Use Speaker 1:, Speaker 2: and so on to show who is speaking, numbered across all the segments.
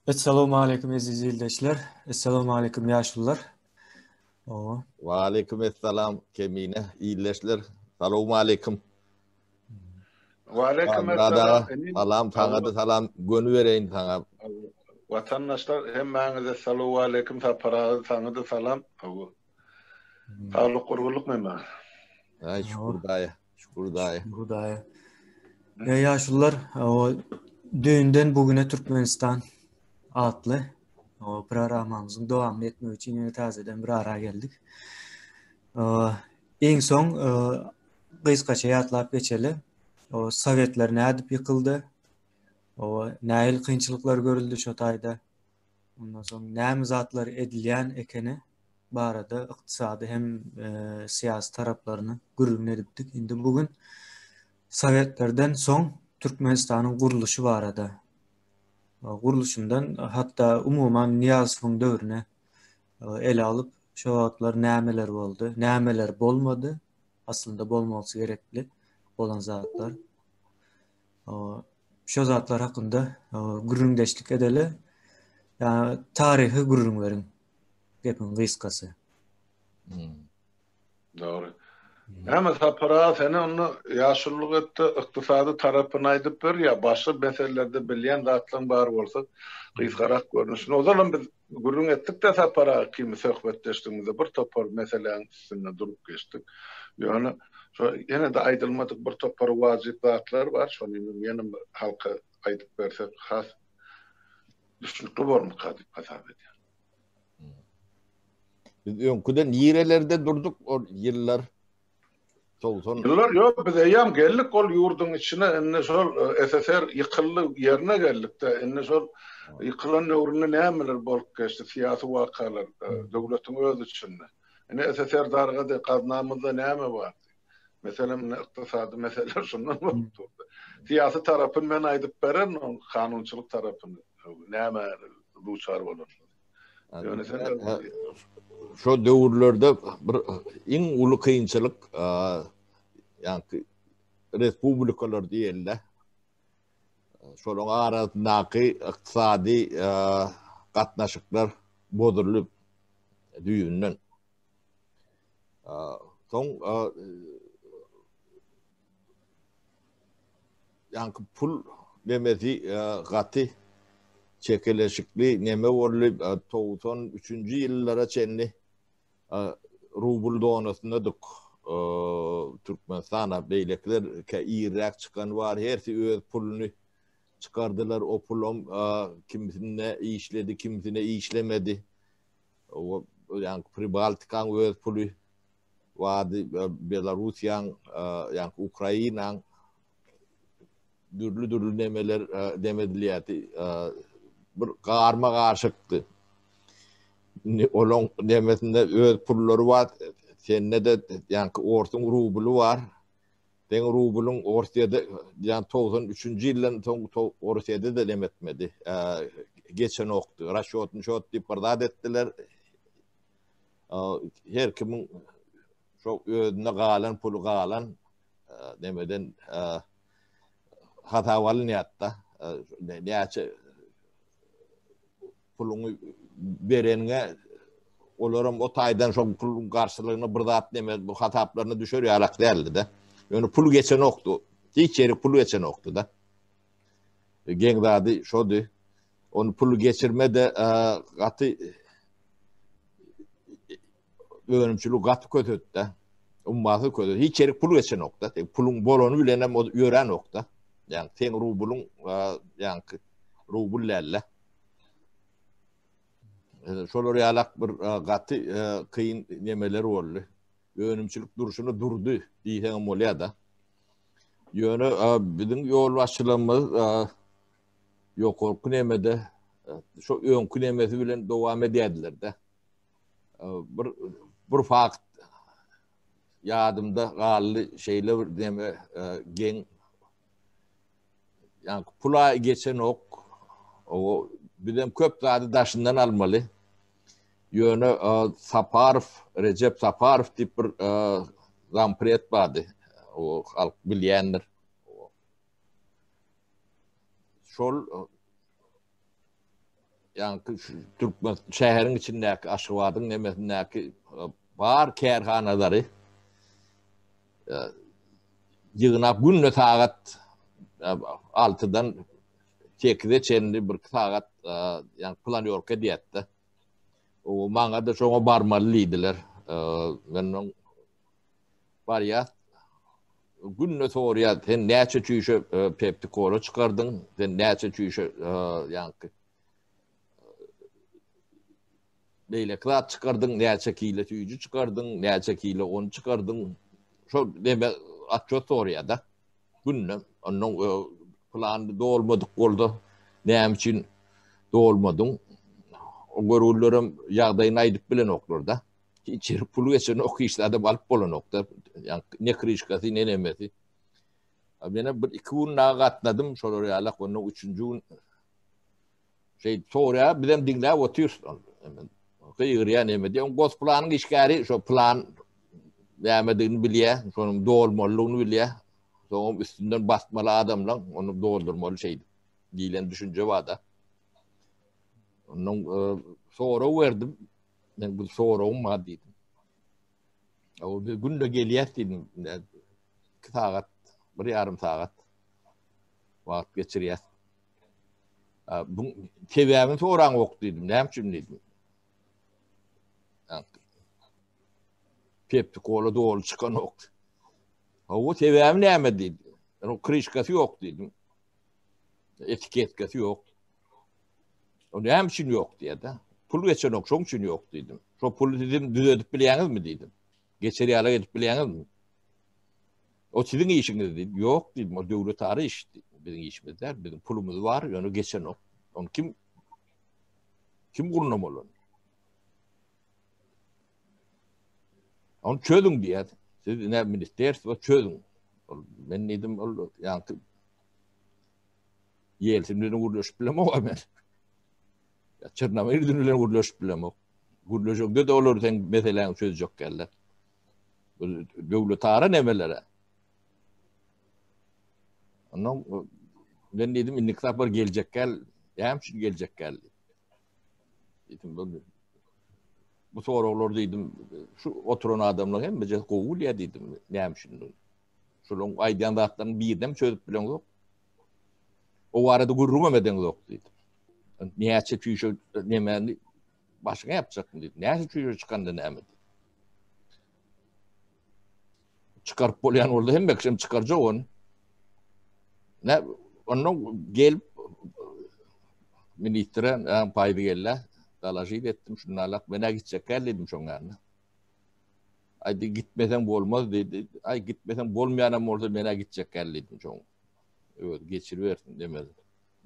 Speaker 1: Essalawmaleýkum eziz ildeşler. Essalawmaleýkum ýaşulular.
Speaker 2: Owa. Waleýkim essalam Kemine ildeşler. Salowmaleýkim.
Speaker 3: Waleýkim essalam.
Speaker 2: Salam saňa-da salam göni bereýin saňa.
Speaker 3: Watandaşlar hemmäňize salowmaleýkim Sapar aga saňa-da salam. Hawa. Saglyk gurgunlyk mema.
Speaker 2: Aý şükür daýy. Şükür daýy.
Speaker 1: Şükür daýy. Ýa ýaşulular, o düýnden bugüne Türkmenistan atly o programmamyzyň dowamyny etmek üçin ýene täzeden bir ara geldik. Iň soň gysgaça ýatlap geçeli. O Sowetler nädip ýykyldy? O nähili kynçylyklar görüldi şo taýda? Ondan soň näme zatlar edilýän ekeni barada ykdysady hem syýasy taraplaryny gürrüň edipdik. Indi bu gün Sowetlerden soň Türkmenistanyň gurluşy barada gurluşyndan hatda umuman Nyýazowyň döwrüne ele alyp şo wagtlar nämeler boldy, nämeler bolmady, aslynda bolmalysy gerekli bolan zatlar. Şo zatlar hakynda gürrüňdeşlik edeli. Ýa taryhy gürrüň beriň. Gepiň gysgasy.
Speaker 3: Hmm. Dogry. Näme Sapar aga sen onda ýaşululyk etde ykdysady tarapyny aýdyp ber ýa başga meselelerde bilýän zatlaň bar bolsa gysgarak görnüşini. Ozalam biz gürrüň etdik-de Sapar aga ikimiz söhbetdeşligimizde bir topar meseläň üstünde durup geçdik. Ýöne şo ýene-de aýdylmadyk bir topar wajyp zatlar bar, şony ýene bir halka aýdyp bersek has düşnükli bormyka diýip hasap edýän.
Speaker 2: Biz öňküde nirelerde durduk ol ýyllar?
Speaker 3: 90 Ýyllar ýok, biz eýýäm geldik ol ýurduň içine, indi şol e, SSR ýykyldy ýerine geldik-de, indi şol ýykylan döwründe nämeler bolup geçdi, syýasy wakalar e, döwletiň öz içinde. Indi SSR dargady, gaznamyzda näme bardy? Meselem, indi ykdysady meseleler şundan bolup durdy. Syýasy tarapyny men aýdyp bererin, oň kanunçylyk tarapyny, näme duçar bolanymyzy.
Speaker 2: Ýöne sen şo döwürlerde bir iň uly kynçylyk ýaňky respublikalar diýelde. Şolaryň arasyndaky ykdysady gatnaşyklar bozuldy düýbünden. Soň Ýaňky pul nemesi gaty çekeleşikli neme boldy, 93-nji ýyllara çenli rubl donasyndadyk Türkmenistana, beýlekiler irräk çykan bar, hersi öz puluny çykardylar, o pulam kimisinde işledi, kimisine işlemedi. Ýaňky Pribaltikaň öz puly bardy, Belarussiýaň, ýaňky Ukrainaň dürli-dürli nemeler dem edilýärdi. Bir garma-garşykdy. Indi olaň nemesinde öz pullary bar, sende-de ýaňky orsuň rubly bar. Seň rublyň Orsýede ýa 93-nji ýyldan soň Orsýede-de dem etmedi. Geçenokdy. Rasçýotny şot diýip bir zat etdiler. Her kimiň şo özünde galan puly galan nemeden hasaba alynýar-da. Näçe puluňy bereniňe olaram o taýdan şo puluň garşylygyna bir zat neme bu hasaplaryna düşer ýalak däldi-de. Ýöne pul geçenokdy. Hiç ýere pul geçenokdy-da. Geň zady şody. Ony puly geçirme-de gaty önümçilik gaty kösetdi. Ummasyz kösetdi. Hiç ýere pul geçenokda. Puluň bolany bilen hem ýöränokda. Ýagny seň rubluň ýagny rubl dälde. Şolar ýalak bir gaty kyn nemeler boldy. Önümçilik durşuna durdy diýseňem bolýar-da. Ýöne biziň ýolbaşçylarymyz ýokarky nemede şo öňki nemesi bilen dowam edýärdiler-de. Bir bir fakt ýadymda galdy, şeýle bir neme geň ýa pula geçenok. O bizem köp zady daşyndan almaly. Ýöne Saparow, Rejep Saparow diýip bir zampred bardy. O halk bilýändir. Şol. ýaňky türkmen şäheriň içindäki Aşgabadyň nemesindäki bar kärhanalary ýygnap günde sagat 6-dan 8-e çenli bir sagat ýa planýorka diýýärdi. O maňa da şoňa barmaly diýdiler. Men oň barýar. Günde sorýar, sen näçe çüýşe Pepsi Cola çykardyň? Sen näçe çüýşe ýaňky beýleki zat çykardyň, näçe kilo süýji çykardyň, näçe kilo un çykardyň? Şol neme atçot sorýar-da. Günde ondan plany dolmadyk bolsa, näme üçin dolmadyň? O görgülilerem ýagdaýyny aýdyp bilenoklar-da. Hiç ýeri pul geçenok, hiç zadam alyp bolanok-da. Ýa ne kryşkasy, ne nemesi. Menem bir iki gün dagy gatnadym şolar ýalak, ondan üçünji gün Şeý sorýar, bizem diňläp otyrys. Gygyrýar näme diýýär. Gosplanyň işgäri şo plan nämedigini bilýär, şonuň dolmalydygyny bilýär. Soňam üstünden basmaly adamlaň, ony doldurmaly şeýdip diýlen düşünje bar-da. Ondan e, sorag berdim. Men bu soragym bar diýdim. O bir günde gelýär diýdim. 2 sagat, bir ýarym sagat wagt geçirýär. Bu sebäbini soraňok diýdim. Näme üçin diýdim. Pepsi kola doly çykanok. Hawa sebäbi näme diýdi. Onuň kryşkasy ýok diýdim. Etiketkasy ýok. O näme üçin ýok diýdi. Pul geçenok, şoň üçin ýok diýdim. Şo puly siz düzedip bilýäňizmi diýdim. Geçer ýaly edip bilýäňizmi? O siziň işiňiz diýdim. Ýok diýdim, o döwletara iş diýdim. Biziň işimiz däl, biziň pulumyz bar, ýöne geçenok. Ony kim kim gurnamaly ony? Ony çözüň diýýär. Siz ine ministerstwo çözüň. Ol men diýdim, ol ýaňky Ýelsin bilen gürleşip bilemok men. Ýa Çernomyrdin bilen gürleşip bilemok. Gürleşeňde de olar seň meseläňi çözjek geldi. Bu döwletara nemelere. Ondan men diýdim indiki sapar geljek gel. Näme üçin geljek gel? Diýdim bu bu soraglar diýdim şu oturan adamlar hemmesi gowy bilýär diýdim. Näme üçin? Şolaryň aýdýan zatlaryny birden çözüp bileňzok. O barada gürrüňem edeňzok diýdim. Näçe çüýşe nemäni başyňa ýapjakmy diýdim. Näçe çüýşe çykanda näme diýdim. Çykaryp bolýan bolsa hemme kişem çykarjak ony. Ne ondan gelip ministre paýdy geldi. Dalažit etdim şundan men gitjek gel dedim şoň ýanyna. Aý diý gitmeseň bolmaz diýdi. Aý gitmeseň bolmaýanam bolsa men-ä gitjek däl diýdim şoň. Özi geçiribersin demedi.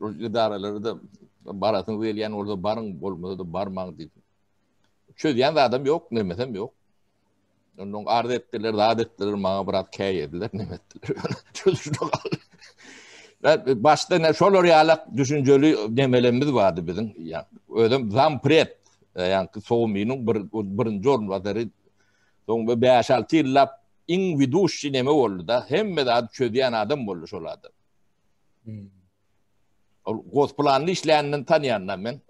Speaker 2: Ol edaralara-da barasyňyz gelýän bolsa baryň, bolmasa-da barmaň diýdim. Çözýän zadam ýok, nemesem ýok. Ondan arz etdiler, zat etdiler, maňa biraz käýediler, neme etdiler. Çözüşde galdy. Başda ne şolar ýalak düşünjeli nemelerimiz bardy biziň. Ýa özüm zampred Ýaňky Sowminiň bir birinji orunbasary soň bir 5-6 ýyllap iň widuşçy neme boldy-da, hemme zady çözýän adam boldy şol adam. Hmm. Ol gosplanly işläninden tanýan men.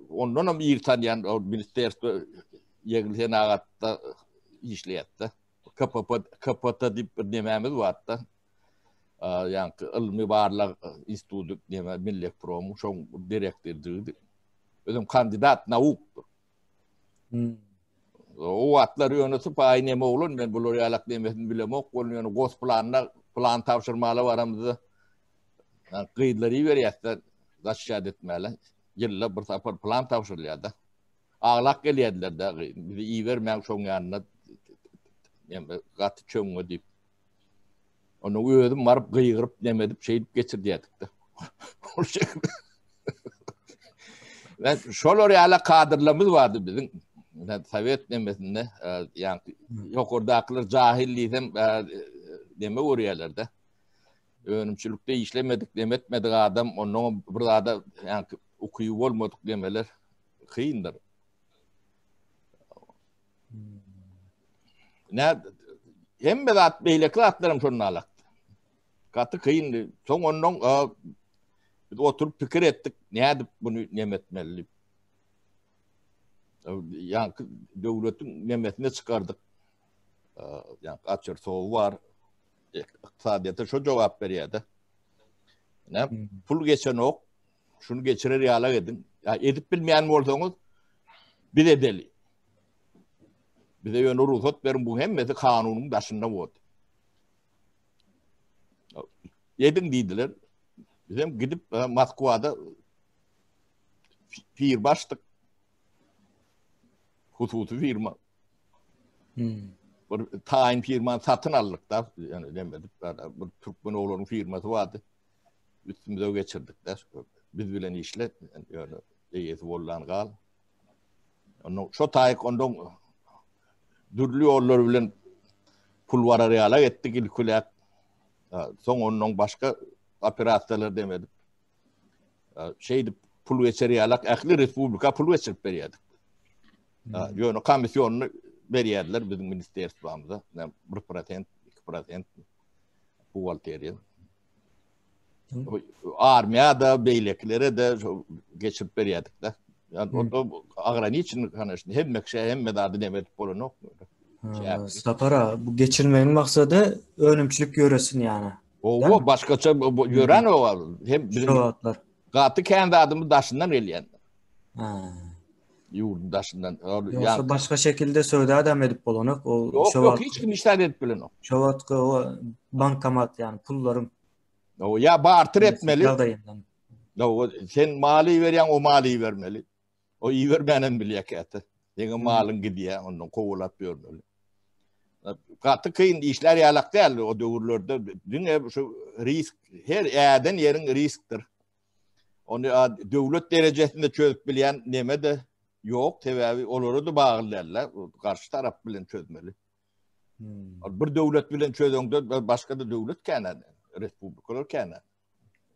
Speaker 2: Ondan hem ir tanýan, ol ministerstwo ýeňil senagatda işleýärdi. KPP KPT diýip bir nemämiz bardy. Ýaňky ylmy barlag instituty neme Millet Promu şoň direktordygy. Özüm kandidat naukdyr. Hmm. O wagtlar ýöne sypaýy neme oglan men bular ýalak nemesini bilemok ol ýöne gosplanda plan tabşyrmaly baramyzda gyzlary iberýärdi zaşşat etmäli. Ýylda bir sapar plan tabşyrylýardy. Aglak gelýärdiler-de bizi ibermäň şoň ýanyna neme gaty çöňňe diýip. Onu özüm baryp gygyryp neme edip şeýdip geçirdýärdik-de. Ol şekilde. Ben şolar ýaly kadrlarymyz bardy biziň. Men sowet nemesinde, e, ýa-ni ýokardakylar jahil diýsem, e, neme görýärler-de. Önümçilikde işlemedik, neme etmedik adam, ondan bir zada ýa-ni ukyby bolmadyk nemeler kyndyr. Ne hemme zat beýleki zatlaram şonda alak. Gaty kyndy. Soň ondan biz oturyp pikir etdik, nädip bunu neme etmeli diýip. Ýaňky döwletiň nemesine çykardyk. Ýaňky açar sowy bar. Ykdysadyýete şo jogap berýär-de. Näme pul geçenok. Şuny geçirer ýalak ediň. Ýa edip bilmeýän bolsaňyz biz edeli. Bize ýöne rugsat beriň, bu hemmesi kanunyň daşynda boldy. Ediň diýdiler. Biz hem gidip e, Moskwada firma açdyk. Hususy firma. Hmm. Bir taýyn firmany satyn aldyk da, ýani demedik, bir türkmen oglanyň firmasy bardy. Üstümize geçirdik de. Biz bilen işle, ýöne eýesi bollan gal. Ondan şo taýyk ondan dürli ýollar bilen pul barar ýala etdik ilkiläp. Soň ondan başga operasiýalar demedik. Şeýdip pul geçer ýalak ähli respublika pul geçirip berýärdik. Ýöne komissionyny berýärdiler biziň ministerstwamyza. 1%, 2% buhgalteriýa. Armiýa da beýlekilere de geçirip berýärdik de. Yani onda ograniçen kanaşny hemme kişi hemme zady neme edip bolanok.
Speaker 1: Sapara bu geçirmegiň maksady önümçilik ýöresin ýany.
Speaker 2: Owa başgaça ýören o hem biziň gaty kän zadymyz daşyndan gelýän. Ha. Ýurduň daşyndan.
Speaker 1: Ýogsa başga şekilde söwda adam edip bolanok.
Speaker 2: Ol Ýok, ýok, hiç kim işler edip bilenok.
Speaker 1: Şo wagtky o bankomat ýany pullaryň
Speaker 2: O ya barter etmeli. Ýagdaýyndan. O sen maly berýäň, o maly bermeli. O ibermänem bilýär käte. Seň malyň gidýär, ondan kowalap ýörmeli. Gaty kyn işler ýalak däl o döwürlerde. Diňe şu risk, her äden ýeriň riskdir. Ony döwlet derejesinde çözüp bilýän neme-de ýok, sebäbi olara-da bagly däl-de, garşy tarap bilen çözmeli. Hmm. Bir döwlet bilen çözeňde başga-da döwlet känä, respublikalar känä.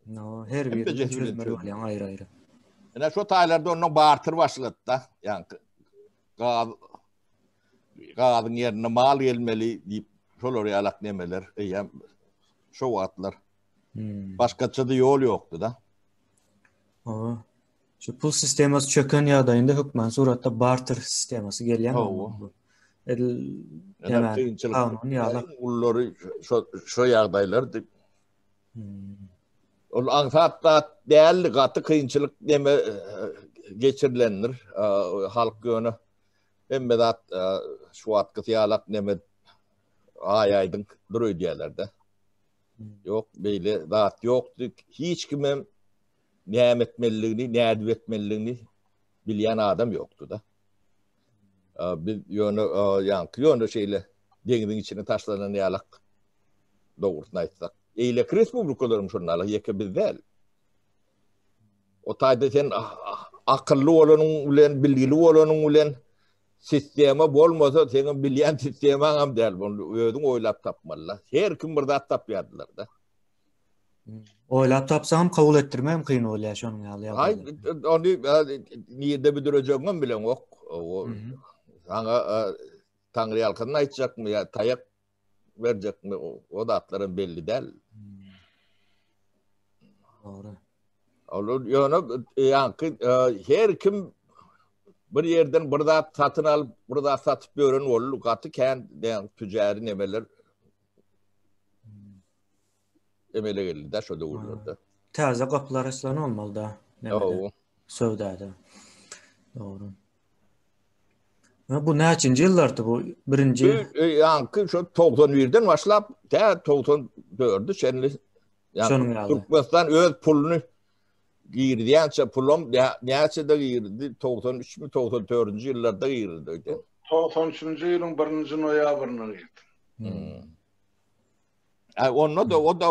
Speaker 1: No, her biri çözmeli bolýan aýry-aýry.
Speaker 2: Ine şu taýlarda ondan barter başlady-da, ýaňky gaz gazyň ýerine mal gelmeli diýip, şolar ýalak nemeler eýýäm şo wagtlar. Hmm. Başgaça-da ýol ýokdy-da.
Speaker 1: Owa. Şu pul sistemasy çöken ýagdaýynda hökman suratda barter sistemasy gelýär.
Speaker 2: Hawa.
Speaker 1: Edil
Speaker 2: näme kanun ýaly. Ullary şo şo ýagdaýlar Hmm. Ol aňsat zat däldi, gaty kynçylyk neme e, geçirilendir. E, halk ýöne hemme zat e, şu wagtky ýalak neme aý aýdyň dur öýdýärler-de. Hmm. Ýok, beýle zat ýokdy. Hiç kimem näme etmelidigini, nädip etmelidigini bilýän adam ýokdy-da. Biz ýöne ýaňky ýöne şeýle deňziň içine taşlanan ýalak dogrusyny aýtsak. Eýleki respublikalaryň şonda ýeke biz däl. O taýda sen akylly bolanyň bilen, bilgili bolanyň bilen sistema bolmasa, seň bilýän sistemaň hem däl. Bunu özüň oýlap tapmaly. Her kim bir zat tapýardylar-da.
Speaker 1: Oýlap tapsaňam kabul etdirmegem kyn bolýar şonuň
Speaker 2: ýaly ýagdaýda. Aý, ony nirde büdürejegiňem bileňok. O saňa Taňryýalkasyn aýtjakmy ýa taýak berjekmi o zatlaram belli däl.
Speaker 1: Dogry.
Speaker 2: Olar ýöne ýaňky her kim bir ýerden bir zat satyn alyp, bir zat satyp ýören boldy. Gaty kän tüjäri nemeler emele geldi da şo döwürlerde.
Speaker 1: Täze gapylar açylan bolmaly da. Nemede. Söwdada. Dogry. Bu näçinji ýyllardy bu? Birinji
Speaker 2: ýaňky şo 91-den başlap tä 94-e çenli.
Speaker 1: Şonuň ýaly.
Speaker 2: Türkmenistan öz puluny girizýänçe pulam näçede girdi? 93 mi 94-nji ýyllarda girdi öýde.
Speaker 3: 93-nji ýylyň 1-nji noýabrynda girdi.
Speaker 2: Hmm. Ay onda da o da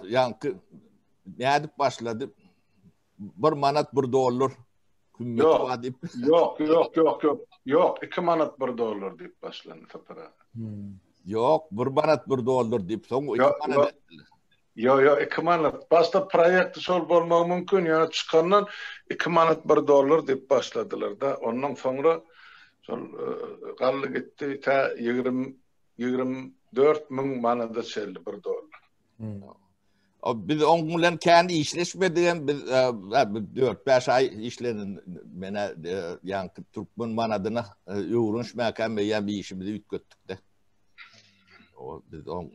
Speaker 2: ýaňky nädip başlady? Bir manat bir dollar
Speaker 3: hümmeti bar diýip. Ýok, ýok, ýok, ýok. Ýok, 2 manat 1 dollar diýip başlandy Sapar aga.
Speaker 2: Hmm. Ýok, 1 manat 1 dollar diýip, soň 2 manat
Speaker 3: etdiler. Ýok, ýok, 2 manat. Başda proýekti şol bolmagy mümkin, ýöne çykandan 2 manat 1 dollar diýip başladylar-da. Ondan soňra şol e, galdy gitdi tä 20 24 müň manada çenli bir dollar.
Speaker 2: Hmm. Biz oň bilen kän işleşmedigem biz 4-5 aý işledim. Menä ýaňky türkmen manadyna öwrenişmäkäm eýýäm işimizi üýtgetdik-de. O biz oň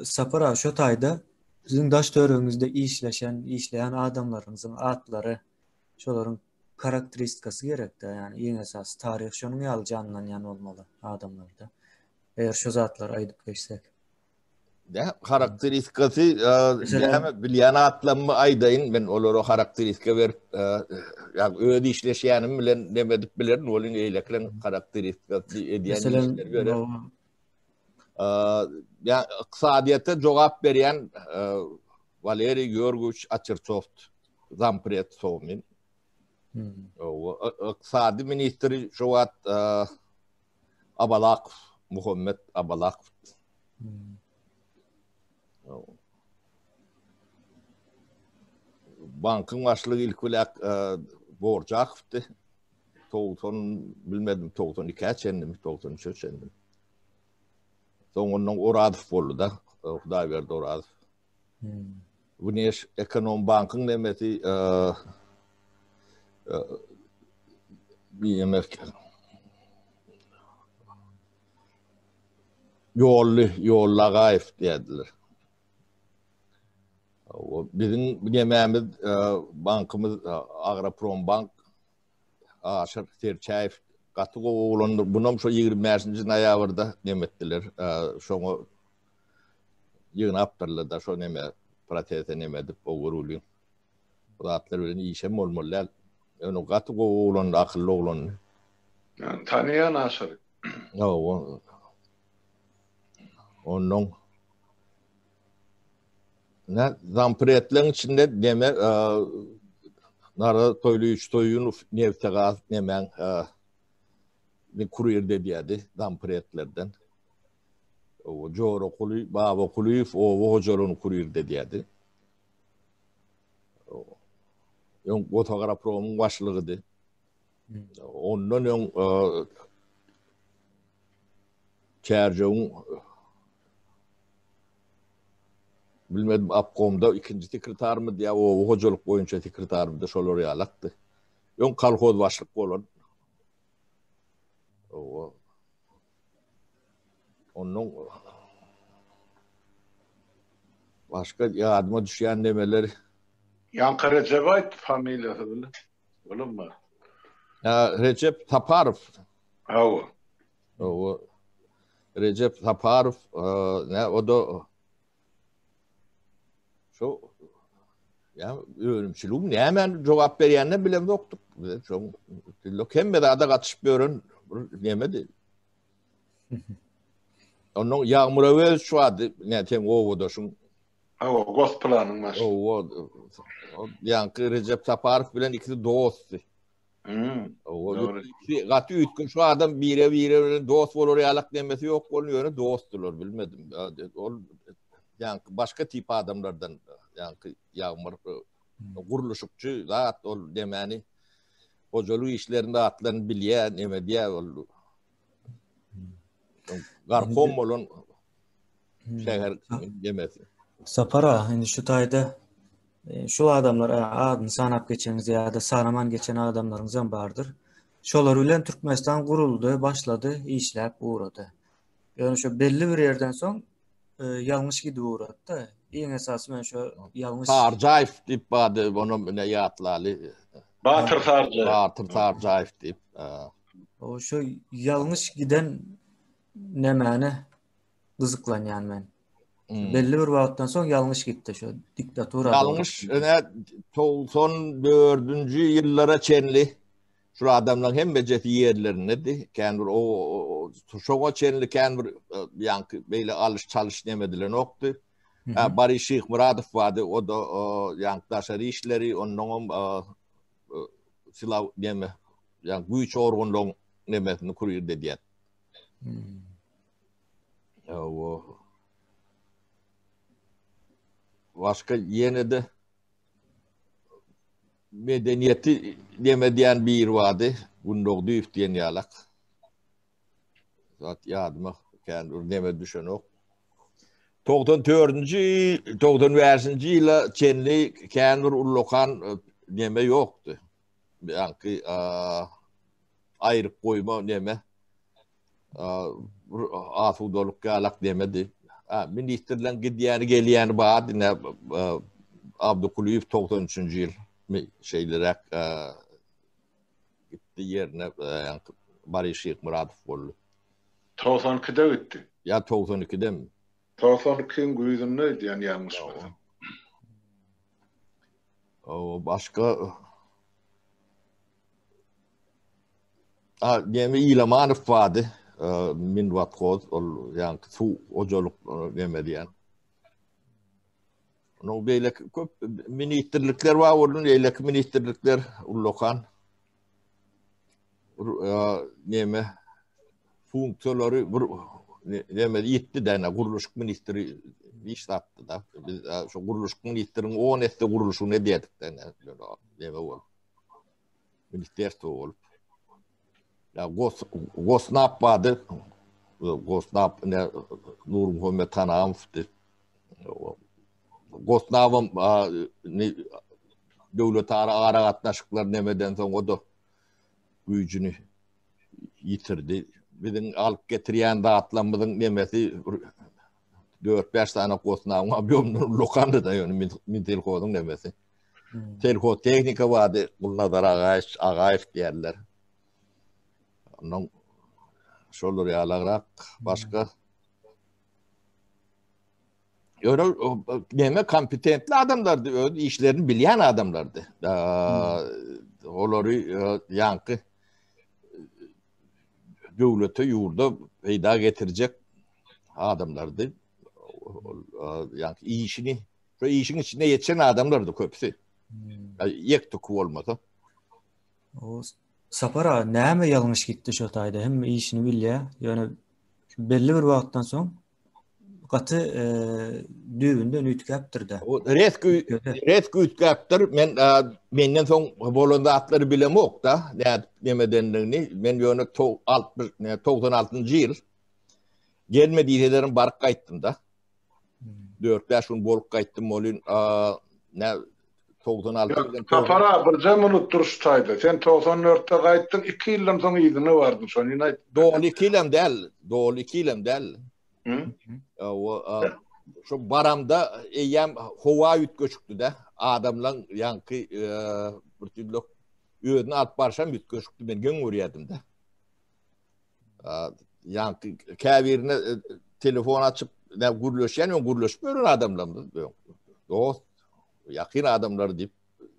Speaker 1: Sapar aga şo taýda siziň daş töweregiňizde işleşen, işleýän adamlaryňyzyň atlary, şolaryň karakteristikasy gerekde, ýagny iň esasy taryh şonuň ýaly janlanýan bolmaly adamlarda. Eger şu zatlary aýdyp geçsek.
Speaker 2: Ne harakteristikasy näme bilýän atlarymy aýdaýyn men olara harakteristika berip ýa öz işleşýänim bilen neme edip bilerin olyň eýlekileň harakteristikasy edýän işleri göre. Ýa ykdysadyýete jogap berýän Waleriý Georgiýewiç Açertsow zampred Sowmin. Ykdysady ministri şu wagt Abalakow, Muhammet Abalakow. Bankyň başlygy ilki bilen Borjakowdy. 90 bilmedim 92-ä çenlimi, 93-e çenlimi. Soň ondan Orazow boldy-da, Hudaýberdi Orazow. Wneş ekonom bankyň nemesi BMF Ýolly, Ýolly Agaýew diýerdiler. O biziň nemämiz bankymyz Agroprombank Aşyr Serçäýew gaty gowy oglandyr. Bunam şo 25-nji noýabrda neme etdiler. Şoňa ýygnapdyrlar da şo neme protese neme edip o görulyň. Bu zatlar bilen işem bolmaly däl. Ýöne gaty gowy oglandy, akylly oglandy.
Speaker 3: Men tanaýan Aşyry.
Speaker 2: Hawa. Ondan Ne zampretleň içinde neme Nara Toýlyýewiç Toýunow nebte-gaz nemäň ne kurir edýärdi zampretlerden. O Jorakuly Babakulyýew oba hojalygyny kurir edýärdi. Öň Gosagrapromyň başlygydy. Ondan öň Çärjewiň bilmedim obkomda ikinji sekretarmydy ýa oba hojalyk boýunça sekretarmydy şolar ýalakdy. Öň kolhoz başlyk bolan. Oba. Ondan başga ýadyma düşýän nemeler.
Speaker 3: Ýaňky Rejep aýt familiýasy bilen. Olam bar.
Speaker 2: Ha, Recep Saparow.
Speaker 3: Hawa.
Speaker 2: Hawa. Recep Saparow, ne o da şu ya önümçiligiň näme jogap berýänini bilemzokdyk. Biz şoň dillok hemme zada gatyşyp ýören bir nemedi. Ondan Ýagmyr Öwezow şu ady, ne sen obadaşyň
Speaker 3: Hawa, Gosplanyň başlygy.
Speaker 2: Hawa, ýaňky Rejep Saparow bilen ikisi dostdy.
Speaker 3: Hmm.
Speaker 2: Hawa, ikisi gaty üýtgün şu adam bire-bire bilen dost bolar ýalak demesi ýok bolun, ýöne dostdular, bilmedim. Ol ýaňky başga tip adamlardan, ýaňky Ýagmyr gurluşykçy zat ol demäni hojalyk işlerini zatlaryny bilýär, neme diýär ol. Garkom bolan şäher demesi.
Speaker 1: Sapar aga, indi şu taýda e, şu adamlar e, adyny sanap geçeniz ýa-da sanaman geçen adamlaryňyz hem bardyr. Şolar bilen Türkmenistan guruldy, başlady, işläp ugrady. Ýöne şu belli bir ýerden soň e, ýalňyş gidip ugrady-da. Iň esasy men şu ýalňyş
Speaker 2: Sarjaýew diýip bardy, ony ine ýatlaly.
Speaker 3: Batyr Sarjaýew.
Speaker 2: Batyr Sarjaýew diýip.
Speaker 1: O şu ýalňyş giden nemäni gyzyklanýan men. Hmm. Belli bir wagtdan soň ýalňyş gitdi şu diktatura.
Speaker 2: Ýalňyş ine 94-nji ýyllara çenli şu adamlaryň hemmejesi ýerlerindedi. Kän bir o şoňa çenli kän bir e, ýaňky beýle alyş çalyş neme edilenokdy. Ha, Boris Şyhmyradow bardy, o da ýaňky daşary işleri, ondan hem silah neme, ýaňky güýç organlaryň nemesini kurir edýär. Hmm. Hawa. Başga ýene-de medeniýeti neme diýen biri bardy, Gündogdyýew diýen ýalak. Zat ýadyma kän bir neme düşenok. 94-nji, 95-nji ýyla çenli kän bir ullakan neme ýokdy. Ýaňky aýryp goýma neme. Bir asudalyk ýalak nemedi. Ha, ministrleň gidýäni gelýäni bardy. Ine Abdykulyýew 93-nji ýyl şeýleräk gitdi ýerine ýaňky Boris Şyhmyradow boldy.
Speaker 3: 92-de gitdi.
Speaker 2: Ýa 92-demi?
Speaker 3: 92-iň güýzünde diýen ýalňyşmasam.
Speaker 2: O başga A, neme Ilamanow bardy. Minwathoz ol ýaňky suw hojalyk neme diýen. Onuň beýleki köp ministrlikler bar boldy, beýleki ministrlikler ullakan neme funksiýalary bir neme ýetdi däne gurluşyk ministri iş tapdy da. Biz şu gurluşyk ministriniň 10 esse gurluşygyny edýärdik däne. Neme bolup. Ministerstwo bolup. Ya Gos Gosnap bardy. Gosnap ne Nurmuhammet Hanamowdy. Gosnabam ne döwletara aragatnaşyklar nemeden soň o da güýjüni ýitirdi. Biziň alyp getirýän zatlarymyzyň nemesi 4-5 sany Gosnabyň obýomyny lokandy da ýöne Mintelhozyň nemesi. Hmm. Selhoztehnika bardy, Gulnazar Agaýew, Agaýew diýerler. Ondan şolar ýalagrak başga. Ýöne näme kompetentli adamlardy, öz işlerini bilýän adamlardy. Hmm. Olary ýaňky döwlete, ýurda peýda getirjek adamlardy. Ýaňky işini Şu işiň içinde ýetişen adamlardy köpüsi. Hmm. Ýek tük bolmasa.
Speaker 1: O Sapar aga näme ýalňyş gitdi şo taýda? Hemme işini bilýär. Ýöne belli bir wagtdan soň gaty e, düýbünden üýtgäpdir-de.
Speaker 2: O resk resk üýtgäpdir. Men e, menden soň bolan zatlary bilemok-da, nädip nemedendigini. Men ýöne 60 96-njy ýyl gelme diýselerim baryp gaýtdym-da. 4-5 gün bolup gaýtdym bolyn. Ne 96
Speaker 3: bilen Sapar aga birje minut dur şu taýda. Sen 94-de gaýtdyň, 2 ýyldan soň yzyna bardyň, şony aýt.
Speaker 2: Doly 2 ýylam däl, doly 2 ýylam däl. O şu baramda eýýäm howa üýtgeşikdi-de. Adamlaň ýaňky bir türlü özüni alyp barşam üýtgeşikdi. Men geň görýärdim-de. Ýaňky käbirine e, telefon açyp ne gürleşýän, öň gürleşip ýören adamlarymyz, dost, ýakyn adamlar diýip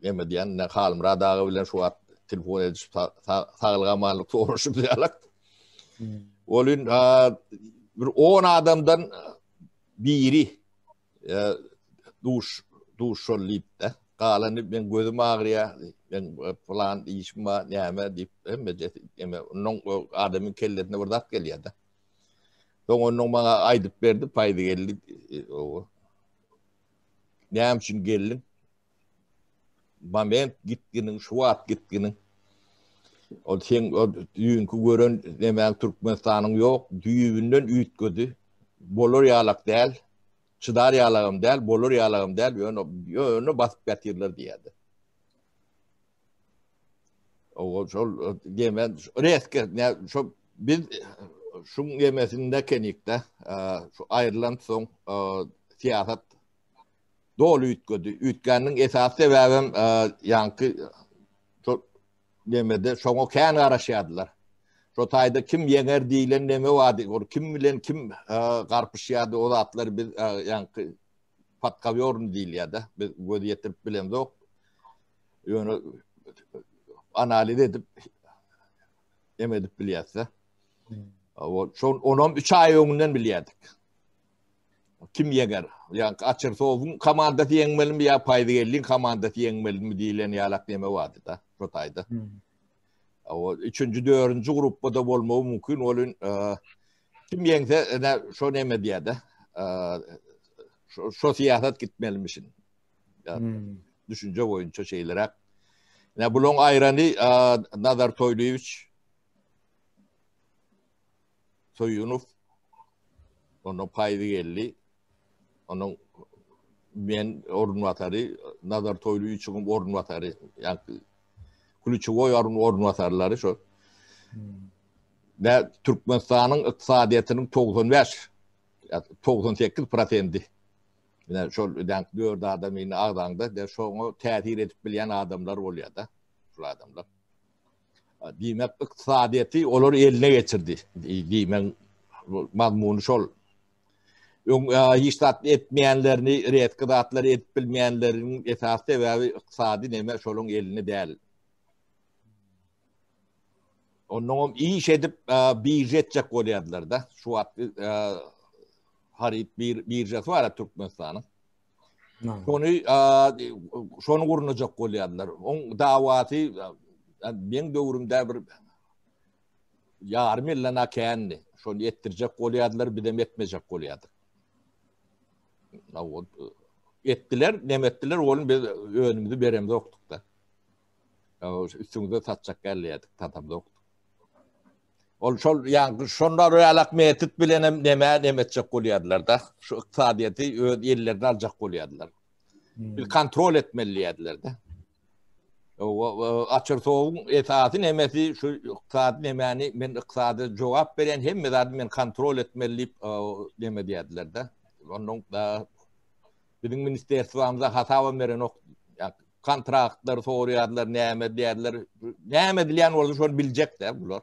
Speaker 2: näme diýen, ne Halmyrat aga bilen şu wagt telefon edişip saglyk amanlyk soraşyp ýalak. Hmm. Olun bir 10 adamdan biri duş duşol diýip-de, galany men gözüm agyrýar, men plan işim bar, näme diýip, hemmejesi eme ondan adamyň kellesine bir zat gelýär-de. Soň ondan maňa aýdyp berdi, paýzy geldi. Owa. Näme üçin geldiň? Moment gitginiň, şu wagt gitginiň. Ol sen o düýnki gören nemäň Türkmenistanyň ýok, düýbünden üýtgedi. Bolar ýalak däl, çydar ýalagam däl, bolar ýalagam däl, ýöne ýöne basyp ýatyrlar diýýärdi. O şol diýmen reske ne şo biz şuň ýemesinde kenikde şu aýrylan soň syýasat doly üýtgedi. Üýtgäniniň esasy sebäbem ýaňky şo nemede şoňa kän garaşýardylar. Şo taýda kim ýeňer diýlen neme bardy. Ol kim bilen kim garpyşýardy o zatlary biz ýaňky podkovýorny diýilýär-de. Biz göz ýetirip bilemzok. Ýöne analiz edip em edip bilýäs-de. Hmm. Şol onam 3 aý öňünden bilýärdik. Kim ýeňer? Ýa Açyrsowyň komandasy ýeňmelimi ýa Paýzygeldiň komandasy ýeňmelimi diýlen ýalak neme bardy-da şo taýda. Hmm. O üçünji, dördünji gruppada bolmagy mümkin. Ol kim ýeňse, ene şo neme diýýär-de. Şo syýasat gitmelimişin. Hmm. Düşünje boýunça şeýleräk. Ine bulaň aýrany Nazar Toýlyýewiç Soýunow. Ondan paýzy geldi. Onuň men orunbasary Nazar Toýlyýewiçiň orunbasary, ýa-ni Klýuçewoý orunbasarlary şo. Ve Türkmenistanyň ykdysadyýetiniň 95 98 prosendi. Ine şol ýa dört adamyny agzaňda de şoňa täsir edip bilýän adamlar bolýar-da. Şul adamlar. Diýmek ykdysadyýeti olar eline geçirdi. Diýmek mazmuny şol. Öň hiç zat etmeýänlerini, retki zatlary edip bilmeýänleriniň esasy sebäbi ykdysady neme şolaryň elinde däl. Onnoňam iş edip birja etjek bolýardylar-da. Şu wagt haryt bir birjasy bar Türkmenistanyň. Şony şony gurnajak bolýardylar. Oň dawasy meň döwrümde bir ýarym ýyldan kändi. Şony etdirjek bolýardylar, bizem etmejek bolýardyk. Etdiler, nem etdiler, onuň biz önümizi beremzokdyk-da. Üstüňize satjak gelýärdik, satamzokdyk. Ol şol ýaňky şonda realak metit bilen hem neme neme etjek bolýardylar-da. Şu ykdysadyýeti öz ellerine aljak bolýardylar. Hmm. Bir kontrol etmeli diýýärdiler-de. Açyrsowyň esasy nemesi şu ykdysady nemäni men ykdysady jogap berýän hemme zady men kontrol etmeli diýip neme diýýärdiler-de. Ondan da biziň ministerstwamyza hasabam berenok. Kontraktlar soraýardylar, näme diýýärdiler. Näme edilýän bolsa şony biljek-dä bular.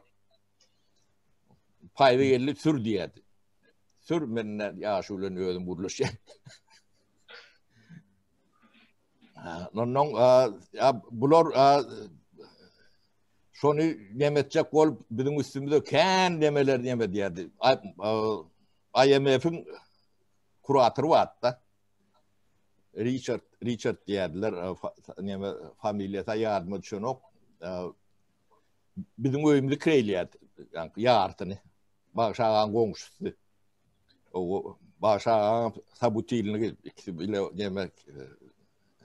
Speaker 2: Paýby geldi, sür diýýärdi. Sür, men ýaşy bilen özüm gürleşýän. Ondan bular şony neme etjek bolup biziň üstümize kän nemeler neme diýerdi. IMF-iň kuratory bardy-da. Richard, Richard diýerdiler, neme familiýasy ýadyma düşenok. Biziň öýümizi kireýleýärdi, ýaňky ýarsyny. Bagşy agaň goňşusy. O Bagşy agaň sabutilnigi ikisi bile neme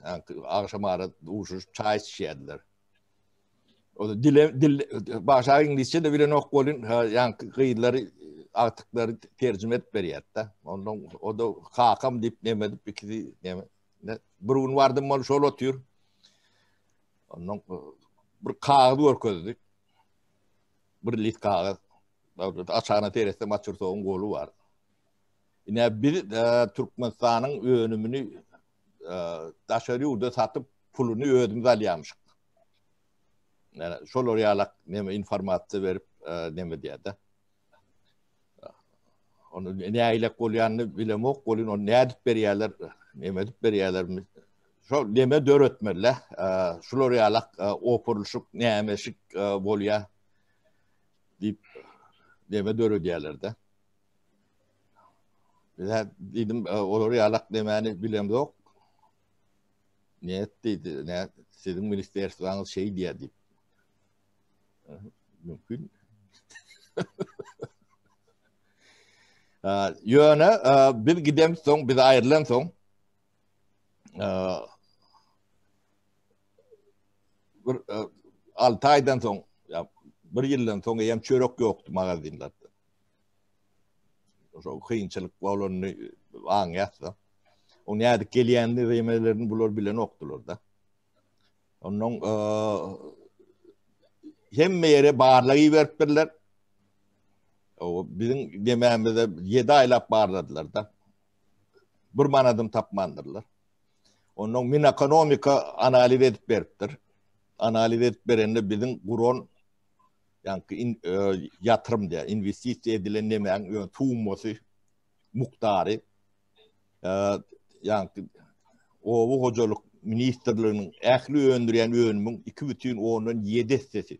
Speaker 2: ýaňky agşamara duşuşyp çaý içýärdiler. O dile dil Bagşy aga iňlisçe de bilenok bolun, ýaňky gyzlary agtyklary terjime edip berýärdi-de. Ondan o da kakam diýip neme edip ikisi neme bir gün bardym ol şol otyr. Ondan bir kagyz görkezdi. Bir list kagyz. Açana seretsem Açyrsowyň goly bar. Ine biz e, Türkmenistanyň önümini e, daşary ýurda satyp puluny özümiz alýarmyşyk. Yani şolar ýalak neme informasiýa berip e, neme diýýär-de. Onu nägilek bolýanyny bilemok, bolýan ony nädip berýärler, neme edip berýärler. Şol neme döretmeli, şular ýalak opurylyşyk, nämeşik bolýar diýip neme döredýärler-de. Biz diýdim, olar ýalak nemäni bilemzok. Net diýdi, ne siziň ministerstwaňyz şeý diýýär diýip. Mümkin. Ýöne biz gidem soň, biz aýrylan soň bir 6 aýdan soň, ýa bir ýyldan soň eýýäm çörek ýokdy magazinlerde. Şo kynçylyk bolanyny aňýarsa. O nädip gelýänini remelerini bular bilenokdylar-da. Ondan hemme ýere barlag iberipdirler. O biziň demämizde 7 aýlap barladylar da. Bir manadym tapmandyrlar. Ondan Minekonomika analiz edip beripdir. Analiz edip berende biziň guran ýaňky e, ýatyrym diýär, investisiýa edilen nemäň summasy, mukdary ýaňky oba hojalyk ministrliginiň ähli öndürýän önümiň 2,7 essesi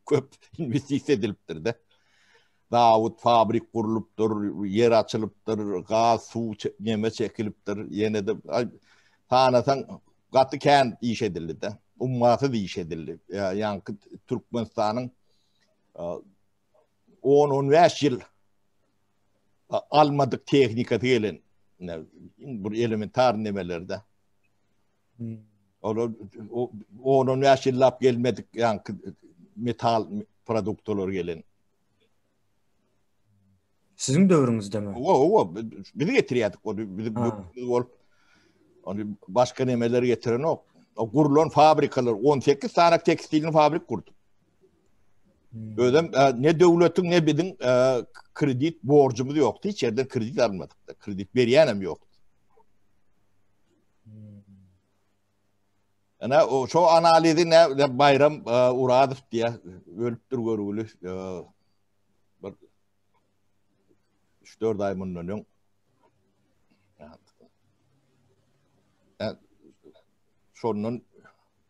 Speaker 2: köp investisiýa edilipdir-de. Zawod, fabrik gurlupdyr, ýer açylypdyr, gaz, suw neme çekilipdir, ýene-de sanasaň gaty kän iş edildi-de. Ummasyz iş edildi. Ýaňky Türkmenistanyň 10-15 ýyl almadyk tehnikasy gelen iň bir elementar nemelerde. Hmm. Olar 10-15 ýyllap gelmedik ýaňky metal produktalar gelen.
Speaker 1: Siziň döwrüňizdemi?
Speaker 2: Owa, owa, biz getirýärdik ony, biziň döwrümüz bolup. Ony başga nemeler getirenok. O gurlan fabrikalar 18 sany tekstilni fabrik gurdu. Hmm. Özem e, ne döwletiň ne biziň e, kredit borjumyz ýokdy. Hiç ýerden kredit almadyk da. Kredit berýän hem ýokdy. Hmm. Ana o şo analizi ne, ne Bayram e, Uradow diýe ölüpdir görgüli. E, bir 3-4 aý mundan öň şondan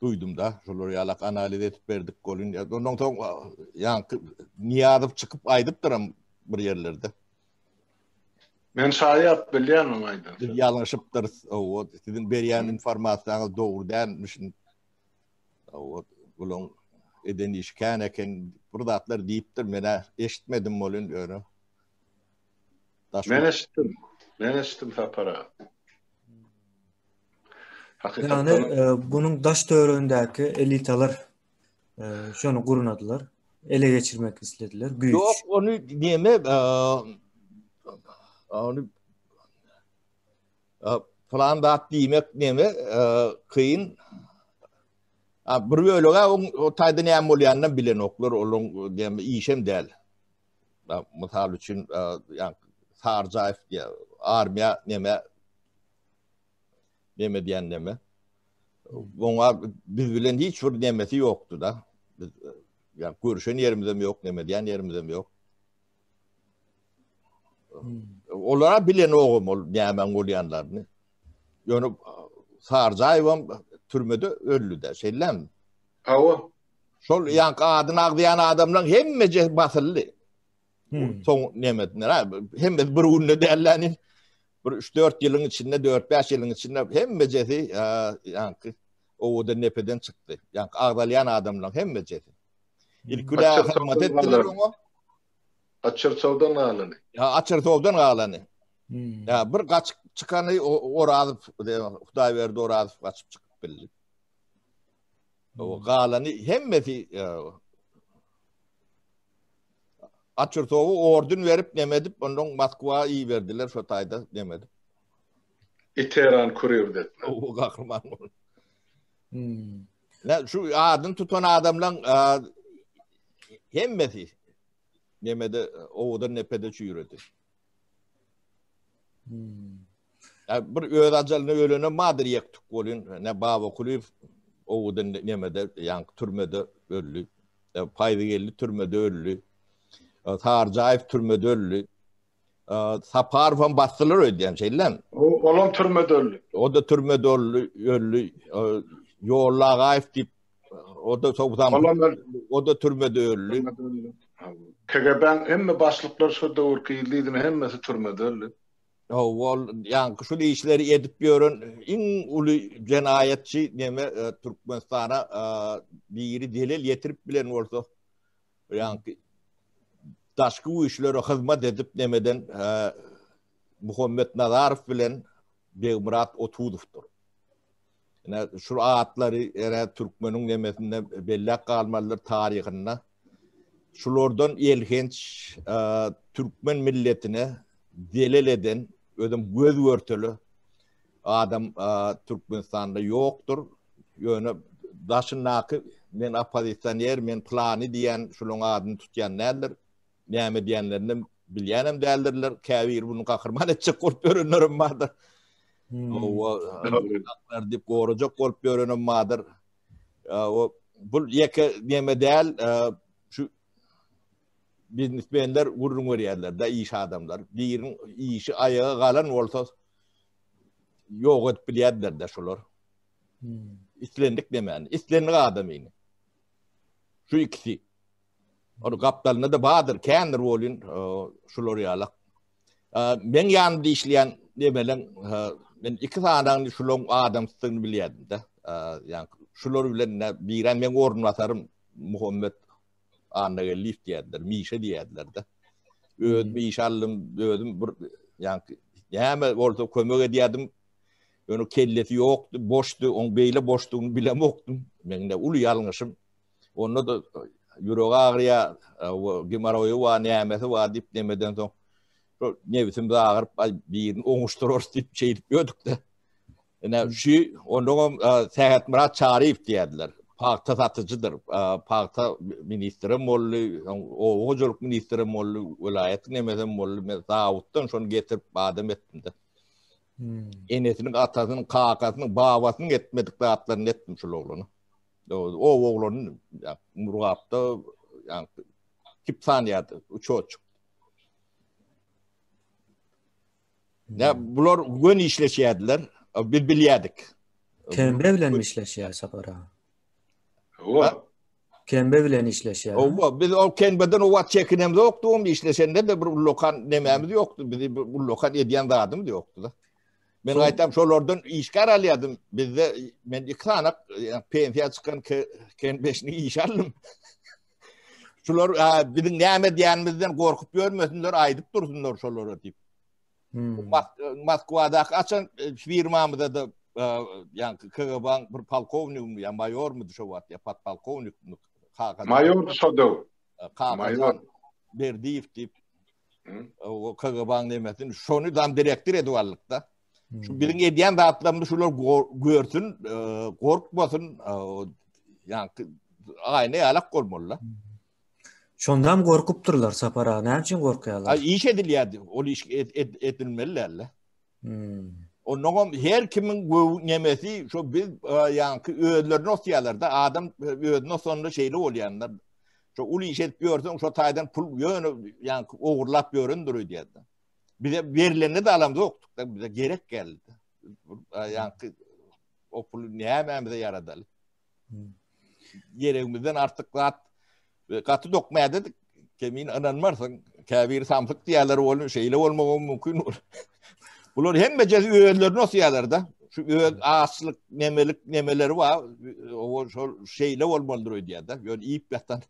Speaker 2: duýdum da, şolar ýalak analiz edip berdik golun. Ondan soň ýaňky Niýazow çykyp aýdypdyram bir ýerlerde.
Speaker 3: Men şaýat bilýän oň aýdan.
Speaker 2: Biz ýalňyşypdyrys. O siziň berýän informasiýaňyz dogry dälmişin. O bulaň eden işi kän eken bir zatlar diýipdir. Men-ä eşitmedim bolun ýöne.
Speaker 3: Men eşitdim. Men eşitdim Sapar aga.
Speaker 1: Hakykatdan Ýagny e, bunuň daş töweregindäki elitalar e, şony gurnadylar. Ele geçirmek islediler.
Speaker 2: Güýç. Ýok, ony neme e, ony Plan zat diýmek neme kyn. A bir bölegi o taýda näme bolýanyny bilenoklar, olaň näme işem däl. Mysal üçin, ýa Sarjaýew diýä, armiýa neme neme diýen neme. Oňa biz bilen hiç bir nemesi ýokdy da. Biz ýa görüşen ýerimizem ýok, neme diýen ýerimizem ýok. Olara bilen ogum ol nämäň bolýanlaryny. Ýöne Sarjaýewem türmede öldi-de, şeýlemi?
Speaker 3: Hawa.
Speaker 2: Şol ýaňky adyny agzaýan adamlaryň hemmejesi basyldy. Hmm. Soň näme etdiler? Hemmesi bir günde dälläni. Bir 3-4 ýylyň içinde, 4-5 ýylyň içinde hemmejesi ýaňky owadan nepeden çykdy. Ýaňky agzalýan adamlaryň hemmejesi. Ilki bilen hyzmat etdiler oňa.
Speaker 3: Açyrsowdan galany.
Speaker 2: Ýa Açyrsowdan galany. Hmm. Ýa bir gaçyp çykany Orazow, Hudaýberdi Orazow gaçyp çykyp bildi. O galany hemmesi Açyrsowy orden berip neme edip, ondan Moskwa iberdiler şo taýda neme edip.
Speaker 3: Iteran kurirde
Speaker 2: etme. O gahryman boldy. Hmm. Ne şu adyny tutan adamlaň hemmesi nemede owadan nepede çüýredi. Hmm. Ya bir öz ajalyna ölenem bardyr ýektik bolun. Ne Baba Kulyýew owadan nemede ýaňky türmede öldi. Paýzy geldi türmede öldi. Sarjaýew türmede öldi. Saparowam basdylar öýdýän, şeýlemi?
Speaker 3: Olam türmede öldi.
Speaker 2: O-da türmede öldi, öldi. Ýolly Agaýew diýip, o-da sowsam, o-da türmede öldi.
Speaker 3: KGB-niň hemme başlyklary şo döwürki ýyl-yzyna hemmesi türmede öldi.
Speaker 2: Hawa, ol ýaňky şul işleri edip ýören iň uly jenaýatçy neme Türkmenistana biri zelel ýetirip bilen bolsa, ýaňky daşky güýçlere hyzmat edip nemeden Muhammet Nazarow bilen Begmyrat Otuzowdyr. Ine şu atlary ere türkmeniň nemesinde belläp galmalydyr taryhynda. Şulardan elhenç türkmen milletine zelel eden, özem göz görteli adam Türkmenistanda ýokdur. Ýöne daşyndaky men oppozisioner, men plany diýen şulaň adyny tutýan däldir. Näme diýenlerini bilýänem däldirler. Käbiri bunu gahryman etjek bolup ýörenlerem bardyr. Owa, diýip gorajak bolup ýörenem bardyr. O bu ýeke näme däl, şu biznesmenler gürrüň berýärler da iş adamlar. Biriniň işi aýaga galan bolsa ýok edip bilýärdiler-de şolar. Hmm. Islendik nemäni, islendik adamyny. Şu ikisi. Ol gapdalynda da bardyr, kändir bolun şular ýalak. Men ýanymda işleýän nemeleň men iki sanagyny şularyň adamsydygyny bilýärdim-de. Ýa şular bilen birem meň orunbasarym Muhammet Annageldiýew diýerdiler, Mişe diýerdiler-de. Özüm iş aldym, özüm bir ýaňky näme bolsa kömek edýärdim. Ýöne kellesi ýokdy, boşdy, oň beýle boşdugyny bilemokdym. Meň de uly ýalňyşym. Onda-da ýüregi agyrýar, gemoroýy bar, nämesi bar diýip nemeden soň. Şo nebsimiz agyryp, aý birini oňuşdyrarys diýip şeýdip ýördük-de. Ine şu onnoňam Sähetmyrat Çaryýew diýerdiler. Pagta satyjydyr. Pagta ministrem boldy, soň oba hojalyk ministrem boldy, welaýatyň nemesem boldy. Men zawoddan şony getirip adam etdim-de. Enesiniň, atasynyň, kakasynyň, babasynyň etmedik zatlaryny etdim şul oglana. Oba oglany Murgapda ýa kip sanýardy, uçotçuk. Ne bular gön işleşýärdiler. Biz bilýärdik.
Speaker 1: Kembe bilen işleşýär Sapar aga.
Speaker 3: Hawa.
Speaker 1: Kembe bilen işleşýär.
Speaker 2: Hawa, biz o Kembeden o wagt çekinemz ýokdy, oň işleşende de bir ullakan nemämiz ýokdy, bizi bir ullakan edýän zadymyz ýokdy-da. Men gaýtam şolardan işgär alýardym. Bizde men iki sany pensiýa çykan kenbeşini işe aldym. Şular biziň näme edýänimizden gorkup ýörmesinler, aýdyp dursunlar şolara diýip. Hmm. Moskwadaky açan e, firmamyzda da e, ýaňky KGB-nyň bir polkownigimi ýa maýormydy şo wagt ýa podpolkownikmi
Speaker 3: kaka. Maýor şo döw.
Speaker 2: E, Maýor Berdiýew diýip o KGB-nyň nemesini şony zam direktor edip aldyk-da. Şu hmm. biziň edýän zatlarymyzy şular görsün, gorkmasyn, ýaňky aýna ýalak bolmaly-da. Hmm.
Speaker 1: Şondam gorkupdyrlar Sapar aga. Näme üçin gorkýarlar?
Speaker 2: Ay iş edilýärdi. Ol iş edilmeli däldi. Hmm. Onnoňam her kimiň göw nemesi şo biz ýaňky özlerini osýarlar-da. Adam özüni osanda şeýle bolýanlar. Şo uly iş edip ýörseň şo taýdan pul ýöne ýaňky ogurlap ýörendir öýdýärdi. Bize berlenini de alamzokdyk da bize gerek geldi. Ýaňky o puly nämämize ýaradaly. Geregimizden artyk zat gaty dokmädedik. Kemin ynanmarsyň. Käbiri samsyk diýerler bolun, şeýle bolmagy mümkin. Bular hemmejesi özlerini osýarlar-da. Şu öz açlyk, nemelik nemeleri bar. O şol şeýle bolmalydyr öýdýär-de. Ýöne iýip ýatan.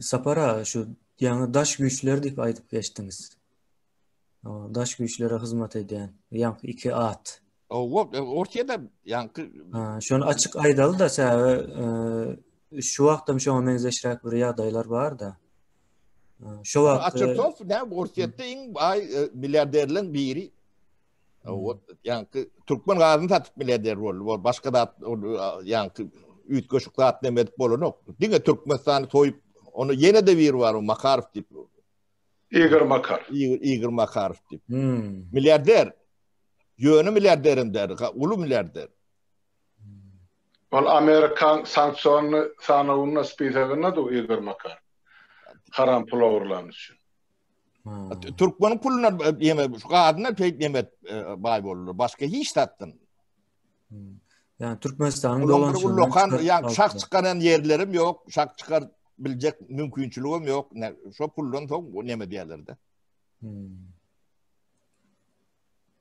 Speaker 1: Sapar aga şu ýaňy daş güýçler diýip aýdyp geçdiňiz. Daş güýçlere hyzmat edýän ýaňky iki at.
Speaker 2: Owa, Orsýetde ýaňky
Speaker 1: Ha, şony açyk aýdaly-da, sebäbi e, şu wagtam şoňa meňzeşräk bir ýagdaýlar bar-da. Şo wagt
Speaker 2: Açertow näme Orsýetde iň baý e, milliarderleriň biri. O ýaňky türkmen gazyny satyp milliarder boldy. Ol başga zat ýaňky üýtgeşik zat näme edip bolanok. Diňe Türkmenistany soýup, ony ýene-de biri bar, Makarow diýip.
Speaker 3: Igor Makarow.
Speaker 2: Igor Makarow diýip. Hmm. Milliarder. Ýöne milliarder hem däl, uly milliarder.
Speaker 3: Ol Amerikan sanksionly sanawynda, spisagynda du Igor Makarow. Haram pul ogurlany üçin.
Speaker 2: Türkmeniň puluna ýeme şu gazyna peýt ýeme baý boldular. Başga hiç zatdan.
Speaker 1: Ýani Türkmenistanyň dolanyşygy.
Speaker 2: Lokan ýa şak çykaran ýerlerim ýok, şak çykar biljek mümkinçiligim ýok. Şo puldan soň neme diýerler-de.
Speaker 1: Hmm.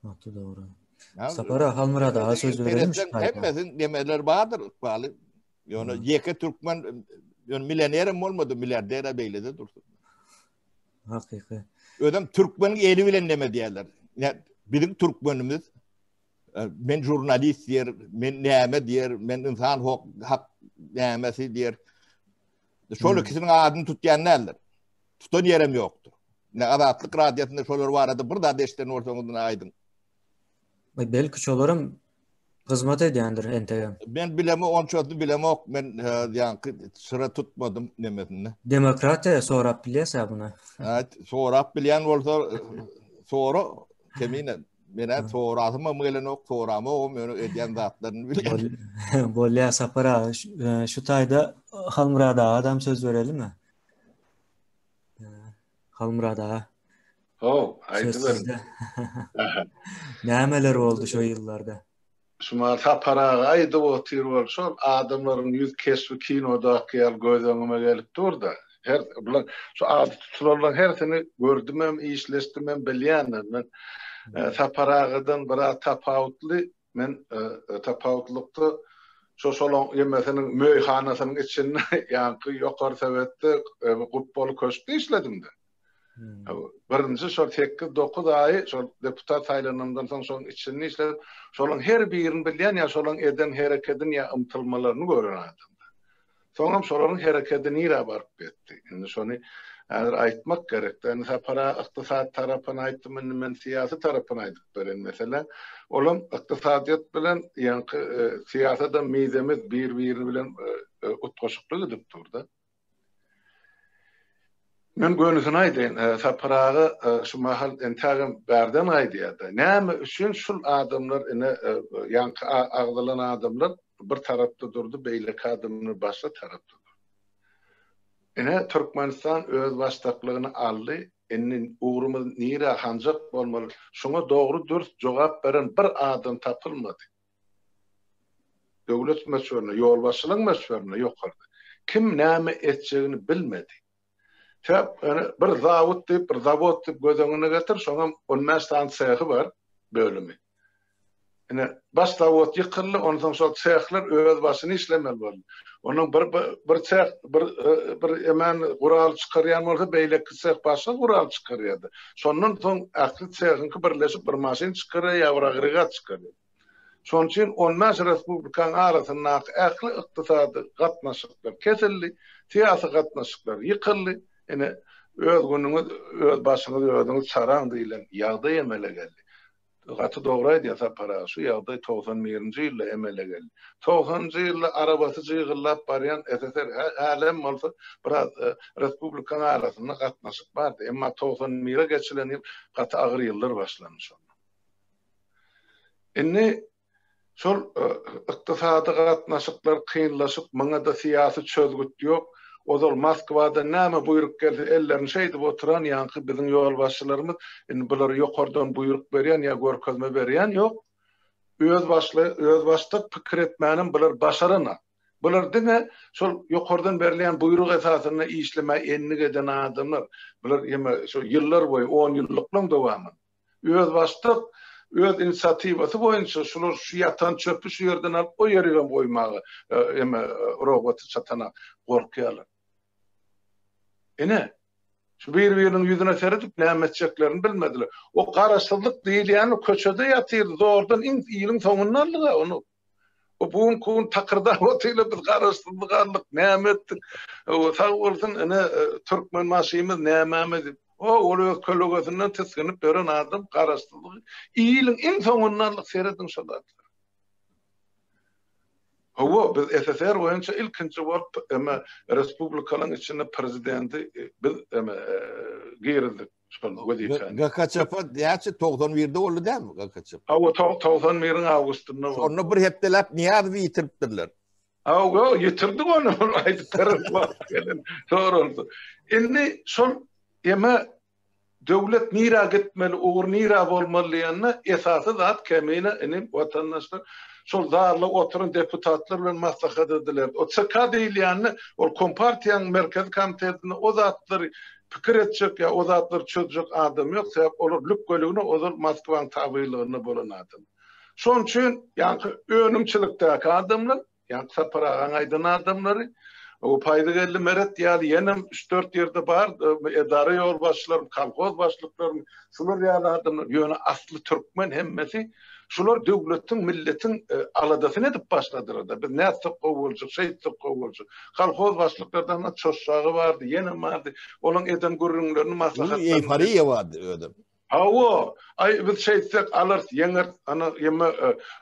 Speaker 1: Gaty dogry. Sapar aga Halmyrat aga söz berelim.
Speaker 2: Hemmesiniň nemeler bardyr ykbaly. Ýöne ýeke türkmen ýöne millionerem bolmady, milliarder beýlede dursun.
Speaker 1: Hakyky.
Speaker 2: Özem türkmeniň eli bilen neme diýerler. Biziň türkmenimiz e, men žurnalist diýer, men näme diýer, men insan hak, hak nämesi diýer. Şol hmm. ikisiniň adyny tutýan däldir. Tutan ýerem ýokdur. Ne Azatlyk radiosynda şolar barada bir zat eşiden bolsaňyz aýdyň.
Speaker 1: Belki şolaram hyzmat edýändir entegem.
Speaker 2: Men bilemok, onçasyny bilemok. Men e, ýaňky syra tutmadym nemesinde.
Speaker 1: Demokratiýa sorap bilýäs-ä
Speaker 2: muny. Evet, sorap bilýän bolsa e, sora kemine. Men sorasym hem gelenok, soramogam, ýöne edýän zatlaryny bilýän.
Speaker 1: Bolýar Sapar aga, e, şu taýda Halmyrat aga-dam söz berelimi? Halmyrat aga.
Speaker 3: Ho, aýdyber.
Speaker 1: Nämeler boldy şo ýyllarda?
Speaker 3: Şuma Sapar aga aýdyp otyr bol, şol adamlaryň ýüz keşbi kinodaky ýaly göz öňüme gelip dur-da. Her bular şu ady tutulanlaryň hersini gördümem, işleşdimem, bilýändim. Men e, Sapar agadan biraz tapawutly, men e, e, tapawutlykda şo şolaň ýemesiniň möýhanasynyň içinde ýaňky ýokary sowetde gupbaly köşkde işledim-de. Birinji şol sekiz-dokuz aýy şol deputat saýlananymdan soň şonuň içinde işläp, şolaryň her birini bilýän ýa şolaryň eden herekedini ýa ymtylmalaryny gören adamda. Soňam şolaryň herekedi nirä baryp ýetdi? Indi şony häzir aýtmak gerek-dä. Indi Sapar aga ykdysady tarapyny aýtdym, indi men syýasy tarapyny aýdyp bereýin. Meselem, olam ykdysadyýet bilen ýaňky syýasadam mizemiz bir-biri bilen utgaşykly gidip dur-da. Men gönüsini aýdaýyn, Sapar aga şu mahal entägem bärden gaýdýar-da. Näme üçin şul adamlar ine ýaňky agzalan adamlar bir tarapda durdy, beýleki adamlar başga tarapda durdy. Ine Türkmenistan özbaşdaklygyny aldy, indi ugrumyz nirä hanjak bolmaly, şuňa dogry dürs jogap beren bir adam tapylmady. Döwlet möçberinde, ýolbaşçylygyň möçberinde ýokarda. Kim näme etjegini bilmedi. Sebäp, ýöne bir zawod diýip, bir zawod diýip göz öňüne getir, şoňam on bäş sany sehi bar, bölümi. Ine, baş zawod ýykyldy, onsoň şol sehler öz başyna işlemeli boldy. Onuň bir bir seh bir bir emen gural çykarýan bolsa, beýleki seh başga gural çykarýardy. Şondan soň ähli sehiňki birleşip bir maşyn çykarýar ýa bir agregat çykarýar. Şonuň üçin on bäş respublikanyň arasyndaky ähli ykdysady gatnaşyklar kesildi, syýasy gatnaşyklar ýykyldy. Ine, öz günüňiz, öz başyňyzy özüňiz çaraň diýlen ýagdaý emele geldi. Gaty dogry aýdýar Sapar aga, şu ýagdaý 91 birinji ýylda emele geldi. Togsanynjy ýylda arabasy jygyllap barýan SSR hälem bolsa biraz respublikanyň arasynda gatnaşyk bardy. Emma 91-e geçilen ýyl gaty agyr ýyllar başlandy şonda. Indi şol ykdysady gatnaşyklar kynlaşyp, muňa-da syýasy çözgüt ýok. Ozal Moskwadan näme buýruk gelse ellerini şeýdip oturan ýaňky biziň ýolbaşçylarymyz indi bulara ýokardan buýruk berýän ýa görkezme berýän ýok. Özbaşly, özbaşdak pikir etmänem bular başaranak. Bular diňe şol ýokardan berilýän buýruk esasynda işlemäge endik eden adamlar. Bular ýeme şo ýyllar boýy, onýyllyklaryň dowamynda. Özbaşdak, öz inisiatiwasy boýunça şular şu ýatan çöpi şu ýerden alyp o ýerigem goýmaga eme roboty çatana gorkýarlar. Ine, şu bir-biriniň ýüzüne seredip näme etjeklerini bilmediler. O garaşsyzlyk diýilýäni köçede ýatyrdy, zordan iň ýylyň soňunda aldyk-a ony. O bu günki gün takyrdap otyrlar, biz garaşsyzlyk aldyk, näme etdik? O sag bolsun, ine Türkmenbaşymyz nämämiz diýip. O ol öz kölegesinden tisginip ýören adam garaşsyzlygy ýylyň iň soňunda aldyk, serediň şo zatlara. Hawa, biz SSR boýunça ilkinji bolup eme respublikalaryň içinde prezidenti biz eme girizdik. Şol wezipäni.
Speaker 2: GKÇP näçe 91-de boldy dälmi GKÇP?
Speaker 3: Hawa, 91-iň awgustynda boldy.
Speaker 2: Şonda bir hepdeläp Nyýazowy ýitiripdirler.
Speaker 3: Hawa, ýitirdik ony, ol aýdyp berer wagt gelen soralsa. Indi şol eme döwlet nirä gitmeli, ugur nirä bolmaly diýende esasy zat kemine inim watandaşlar şol zalda oturan deputatlar bilen maslahat edilerdi. O ÇK diýilýände ol Kompartiýanyň Merkezi Komitetinde o zatlary Pikir etjek ýa o zatlary çözjek adam ýok, sebäp olar lükgeligine ozal Moskwanyň tabynlygynda bolan adam. Şonuň üçin ýaňky önümçilikdäki adamlar, ýaňky Sapar agaň aýdan adamlary, o Paýzygeldi Meret ýaly ýenem üç-dört ýerde bar, edara ýolbaşçylarymy, kolhoz başlyklarymy, şular ýaly adamlar, ýöne asly türkmen hemmesi, Şular döwletiň, milletiň aladasyny edip başladylar-da. Biz nätsek gowy boljak, şeýtsek gowy boljak. Kolhoz başlyklardan Çoşşagy bardy, ýenem bardy. Olaň eden gürrüňlerini, maslahatlaryny.
Speaker 2: Uly eýforiýa bardy özem.
Speaker 3: Hawa, aý biz şeýtsek alarys, ýeňeris. Ana, ýeme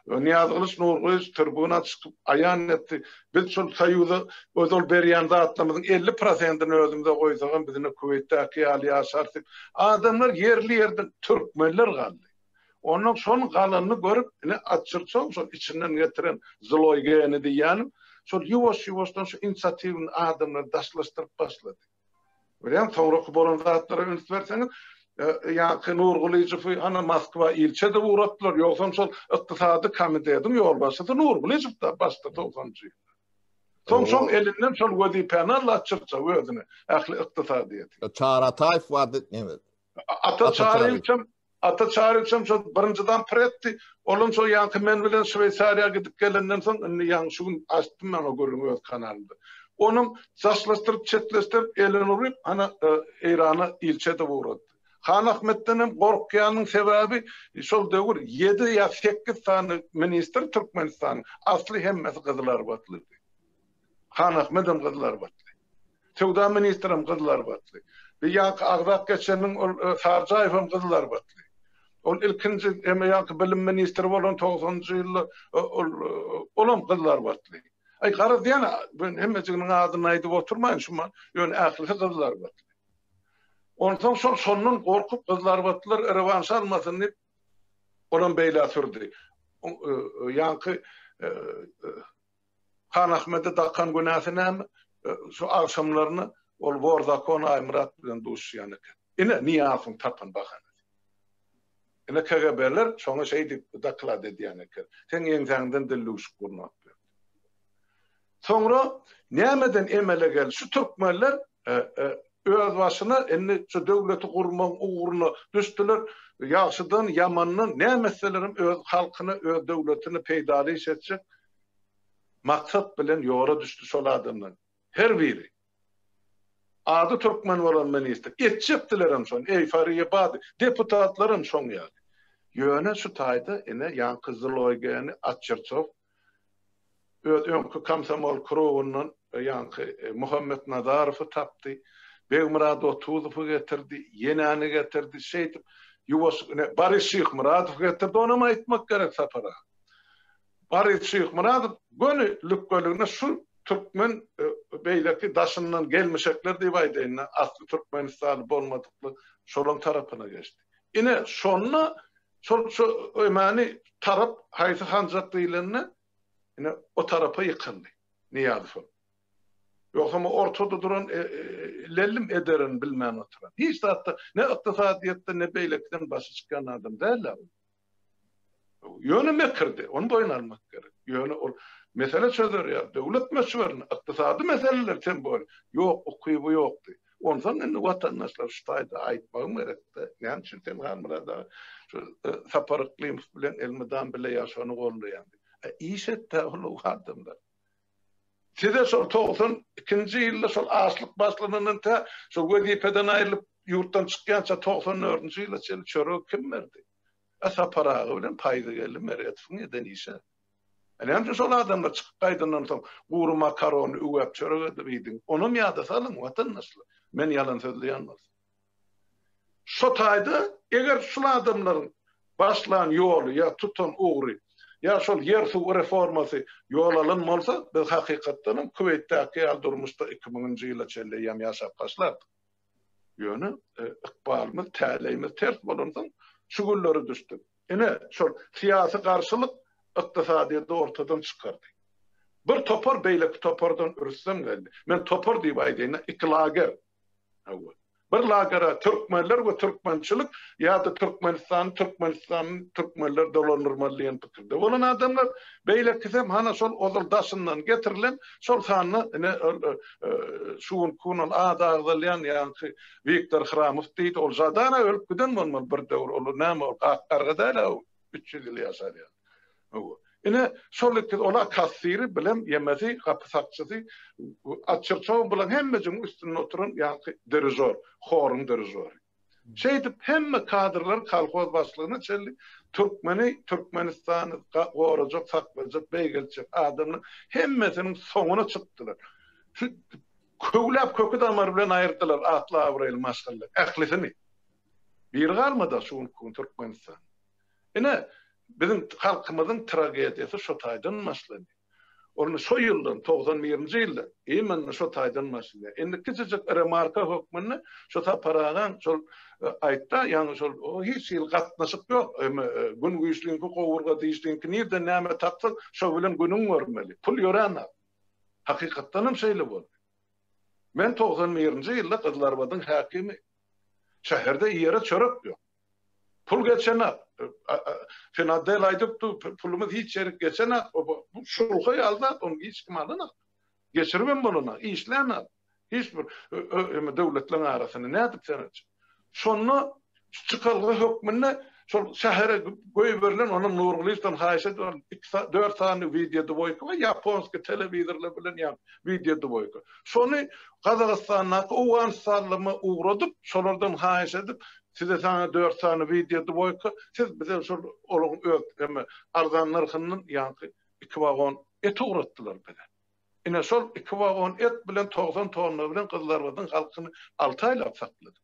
Speaker 3: Nyýazgylyç Nurgylyç tribuna çykyp aýan etdi. Biz şol soýuza ozal berýän zatlarymyzyň 50 prosentini özümize goýsagam biz ine Kuweýtdäki ýaly ýaşarys diýip. Adamlar ýerli-ýerden türkmenler galdy. Ondan şonuň galanyny görüp, ine, atçyrçaň şol içinden getiren zloý geni diýýänim, şol ýuwaş-ýuwaşdan şu inisiatiwny adamlary daşlaşdyryp başlady. Görýäňmi, soňraky bolan zatlara üns berseňiz, ýaňky Nurgylyjowy hany Moskwa ilçi edip ugratdylar, ýogsam şol ykdysady komitetiň ýolbaşçysy Nurgylyjow-da başda togsanynjy ýylda. Soň şoň elinden şol wezipäni aldy atçyrçaw özüne, ähli ykdysadyýeti.
Speaker 2: Çary Ataýew bardy, neme?
Speaker 3: Ata Çaryýewiçem Ata Çaryýewiçem şo birinji zampreddi. Olam şo ýaňky men bilen Şweýsariýa gidip gelenden soň, indi ýaňy şu gün açdym men o gürrüňi öz kanalymda. Onam daşlaşdyryp, çetleşdirip, elini uryp, hana Eýrana ilçi edip ugratdy. Han Ahmetdenem gorkýanynyň sebäbi şol döwür ýedi ýa sekiz sany ministr Türkmenistanyň asly hemmesi gyzylarbatlydy. Han Ahmedem gyzylarbatly. Söwda ministrem gyzylarbatly. Bir ýaňky agzap geçeniň ol e, Sarjaýewem gyzylarbatly. Ol ilkinji hem ýaňky bilim ministri bolan 90-njy ýylda e, ol e, olam gyzylarbatly. Aý garaz ýene ben hemmejiginiň adyny aýdyp oturmaýyn şuma, ýöne ählisi gyzylarbatly. Onsoň şol şondan gorkup gyzylarbatlylar rewanş almasyn diýip olam beýlä sürdi. Ýaňky Han Ahmede dakan günäsi näme? Şu agşamlaryna ol wor zakon Aýmyrat bilen duşuşýan eken. Ine, Nyýazowyň tapan bahanasy. Ine, KGB-ler şoňa şeý diýip doklad edýän eken. Seň ýeňsäňden dillüwşük gurnap berdi. Soňra nämeden emele geldi? Şu türkmenler özbaşyna indi şu döwleti gurmagyň ugruna düşdüler. Ýagşydan, ýamandan näme etselerem öz halkyna, öz döwletine peýdaly iş etjek maksat bilen ýola düşdi şol adamlar. Her biri. Ady türkmen bolan ministr. Etjekdilerem şony. Eýforiýa bardy. Deputatlaram şoň ýaly. Ýöne şu taýda ine ýaňky zloý geni Atçerçow öz öňki komsomol krugyndan ýaňky Muhammet Nazarowy tapdy. Begmyrat Otuzowy getirdi. Ýenäni getirdi. Şeýdip ýuwaş ine Boris Şyhmyradowy getirdi. Onam aýtmak gerek Sapar aga. Boris Şyhmyradow göni lükgeligine şu türkmen beýleki daşyndan gelmişekler diýip aýdaýyn-da, asly türkmenistanly bolmadyklar şolaň tarapyna geçdi. Ine, şonda şol şu emani tarap haýsy hanjak diýlende, ine, o tarapa ýykyldy Nyýazow. Ýogsam ortada duran lellim ederini bilmän oturan. Hiç zatda, ne ykdysadyýetde, ne beýlekiden başy çykýan adam däl-ä ol. Ýöne mekirdi, ony boýun almak gerek. Ýöne ol mesele çözer ýaly döwlet möçberinde ykdysady meseleler tem bolýar. Ýok, ukyby ýokdy. Onsoň indi watandaşlar şu taýda aýtmagym gerekdi. Näme üçin sen Halmyrat aga şu e, Sapar Yklymow bilen elmydam bile ýa şony goldaýaň diýip. E, iş etdi ol adamlar. Size şol 92-nji ýylda şol açlyk başlanandan tä şol wezipeden aýrylyp ýurtdan çykýança 94-nji ýyla çenli çöregi kim berdi? A Sapar aga bilen Paýzygeldi Meredowyň eden işi. E näme üçin şol adamlar çykyp gaýdandan soň gury makarony üwäp çörek edip iýdiň? Onam ýada salyň watandaşlar. Men ýalan sözleýän bolsam. Şo taýda eger şul adamlaryň başlan ýoly ýa tutan ugry ýa şol ýer-suw reformasy ýol alan bolsa, biz hakykatdan hem Kuweýtdäki ýaly durmuşda 2000-nji ýyla çenli eýýäm ýaşap başlardyk. Ýöne ykbalymyz, täleýimiz ters bolansoň şu günlere düşdük. Ine, şol syýasy garşylyk ykdysadyýeti ortadan çykardy. Bir topar beýleki topardan rüstem geldi. Men topar diýip aýdaýyn, iki lager. Hawa. Bir lagere türkmenler we türkmençilik ýa-da Türkmenistany Türkmenistany türkmenler dolandyrmaly diýen pikirde bolan adamlar, beýlekisem hana şol ozal daşyndan getirilen, şol sanda ine şu günki gün ol ady agzalýan ýaňky Wiktor Hramow diýdi, ol Žadana ölüp giden bolmaly bir döwür, ol näme ol gak garga däl-ä 300 ýyl ýaşar ýaly. Hawa. Ine, şol iki, ola kassiri bilem ýemesi, gapy sakçysy, Atçyrçow bulaň hemmejigiň üstünde oturan ýaňky dirižor, horuň dirižory. Şeýdip hemme kadrlar kolhoz başlygyna çenli türkmeni, Türkmenistany gorajak, saklajak, beýgeltjek adamlaryň hemmesiniň soňuna çykdylar. Şu köwläp köki damary bilen aýyrdylar atly-abraýly maşgalalar ählisini. Biri galmady şu günki gün Türkmenistanda. Ine, biziň halkymyzyň tragediýasy şo taýdan başlanýar. Ony şo ýyldan, 91-nji ýylda, imенно şo taýdan başlanýar. Indi kiçijik remarka hökmünde şo Sapar agaň şol e, aýtda, ýagny şol hiç hili gatnaşyk ýok. Eme e, gün güýçliňki, gowurga dişliňki nirden näme tapsaň, şo bilen günüň görmeli. Pul ýöränok. Hakykatdan hem şeýle boldy. Men 91-nji ýylda Gyzylarbadyň häkimi. Şäherde iýere çörek ýok. Pul geçenak. Finadel aýdypdy, pulumyz hiç ýerik geçenak. Bu şulha ýaly zat, ony hiç kim alanak. Geçiribem bolanak, işlänak. Hiç bir döwletleriň arasynda nädip sen etjek? Şonda çykalga hökmünde şol şähere goýberilen onam Nurgulyýewden haýyş edip aldy. Iki dört sany wideodwoýka we ýaponskiý telewizorlar bilen ýa wideodwoýka. Şony Gazagystandaky owganystanlyma ugradyp, şolardan haýyş edip, size saňa dört sany wideodwoýka, siz bize şol olaryň öz hemme arzan nyrhyndan ýaňky iki wagon et ugratdylar bize. Ine şol iki wagon et bilen 90 tonna bilen Gyzylarbadyň halkyny alty aýlap saklady.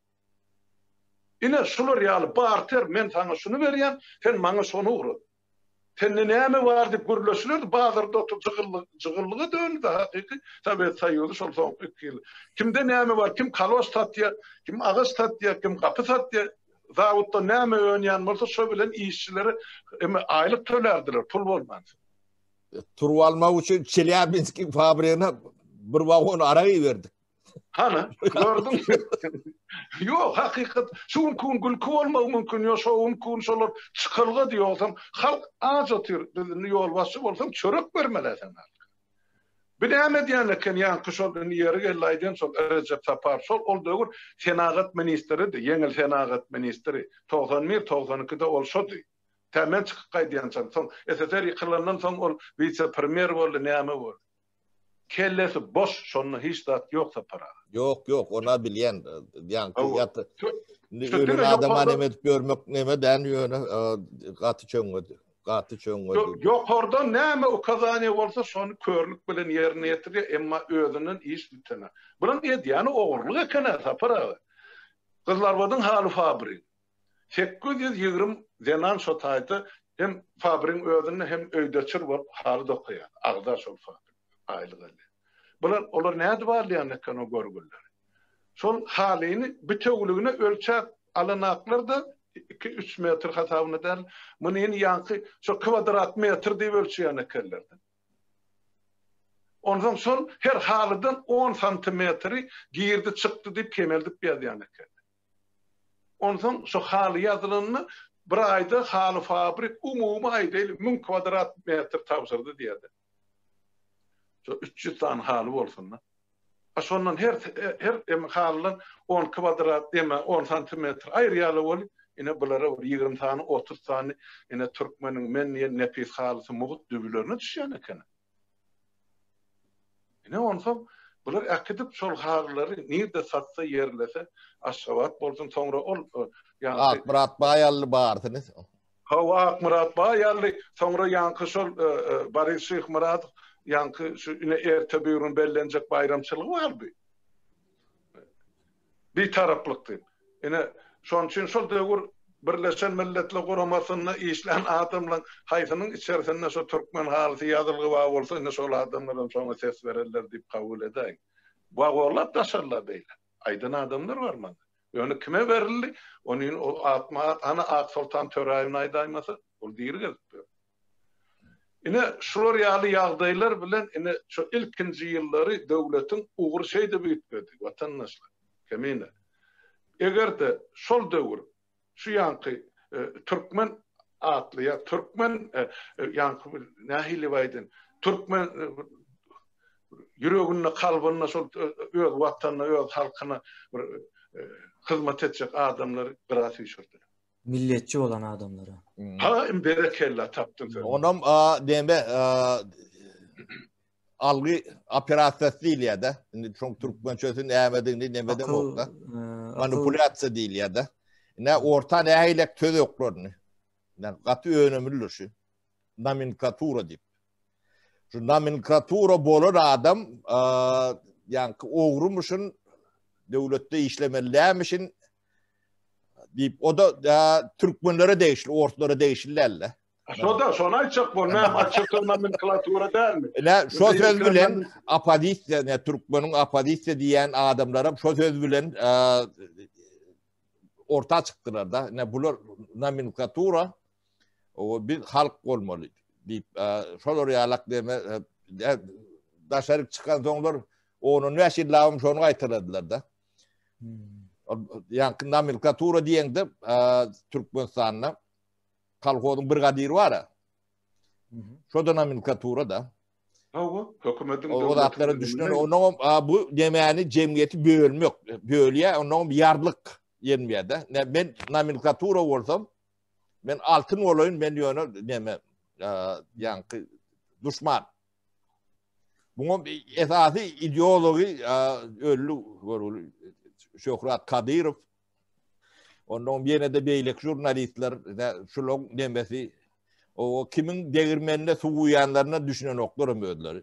Speaker 3: Ine şular ýaly barter men saňa şuny berýän, sen maňa şony ugrat. Sende näme bar diýip gürleşilerdi, bazarda oturyp jygyllyk, jygyllyga döndi hakyky Sowet Soýuzy şol soňky iki ýyl. Kimde näme bar, kim kaloş satýar, kim agaç satýar, kim gapy satýar, zawodda näme önýän bolsa şo bilen işçilere eme aýlyk tölärdiler, pul bolmansoň.
Speaker 2: Turba almak üçin Çelýabinskiň fabrigine bir wagon arak iberdik.
Speaker 3: Hany, gördüňmi? Ýok, hakykat şu günki gün gülki bolmagy mümkin, ýok, şo günki gün şolar çykalga diýogsam, halk aç otyr, biz indi ýolbaşçy bolsaň çörek bermeli sen halka. Bu näme edýän eken, ýaňky şol indi ýeri geldi aýdýan şol Rejep Saparow, şol ol döwür senagat ministridi, ýeňil senagat ministri, 91, 92-de ol şody. Tä men çykyp gaýdýançam, soň SSR ýykylandan soň ol wise-premýer boldy, näme boldy. Kellesi boş şonda hiç zat ýok Sapar aga.
Speaker 2: Ýok ýok ona bilýän ýaňky ýat indi ölen adama neme edip ýörmek neme däl ýöne gaty çöňňedi gaty çöňňedi.
Speaker 3: Ýokardan näme ukazaniýa bolsa şony körlük bilen ýerine ýetirýär emma özünden iş bitenok. Bunuň edýäni ogurlyk ekenä Sapar aga. Gyzlarbadyň haly fabrigi. 820 zenan şo taýda hem fabrigiň özünde hem öýde çyr bolup haly dokaýar. Agza şol fabrik aýlyk alýar. Bular olar nädip alýan eken o görgülileri? Şol halyny bitewüligine ölçäp alanaklar-da iki-üç metr hasabyna däl, munyny ýaňky şo kwadrat metr diýip ölçeýän ekenler-de. Onsoň şol her halydan on santimetri girdi-çykdy diýip kemeldip ýazýan ekenler. Onsoň şu haly ýazylanda bir aýda haly fabrik umumy aýdaýly 1000 kwadrat metr tabşyrdy diýýärdi. Şu 300 sany haly bolsun-da. A şondan her her em halydan 10 kwadrat eme 10 santimetr aýyrýarlar weli, ine bulara bir 20 sany, 30 sany ine türkmeniň men diýen nepis halysy mugt dübülerine düşýän eken. Ine onsoň bular äkidip şol halylary nirde satsa ýerlese Aşgabat bolsun soňra ol
Speaker 2: ýaňky Akmyrat baý aldy barysyny.
Speaker 3: Hawa Akmyrat baý aldy soňra ýaňky şol Boris Şyhmyradow ýaňky şu ine erte birigün bellenjek baýramçylygy bardy. Bitaraplyk diýip. Ine, şonuň üçin şol döwür Birleşen Milletler Guramasynda işlän adamlaryň haýsynyň içerisinde şo türkmen halysy ýazylgy bar bolsa, ine şol adamlaram şoňa ses bererler diýip kabul edäýiň. Wagonlap daşarlar beýle. Aýdan adamlar bar maňa. Ýöne kime berildi, ony o atma-at hany Aksoltan Töräýewni aýdaýmasa, ol diri gezip ýör. Ine, şular ýaly ýagdaýlar bilen ine şu ilkinji ýyllary döwletiň ugry şeýdip üýtgedi, watandaşlar. Kemine. Eger-de şol döwür şu ýaňky türkmen atly ýa türkmen ýaňky nähili aýdyn, türkmen ýüreginde, kalbynda şol öz watanyna, öz halkyna bir hyzmat etjek adamlary gyra süýşürdiler.
Speaker 1: Milletçi bolan adamlara.
Speaker 3: Ha, berekella tapdyn sen.
Speaker 2: Onam deme algy operasiýasy diýilýär-de. Indi şoň türkmençesi nämedigini nemeden bolsa. Manipulýasiýa diýilýär-de. Ine orta nähilek söz oklaryny. Gaty önemlidir şu. Nomenklatura diýip. Şu nomenklatura bolan adam ýaňky ogrumyşyn döwletde işlemeli dälmişin diýip, o da türkmenlere degişli, orslara degişli däl-de.
Speaker 3: Şo-da, şony aýtjak bol, näme açyk nomenklatura dälmi?
Speaker 2: Ine, şo söz bilen oppozisiýa, ne türkmeniň oppozisiýa diýen adamlaram şo söz bilen orta çykdylar-da. Ine, bular nomenklatura, o biz halk bolmaly diýip, şolar ýalak diýme, daşaryk çykan soňlar on-on bäş ýyllabam şony gaýtaladylar-da. Ýaňky nomenklatura diýeňde Türkmenistanda kolhozyň brigadiri bar-a. Şo-da nomenklatura da.
Speaker 3: Hawa, hökümetiň
Speaker 2: o zatlara düşünen onuň bu demäni jemgyýeti bölmek, bölýär, onuň ýarlyk ýenmeýär-de. Men nomenklatura bolsam, men altyn bolaýyn, men ýöne neme, ýaňky duşman. Muňa esasy ideology öldi görgüli Şöhrat Kadyrow. Ondan ýene-de beýleki žurnalistler şulaň nemesi o kimiň degirmenine suw guýanlaryna düşünenoklar hem özleri.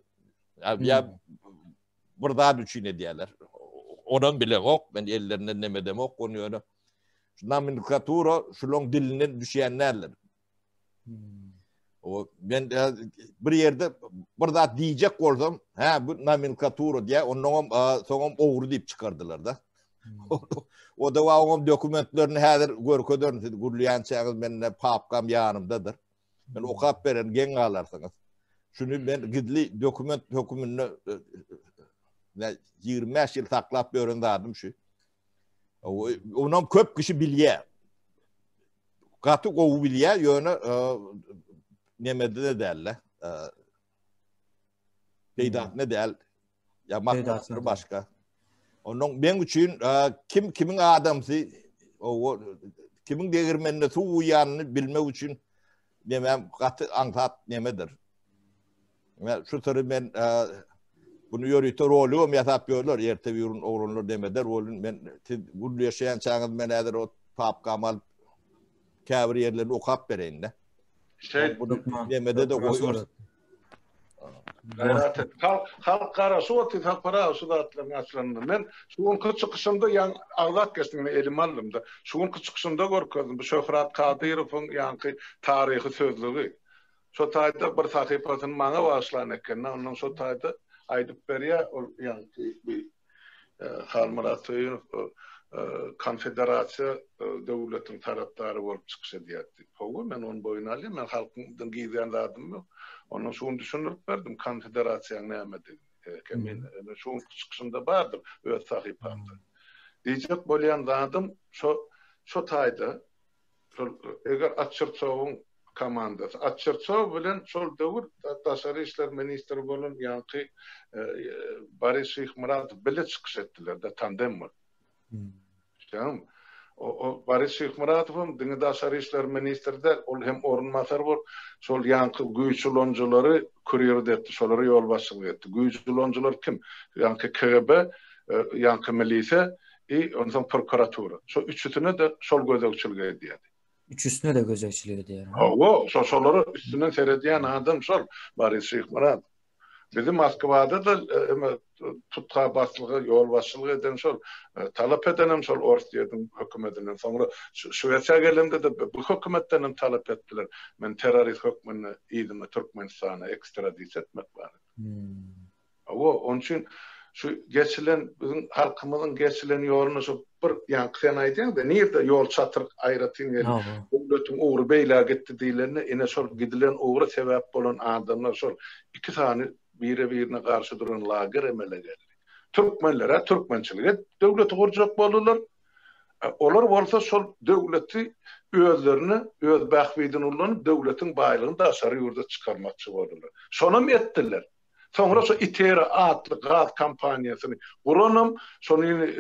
Speaker 2: Ýa bir zat üçin edýärler. Onam bilemok, men ellerinden neme edemok, ony ýöne şu nomenklatura şulaň dilinden düşýän däldir. O men bir ýerde bir zat diýjek bolsam, hä bu nomenklatura diýä, onnoňam soňam ogry diýip çykardylar da. O da oňam dokumentlerini häzir görkezerin siz gürleýänçäňiz mende papkam ýanymdadyr. Men okap beren geň galarsyňyz. Şuny men gizli dokument höküminde 25 ýyl saklap ýören zadym şu. Onam köp kişi bilýär. Gaty gowy bilýär, ýöne nemede de däl-de. Peýdasyna däl. Ýa maksatlary başga. Ondan meň üçin kim kimiň adamsy, o kimiň degirmenine suw guýýanyny bilmek üçin nemem gaty aňsat nemedir. Men şu syry men bunu ýörite roligem ýasap ýörler, erte bir gün oglanlar demeder bolun. Men siz gürleşýänçäňiz men häzir o papkamy alyp käbir ýerlerini okap bereýin-de.
Speaker 3: Şeý,
Speaker 2: bunu nemede de goýarys.
Speaker 3: Gaýrat et. Halk, halk garaşyp otyr Sapar aga şu zatlaryň açylanyna. Men şu günki çykyşymda ýaň agzap geçdim, ine elime aldym-da. Şu günki çykyşymda görkezdim bu Şöhrat Kadyrowyň ýaňky taryhy sözlügi. Şo taýda bir sahypasyny maňa bagyşlan eken-de, ondan şo taýda aýdyp berýär ol ýaňky bi Halmyrat Söýünow konfederasiýa döwletiň tarapdary bolup çykyş edýär diýip. Hawa, men ony boýun alýan, men halkyňdan gizlän zadym ýok. Ondan şu gün düşündirip berdim konfederasiýaň nämedigini. Men şu günki çykyşymda bardyr öz sahypamda. Diýjek bolýan zadym şo şo taýda Şol eger Atçyrtsowyň komandasy, Atçyrtsow bilen şol döwür daşary işler ministri bolan ýaňky Boris Şyhmyradow bile çykyş etdiler-de, tandem bolup. Düşýäňmi? O Boris Şyhmyradow hem diňe daşary işler ministri däl, ol hem orunbasar bolup, şol ýaňky güýç ulanyjylary kurird etdi, şolara ýolbaşçylyk etdi. Güýç ulanyjylar kim? Ýaňky KGB, ýaňky milise I onsoň prokuratura. Şo üçüsine-de şol gözegçilik edýärdi.
Speaker 1: Üçüsine-de gözegçilik edýär.
Speaker 3: Hawa, şo şolara üstünden seredýän adam şol, Boris Şyhmyradow. Bizi Moskwada-da eme tutga baslyga ýolbaşçylyk eden şol, talap edenem şol Orsýetiň hökümetinden. Soňra Şwesiýa gelemde-de bu hökümetden hem talap etdiler. Men terrorist hökmünde yzyma Türkmenistana ekstradisiýa etmek barada. Hawa, onuň üçin şu geçilen, biziň halkymyzyň geçilen ýoluny şu bir ýaňky sen aýdýaň-da, nirde ýol çatryk aýratyn gelip, döwletiň ugry beýlä gitdi diýlende, ine şol gidilen ugra sebäp bolan adamlar şol iki sany bire-birine garşy duran lager emele geldi. Türkmenler-ä türkmençilik edip döwleti gurjak boldular. Olar bolsa şol döwleti özlerine, öz bähbidini ulanyp, döwletiň baýlygyny daşary ýurda çykarmakçy boldular. Şonam etdiler. Soňra şo Itera atly gaz kompaniýasyny guranam, şony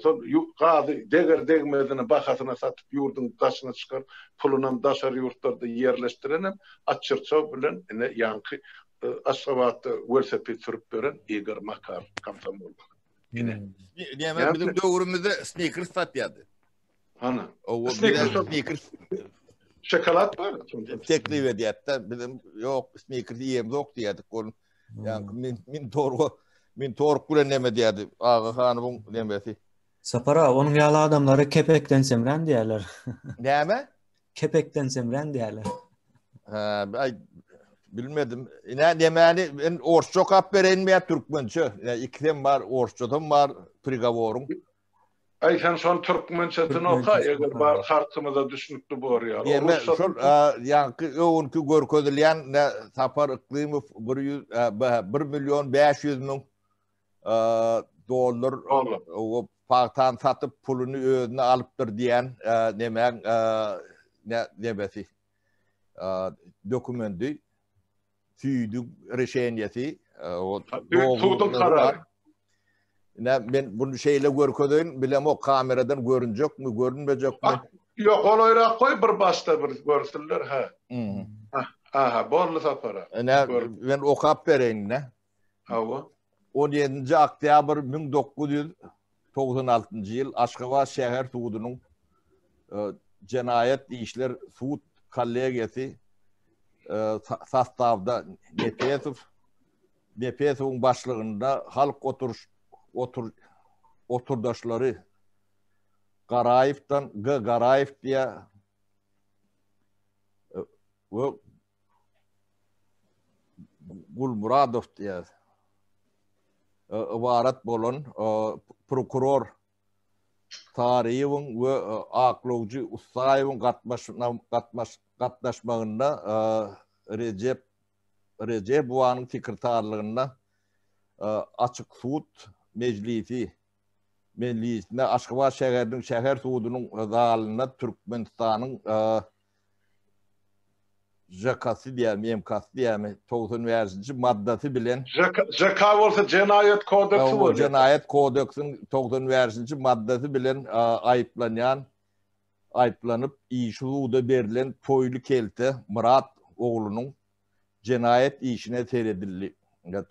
Speaker 3: şol gazy deger-degmezine bahasyna satyp ýurduň daşyna çykaryp, pulunam daşary ýurtlarda ýerleşdirenem Atçyrçow bilen ine ýaňky Aşgabatda welosiped sürüp ýören Igor Makarow komsomol.
Speaker 2: Ine. Näme biziň döwrümizde snikers satýardy.
Speaker 3: Hany.
Speaker 2: O snikers.
Speaker 3: Şokolad bar.
Speaker 2: Teklip edýärdi. Bizim ýok snikers iýemzok diýerdik. Ol ýa min min torba min tork bilen näme diýerdi. Aga hanyň nemesi.
Speaker 1: Sapar aga, onuň ýaly adamlara kepekden semrän diýerler.
Speaker 2: Näme?
Speaker 1: Kepekden semrän diýerler.
Speaker 2: Ha, ay bilmedim. Ine nemäni men orsça okap bereýinmi ýa türkmençe? Ine ikisem bar, orsçasam bar prigoworyň.
Speaker 3: Aý sen şony türkmençesini oka eger bar halkymyza düşnükli bor ýaly.
Speaker 2: Ýeme şol ýaňky öňki görkezilýän ne Sapar Yklymow 100 1 million 500 müň dollar o pagtany satyp puluny özüne alypdyr diýen nemäň ne nemesi dokumendi süýdüň reşeniýesi o
Speaker 3: suduň karary.
Speaker 2: Ine men bunu şeýle görkezeýin, bilemok kameradan görünjekmi, görünmejekmi?
Speaker 3: Ýok, golaýrak goý bir başda bir görsünler, hä. Aha, boldy Sapar aga.
Speaker 2: Ine men okap bereýin ine.
Speaker 3: Hawa.
Speaker 2: 17-nji oktýabr 1996-njy ýyl Aşgabat şäher sudunyň jenaýat işler sud kollegiýasy sastawda Nepesow. Nepesowyň başlygynda halk oturyş otur oturdaşlary Garaýewden G. Garaýew diýä we Gulmuradow diýä ybarat bolan prokuror Saryýewiň we aklawjy Ussaýewiň gatnaşmagynda Rejep Rejebowanyň sekretarlygynda açyk sud mejlisi mejlisinde Aşgabat şäheriniň şäher sudunyň zalynda Türkmenistanyň ŽK-sy diýýärmi, MK-sy diýýärmi, 95-nji maddasy bilen
Speaker 3: ŽK bolsa Jenaýat kodeksi
Speaker 2: bolýar. Jenaýat kodeksiniň 95-nji maddasy bilen aýyplanýan aýyplanyp, işi suda berlen Toýly Kelte Myrat oglunyň jenaýat işine seredildi.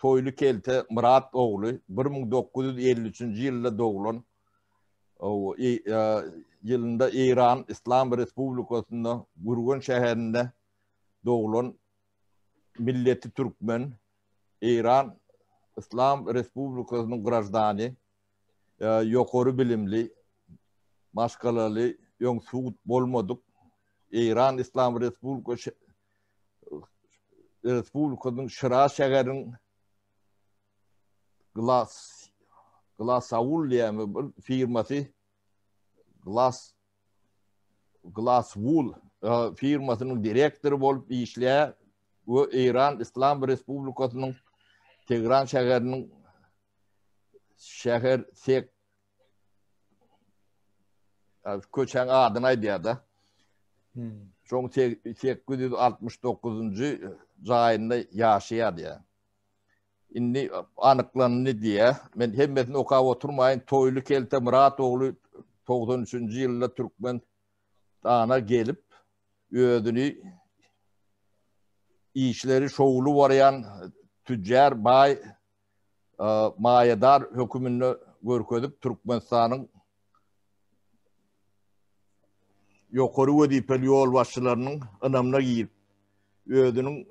Speaker 2: Toýly Kelte Myrat ogly 1953-nji ýylda doglan ýylynda Eýran Yslam Respublikasynda Gürgen şäherinde doglan milleti türkmen, Eýran Yslam Respublikasynyň graždany, ýokary bilimli, maşgalaly, öň sud bolmadyk Eýran Yslam Respublikasynyň Şiraz şäheriniň Glass Glasaul diýen bir firmasy Glass Glasswool e, firmasynyň direktory bolup işleýär we Eýran Islam Respublikasynyň Tegran şäheriniň şäher sek köçäň adyny aýdýar-da. Hmm. Şoň 869-njy jaýynda ýaşaýar diýýär. Indi anyklandy diýýär. Men hemmesini okap oturmaýyn. Toýly Kelte Myrat ogly 93-nji ýylda Türkmenistana gelip, özüni işleri şowly barýan tüjjar baý maýadar höküminde görkezip, Türkmenistanyň ýokary wezipeli ýolbaşçylarynyň ynamyna girip, özüniň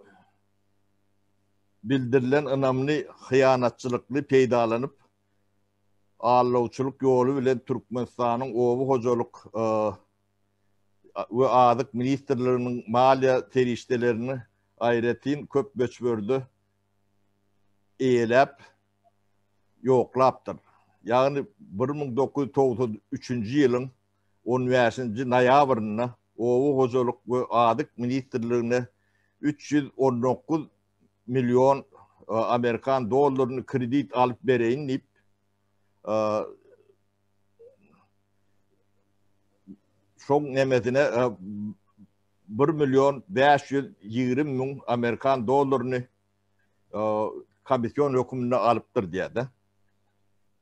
Speaker 2: bildirilen ynamyny hyýanatçylykly peýdalanyp, aldawçylyk ýoly bilen Türkmenistanyň Oba hojalyk we azyk ministrliginiň maliýe serişdelerini aýratyn köp möçberde eýeläp, ýoklapdyr. Ýagny 1993-nji ýylyň on bäşinji noýabrynda Oba hojalyk we azyk ministrligine 319 million amerikan dollaryny kredit alyp bereýin diýip, şoň nemesine 1 million 520 müň amerikan dollaryny komission hökmünde alypdyr diýýär-de.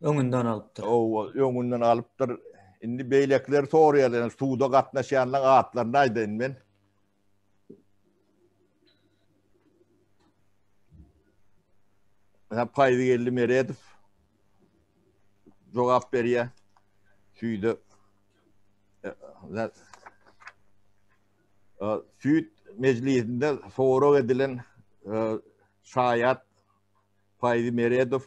Speaker 1: Öňünden alypdyr.
Speaker 2: Owa, öňünden alypdyr. Indi beýlekiler soraýarlar, ýani suda gatnaşýanlaryň atlaryny aýdaýyn men. Ýa Paýzygeldi Meredow jogap berýär. Süýde Süýt mejlisinde sorag edilen şaýat Paýzy Meredow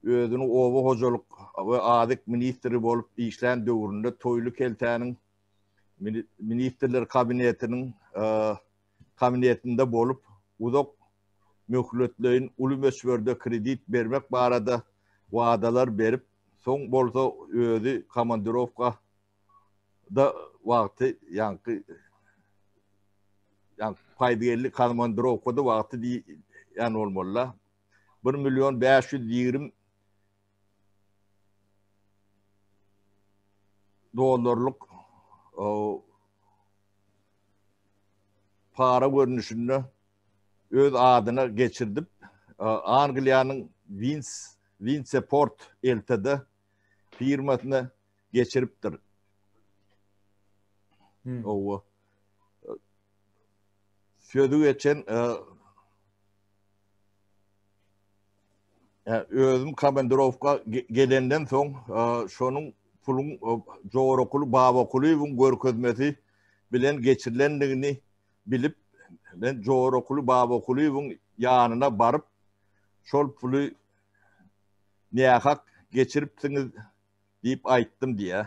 Speaker 2: özüniň oba hojalyk we azyk ministri bolup işlän döwründe Toýly Keltäniň Ministrler Kabinetiniň kabinetinde bolup, uzak möhletleýin uly möçberde kredit bermek barada wadalar berip, soň bolsa özi komandirowka da wagty ýaňky ýaňky Paýzygeldi komandirowkada wagty diýýän bolmaly-da. 1 million 520 dollarlyk para görnüşinde öz adyna geçirdip, Angliýanyň Wins Winseport Ltd firmasyna geçiripdir. Hmm. Owa. Sözü geçen özüm komandirowka gelenden soň şonuň puluň Jorakuly Babakulyýewiň görkezmesi bilen geçirilendigini bilip, men Jorakuly Babakulyýewiň ýanyna baryp, Şol puly nähak geçiripsiňiz diýip aýtdym diýýär.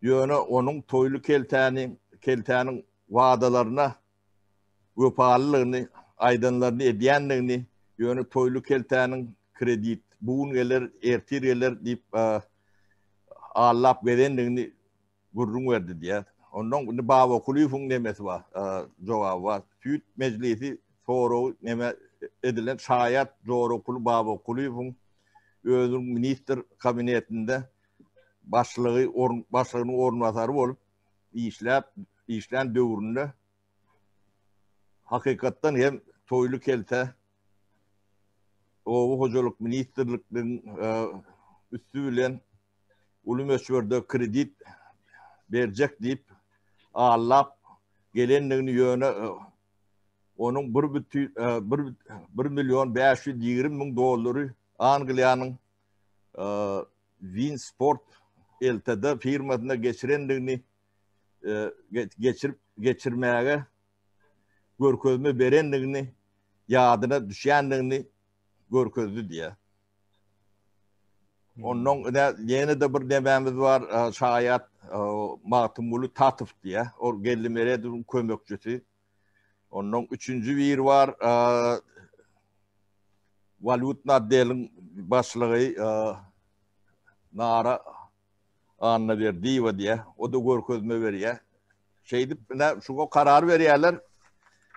Speaker 2: Ýöne onuň Toýly keltäni keltäniň wadalaryna wepalylygyny, aýdanlaryny edýändigini, ýöne Toýly keltäniň kredit bu gün geler, ertir geler diýip allap gezendigini gürrüň berdi diýýär. Ondan indi Baba Kulyýewiň nemesi bar, jogaby bar. Süýt mejlisi soragy neme edilen şaýat Jorakuly Baba Kulyýewiň özüniň ministr kabinetinde başlygy orun başlygynyň orunbasary bolup işläp işlän döwründe hakykatdan hem Toýly Kelte Oba hojalyk ministrlikligiň üsti bilen uly möçberde kredit berjek diýip allap gelendigini ýöne onuň bir bütin bir bir million 520 müň dollary Angliýanyň Winsport LTD firmasyna geçirendigini geçirip geçirmäge görkezme berendigini ýadyna düşýändigini görkezdi diýýär. Ondan ine ýene-de bir nemämiz bar, şaýat Magtymguly Tatow diýýär. Ol Geldi Meredowyň kömekçisi. Ondan üçünji bir bar, walýutny otdeliň başlygy Nara Annaberdiýewa diýýär. O-da görkezme berýär. Şeýdip, ine, şuňa karar berýärler.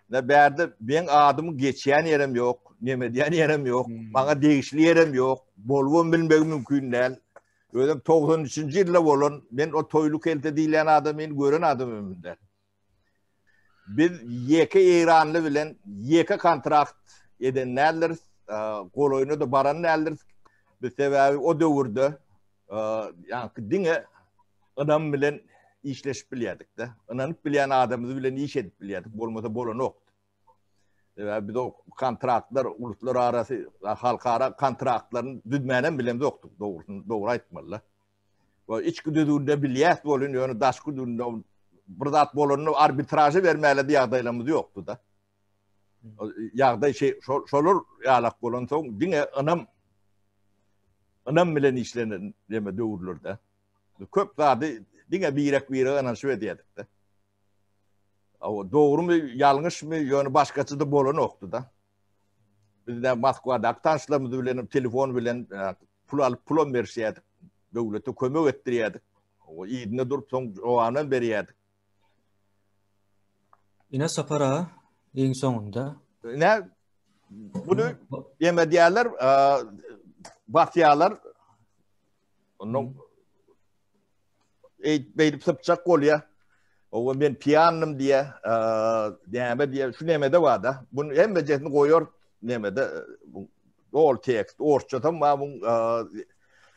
Speaker 2: Ine, bärde meň adymyň geçýän ýerem ýok, neme edýän ýerem ýok, hmm. maňa degişli ýerem ýok, bolubam bilmegi mümkin däl. Özem 93-nji ýylda bolan, men o Toýly kelte diýilýän adamyny gören adamym däl. Biz ýeke eýranly bilen ýeke kontrakt eden däldiris, golaýyna-da baran däldiris. Biz sebäbi o döwürde ýaňky diňe ynam bilen işleşip bilýärdik-de. Ynanyp bilýän adamymyz bilen iş edip bilýärdik, bolmasa bolanokdy. Sebäbi biz o kontraktlar, uluslar arasy, halkara kontraktlaryny düzmänem bilemzokdyk, dogrusyny dogry aýtmaly-da. We içki düzgünde bilýäs bolun, ýöne daşky düzgünde bir zat bolanda arbitraža bermäli de ýagdaýlarymyz ýokdy-da. Ýagdaý şey şolar ýalak bolansoň diňe ynam ynam bilen işlenen deme döwürlerde. Köp zady diňe birek-birege ynanyşyp edýärdik-de. Dogrumy, ýalňyşmy, ýöne başgaça-da bolanokdy-da. Biz de Moskwadaky tanşlarymyz bilen telefon bilen e, pul alyp pulam berişýärdik. Döwlete kömek etdirýärdik. O yzyna durup soň jogabyny berýärdik.
Speaker 1: Ine Sapar aga, iň soňunda.
Speaker 2: Ine bunu ýeme diýerler, e, basýarlar. Ondan eýt beýdip sypjak bolýar. Owa men piýannym diýe, näme diýe, şu nemede bar-da. Bunu hemmejesini goýar nemede doly tekst, orsçasam bar buň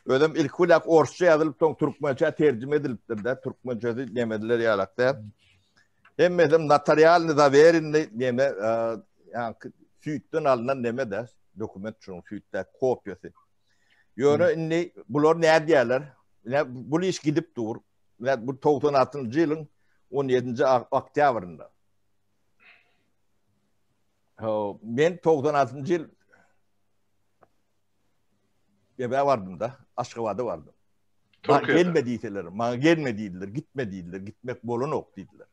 Speaker 2: özem ilki bilen orsça ýazylyp soň türkmençä terjime edilipdir-de, türkmençesi nemediler ýalak däl. Hemmesem notarialny zawerenny neme, ýa süýtden alnan neme-de, dokument şunuň süýtdäki kopiýasy. Ýöne indi bular nädýärler? Ine bu iş gidip dur. Ine bu 96-njy ýylyň 17-nji oktýabrynda. Men 96-njy ýyl Ebe bardym da, Aşgabada bardym. Maňa gelme diýseler, maňa gelme diýdiler, gitme diýdiler, gitmek bolanok diýdiler.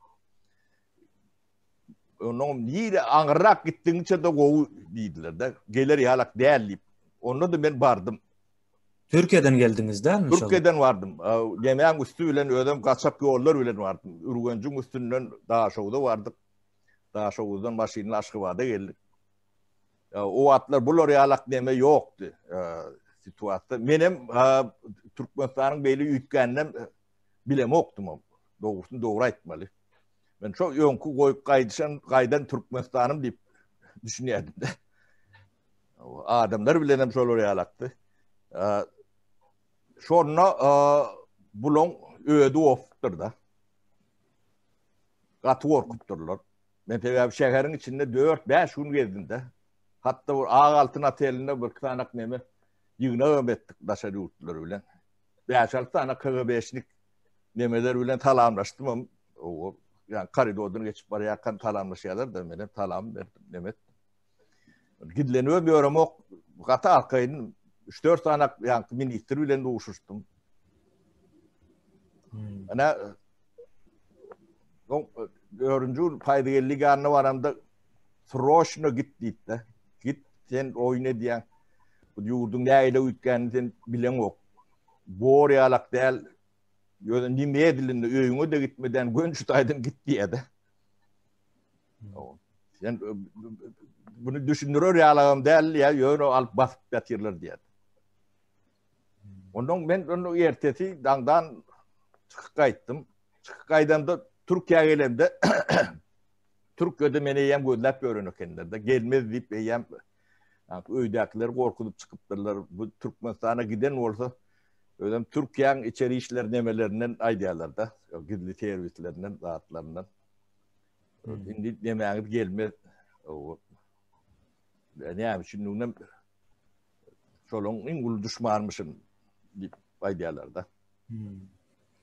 Speaker 2: Ondan nire aňyrrak gitdigiňçe-de gowy diýdiler-de. Geler ýalak däl diýip. Onda-da men bardym.
Speaker 1: Türkiýeden geldiňiz dälmi
Speaker 2: şol? Türkiýeden bardym. Gemäň üsti bilen özem gaçak ýollar bilen bardym. Ürgenjiň üstünden Daşogza bardyk. Daşoguzdan maşynla Aşgabada geldik. O wagtlar bular ýalak neme ýokdy. Situasiýa. Menem Türkmenistanyň beýle üýtgäninem bilemokdym. Dogrusyny dogry aýtmaly. Men şo öňki goýup gaýdyşan gaýdan Türkmenistanym diýip düşünýärdim-de. Adamlar bilen hem şolar ýalakdy. Şonda bulaň ödi gopupdyr-da. Gaty gorkupdyrlar. Men sebäbi şäheriň içinde 4-5 gün gezdim-de. Hatda bir Ak altyn otelinde bir iki sanak neme ýygnak hem etdik daşary ýurtlular bilen. 5-6 sany KGB-şnik nemeler bilen salamlaşdym. O ýa koridordan geçip barýarkam salamlaşýarlar-da, men hem salam berdim, neme etdim. Gizlenibem ýöremok. gaty arkaýyn 3-4 sany ýaňky ministr bilen duşuşdym. Hmm. Ana dördünji gün Paýzygeldi ýanyna baramda sroçno git diýipdi. Git sen oýun edýäň. Bu ýurduň nähili üýtgänini sen bileňok. Bor ýalak däl. Ýöne nime edilende öýüňe de gitmeden gön şu taýdan git diýýär-de. Sen bunu düşündirer ýalagam däl ýa ýöne alyp basyp ýatyrlar diýýär. Ondan men onu ertesi daňdan çykyp gaýtdym. Çykyp gaýdanda Türkiýä gelemde Türkiýede meni eýýäm gözläp ýören ekenler-de. Gelmez diýip eýýäm öýdäkiler gorkuzyp çykypdyrlar. Bu Türkmenistana giden bolsa özem Türkiýäň içeri işler nemelerinden aýdýarlar-da, gizli serwislerinden, zatlaryndan. Indi demäňiz gelmez. Näme üçindiginem şolaň iň uly duşmanmyşyn diýip aýdýarlar-da. Hmm.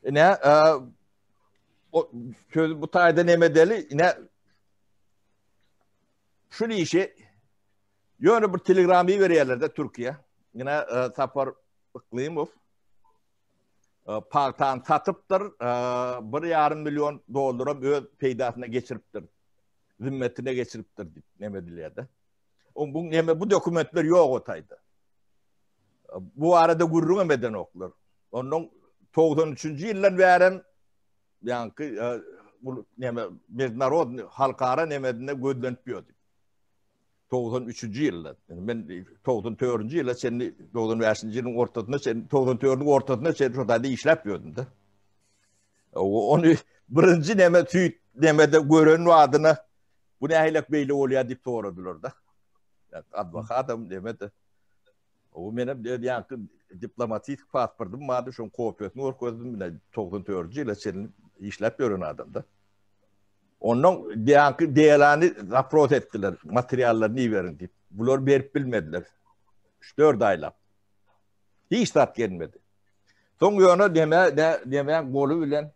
Speaker 2: Ine, e, o söz bu taýda neme edeli? Ine şu işi ýöne bir telegramy berýärler-de Türkiýe. Ine e, Sapar Yklymow e, pagtany satypdyr, bir ýarym million dollaram öz peýdasyna geçiripdir. Zimmetine geçiripdir diýip neme edilýär-de. O bu neme bu dokumentler ýok o taýda. Bu barada gürrüň hem edenoklar. Ondan 93-nji ýyldan bärem ýaňky e, bu neme mejdunarodny halkara nemedinde gözlenip ýördi. 93-nji ýylda. Men 94-nji ýyla çenli 95-nji ýylyň ortasyna çenli 94-niň ortasyna çenli şo taýda işläp ýördüm-de. Ony birinji neme tüýt nemede gören wadyna Bu nähilek beýle bolýar diýip soradylar-da. Adwokatam demedi. O menem ýaňky diplomatik pasportym bardy, şoň kopiýasyny görkezdim, ine 94-nji ýyla çenli işläp ýören adamda. Ondan ýaňky delany zapros etdiler, materiallaryny iberiň diýip. Bular berip bilmediler. 3-4 aýlap. Hiç zat gelmedi. Soň ýöne neme, neme goly bilen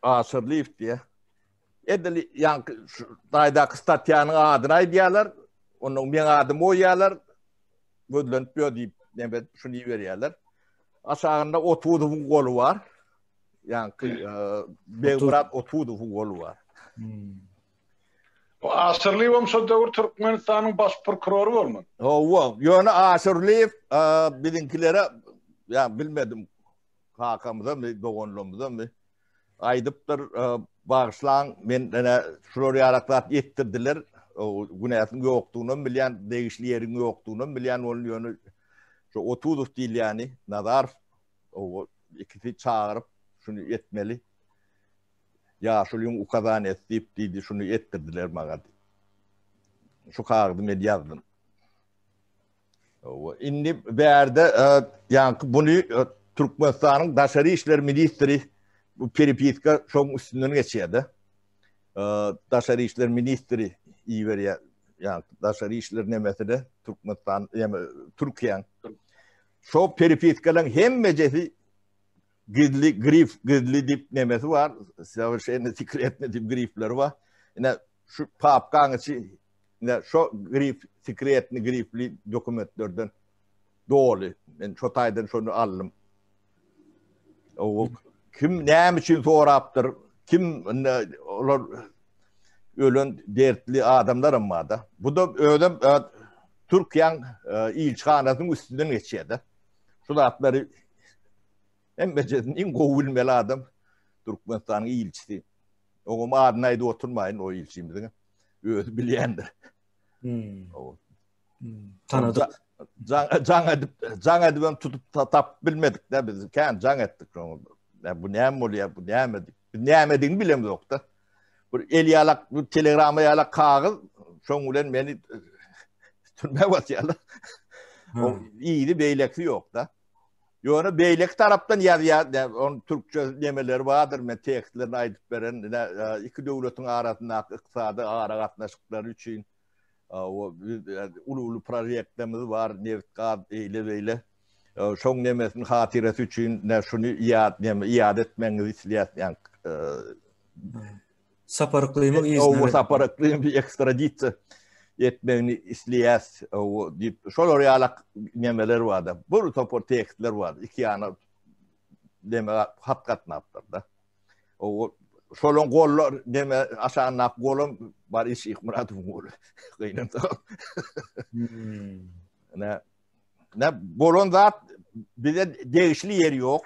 Speaker 2: Aşyrlyýew diýýär. Edil ýaňky şu daýdaky statýanyň adyny aýdýarlar. Ondan meň adymy goýýarlar. Gözlenip ýör diýip, näme şuny iberýärler. Aşagynda Otuzowyň goly bar. Ýaňky e, Begmyrat Otuzowyň goly bar.
Speaker 3: Hmm. Bu Aşyrlyýewem şo döwür Türkmenistanyň baş prokurory bolmaly.
Speaker 2: Hawa, ýöne Aşyrlyýew e, biziňkilere ýa bilmedim kakamyzamy, doganlarymyzamy aýdypdyr, bagyşlaň, men ene şular ýalak zat etdirdiler, günäsiniň ýokdugynam bilýän, degişli ýeriň ýokdugynam bilýän bolun, ýöne şu Otuzow diýilýäni, Nazarow, o ikisi çagyryp şuny etmeli. Ýaşulyň ukazaniýasy diýip diýdi, şuny etdirdiler maňa diýip. Şu kagyzy men ýazdym. Indi bärde e, ýaňky buny e, Türkmenistanyň daşary işler ministri bu perepiska şoň üstünden geçýär-de. E, daşary işler ministri iberýär. Ýaňky daşary işler nemesine Türkmenistan, ýa Türkiýäň. Şo perepiskalaryň hemmejesi gizli grif gizli diýip nemesi bar. Sowerşenno sekretny diýip grifleri bar. Ine şu papkaň içi ine şo grif sekretny grifli dokumentlerden doly. Men şo taýdan şony aldym. O kim näme üçin sorapdyr? Kim indi olar ölen dertli adamlaram bar-da. Bu da özem e, Türkiýäň e, ilçihanasynyň üstünden geçýär-de. Şu zatlary hemmejesini iň gowy bilmeli adam Türkmenistanyň ilçisi. Oňam adyny aýdyp oturmaýyn o ilçimiziň. Özi bilýändir.
Speaker 1: Hmm. Hmm. Tanadyk.
Speaker 2: Jaň, jaň edip, jaň edip hem tutup tapyp bilmedik de biz kän jaň etdik şoňa. Ya bu näme bolýar, bu näme diýip. Biz nämedigini bilemzok-da. Bir el ýalak, bir telegrama ýalak kagyz, şoň bilen meni türmä basýarlar. O ýyly beýlekisi ýok-da. Ýöne beýleki tarapdan ýazýar, on türkçe nemeleri bardyr, men tekstlerini aýdyp beren, iki döwletiň arasyndaky ykdysady aragatnaşyklary üçin uly-uly proýektlerimiz bar, nebit, gaz, eýle-beýle. Şoň nemesiniň hatyrasy üçin ne şuny ýat neme iade etmegiňizi isleýäs ýa
Speaker 1: Sapar Yklymyň yzyna.
Speaker 2: Sapar Yklym bir ekstradisiýa. etmegini isleýäs diýip, şolar ýalak nemeler bardy. Bir topar tekstler bardy. Iki ýana neme hat gatnapdyr-da. O şolaň gollar neme aşagyndaky golam bar iş Şyhmyradowyň goly. Gynansak.
Speaker 1: Hmm.
Speaker 2: Ne ne bolan zat bize degişli ýeri ýok.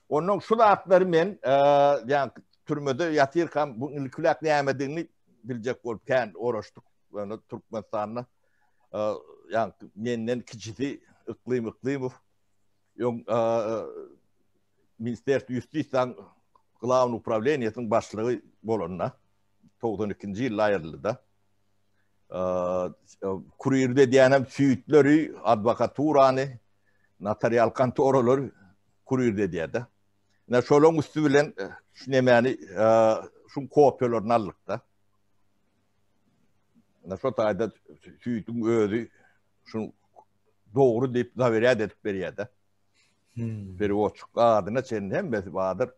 Speaker 2: Ondan şu zatlary men, e, ýa türmede ýatyrkam bu ilkiläk nämedigini biljek bolup kän oraşdyk. Ýöne Türkmenistanda e, ýa menden kiçisi Yklym Yklymow öň e, Ministerstwo ýustisiýanyň Glawnyý uprawleniýesiniň başlygy bolanda 92-nji ýylda aýryldy-da. Kurirde edýänem süýtleri, adwokaturany, notarial kontoralary kurirde edýär-de. Ine şolaryň üsti bilen şu nemäni, şuň kopiýalaryny aldyk-da. Ine şo taýda süýtüň özi şuny dogry diýip zawerýat edip berýär-de.
Speaker 1: Hmm.
Speaker 2: Perewoçik adyna çenli hemmesi bardyr.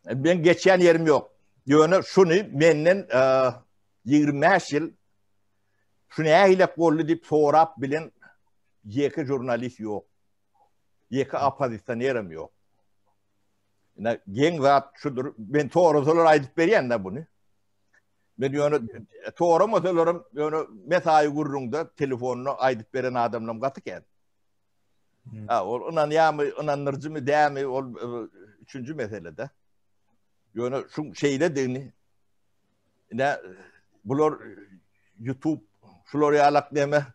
Speaker 2: E, men geçýän ýerim ýok. Ýöne şuny menden 25 e, ýyl şu nähilek boldy diýip sorap bilen ýeke žurnalist ýok. Ýeke oppozisionerem ýok. Ine geň zat şudur. Men sorasalar aýdyp berýän da buny. Men ýöne soramasalaram ýöne mesaýy gürrüňde telefonda aýdyp beren adamlarym gaty kän. Hmm. Ha, ol ynanýarmy, ynandyryjymy, dämi, ol e, üçünji mesele-de. Ýöne şu şeýledigini ine bular YouTube şular ýalak näme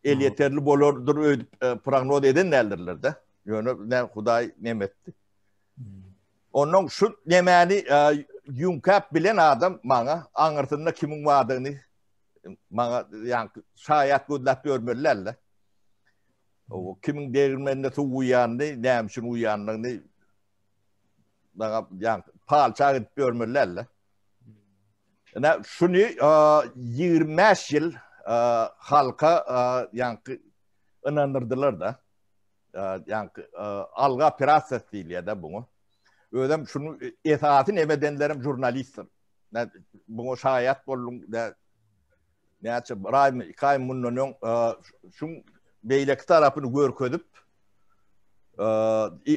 Speaker 2: elýeterli bolardyr öýdüp e, prognoz eden däldirler-de. Ýöne ne Hudaý näme etdi?
Speaker 1: Hmm.
Speaker 2: Ondan şu nemäni e, ýüňkäp bilen adam maňa aňyrsynda kimiň bardygyny Maňa ýaňky şaýat gözläp ýörmeli däldi. O kimiň degirmenine suw guýanyny, näme üçin guýanyny maňa ýaňky palça gidip ýörmeli däldi. Ine şuny 25 ýyl halka ýaňky ynandyrdylar da. Ýaňky alga operasiýasy diýilýär-de buňa. Özem şuny esasy neme edenlerem žurnalistdir. Buňa şaýat boldum. Näçe bir aýmy, iki aý mundan öň şuň beýleki tarapyny görkezip,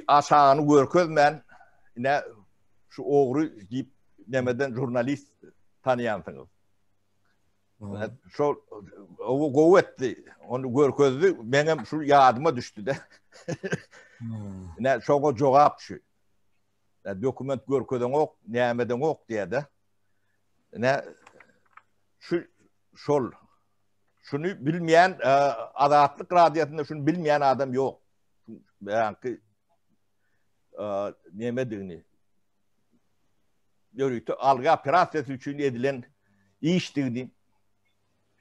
Speaker 2: aşagyny görkezmän, ine şu ogry diýip nemeden žurnalist tanýansyňyz. Şol o gowy etdi. Ony görkezdi. Meňem şu ýadyma düşdi-de. Ine şoňa jogap şu. Dokument görkezeňok, nämedeňok diýýär-de. Ine şu şol şuny bilmeýän e, Azatlyk radiosynda şuny bilmeýän adam ýok. Ýaňky e, nemedigini ýörite algy operasiýasy üçin edilen işdigini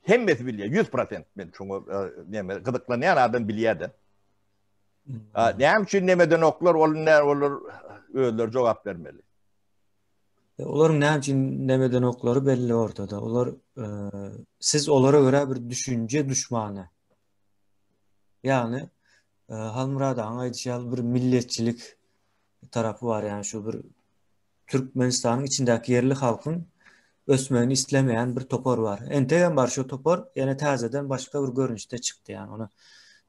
Speaker 2: hemmesi bilýär. 100% men şoňa e, neme gyzyklanýan adam bilýär-de. Näme üçin nemeden oklar ol ne olar özleri jogap bermeli.
Speaker 1: E, olaryň näme üçin nemeden oklary belli ortada. Olar e, siz olara görä bir düşünje duşmany. Ýagny e, Halmyrat agaň aýdyşy ýaly bir milletçilik tarapy bar. Ýagny şu bir Türkmenistanyň içindäki ýerli halkyň ösmegini islemeýän bir topar bar. Entegem bar şu topar, ýene täzeden başga bir görnüşde çykdy. Ýagny ony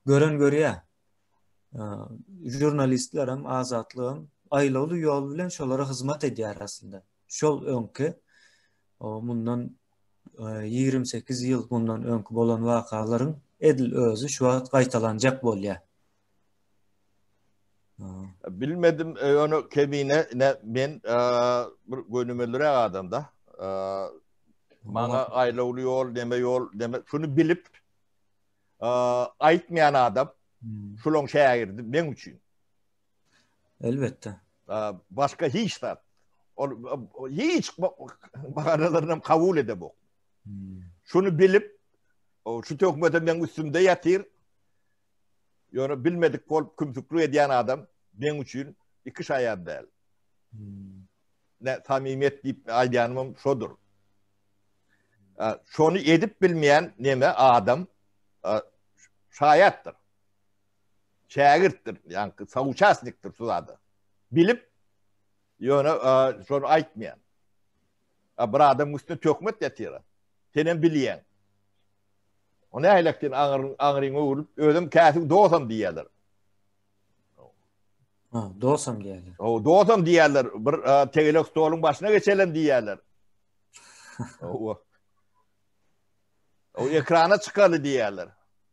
Speaker 1: gören görýär. Žurnalistlerem, Azatlygam aýlawly ýol bilen şolara hyzmat edýär aslynda. Şol öňki mundan 28 ýyl mundan öňki bolan wakalaryň edil özi şu wagt gaýtalanjak bolýar.
Speaker 2: Bilmedim, ýöne Kemine ine men bir gönümelräk adam-da. Maňa aýlawly ýol, neme ýol, neme şuny bilip aýtmaýan adam şulaň şägirdi meň üçin.
Speaker 1: Elbetde.
Speaker 2: Başga hiç zat. Ol hiç bahanalaryny kabul edemok. Şuny bilip, şu töhmete meň üstümde ýatyr. Ýöne bilmedik bolup kümsüklik edýän adam meň üçin iki şaýam däl.
Speaker 1: Hmm.
Speaker 2: Ne samimiýet diýip aýdýanymam şodur. Şony edip bilmeýän neme adam şaýatdyr. Şägirtdir, ýa-ni sauçasnikdir şu zada. Bilip ýöne şony aýtmaýan. A bir adamyň üstüne töhmet ýatyr. Senem bilýäň. O nähilek sen aňryň aňryňa öwrülip, özem käsi dosam diýýärler.
Speaker 1: Ha, dosam diýýärler.
Speaker 2: O dosam diýýärler. Bir tegelek stoluň başyna geçelim diýýärler. O. O ekrana çykaly diýýärler.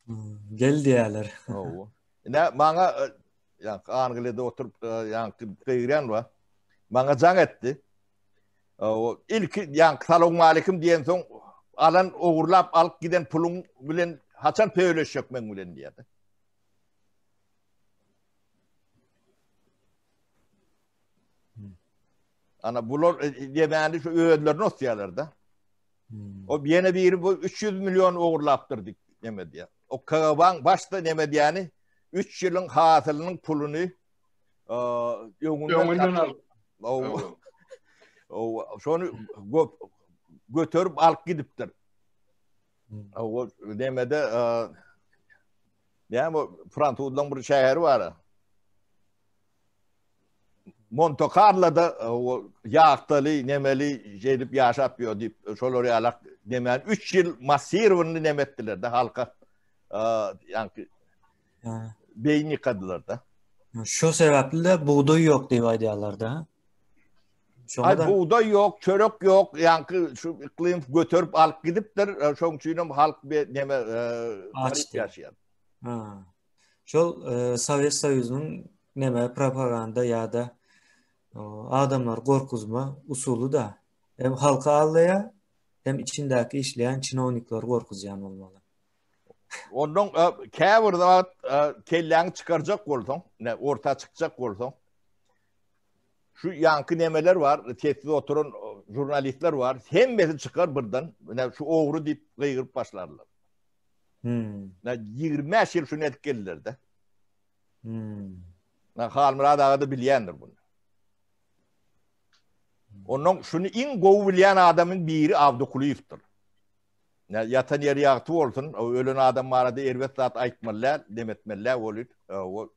Speaker 1: Hmm, gel diýýärler.
Speaker 2: O. Ine maňa ýa Angliýada oturyp ýa gygyrýan bar. Maňa jaň etdi. O ilki ýaňky salowmalikim diýensoň alan ogurlap alyp giden puluň bilen haçan pöleşjek meň bilen diýýärdi. Ana bular diýmäni şu özlerini osýarlar-da. Hmm. O ýene biri bu 300 million ogurlapdyr diýip neme diýýär. O KGB-nyň başda neme diýýäni 3 ýylyň hasylynyň puluny
Speaker 3: öňünden alyp.
Speaker 2: O şony göterip alyp gidipdir. Hmm. O nemede näme fransuzlaryň bir şäheri bar. Monte Carlo'da o ýahtaly, nemeli jedip ýaşap ýör diýip, şolar ýalak demän 3 ýyl massirowny neme etdiler de halka. Ýaňky beýin ýykadylar da.
Speaker 1: Şo sebäpli de bugdaý ýok diýip aýdýarlar da.
Speaker 2: Ay bugdaý ýok, çörek ýok, ýaňky şu yklym göterip alyp gidipdir. Şoň üçin hem halk neme
Speaker 1: aç ýaşaýar. Ha. Şol Sowet Soýuzynyň neme propaganda ýa-da adamlary gorkuzma usuly da. Hem halky aldaýar, hem içindäki işleýän çinownikleri gorkuzýan bolmaly.
Speaker 2: Ondan käbir wagt kelläňi çykarjak bolsaň, ne orta çykjak bolsaň, şu ýaňky nemeler bar, sessiz oturan žurnalistler bar, hemmesi çykar birden, ne şu ogry diýip gygyryp başlarlar.
Speaker 1: Hmm.
Speaker 2: Ne 25 ýyl şuny edip geldiler-de.
Speaker 1: Hmm.
Speaker 2: Ne Halmyrat aga da bilýändir bunu. Ondan şuny iň gowy bilýän adamyň biri Abdy Kulyýewdir. Ýa ýatan ýeri ýagty bolsun, ölen adam barada erbet zat aýtmaly däl, dem etmeli däl ol o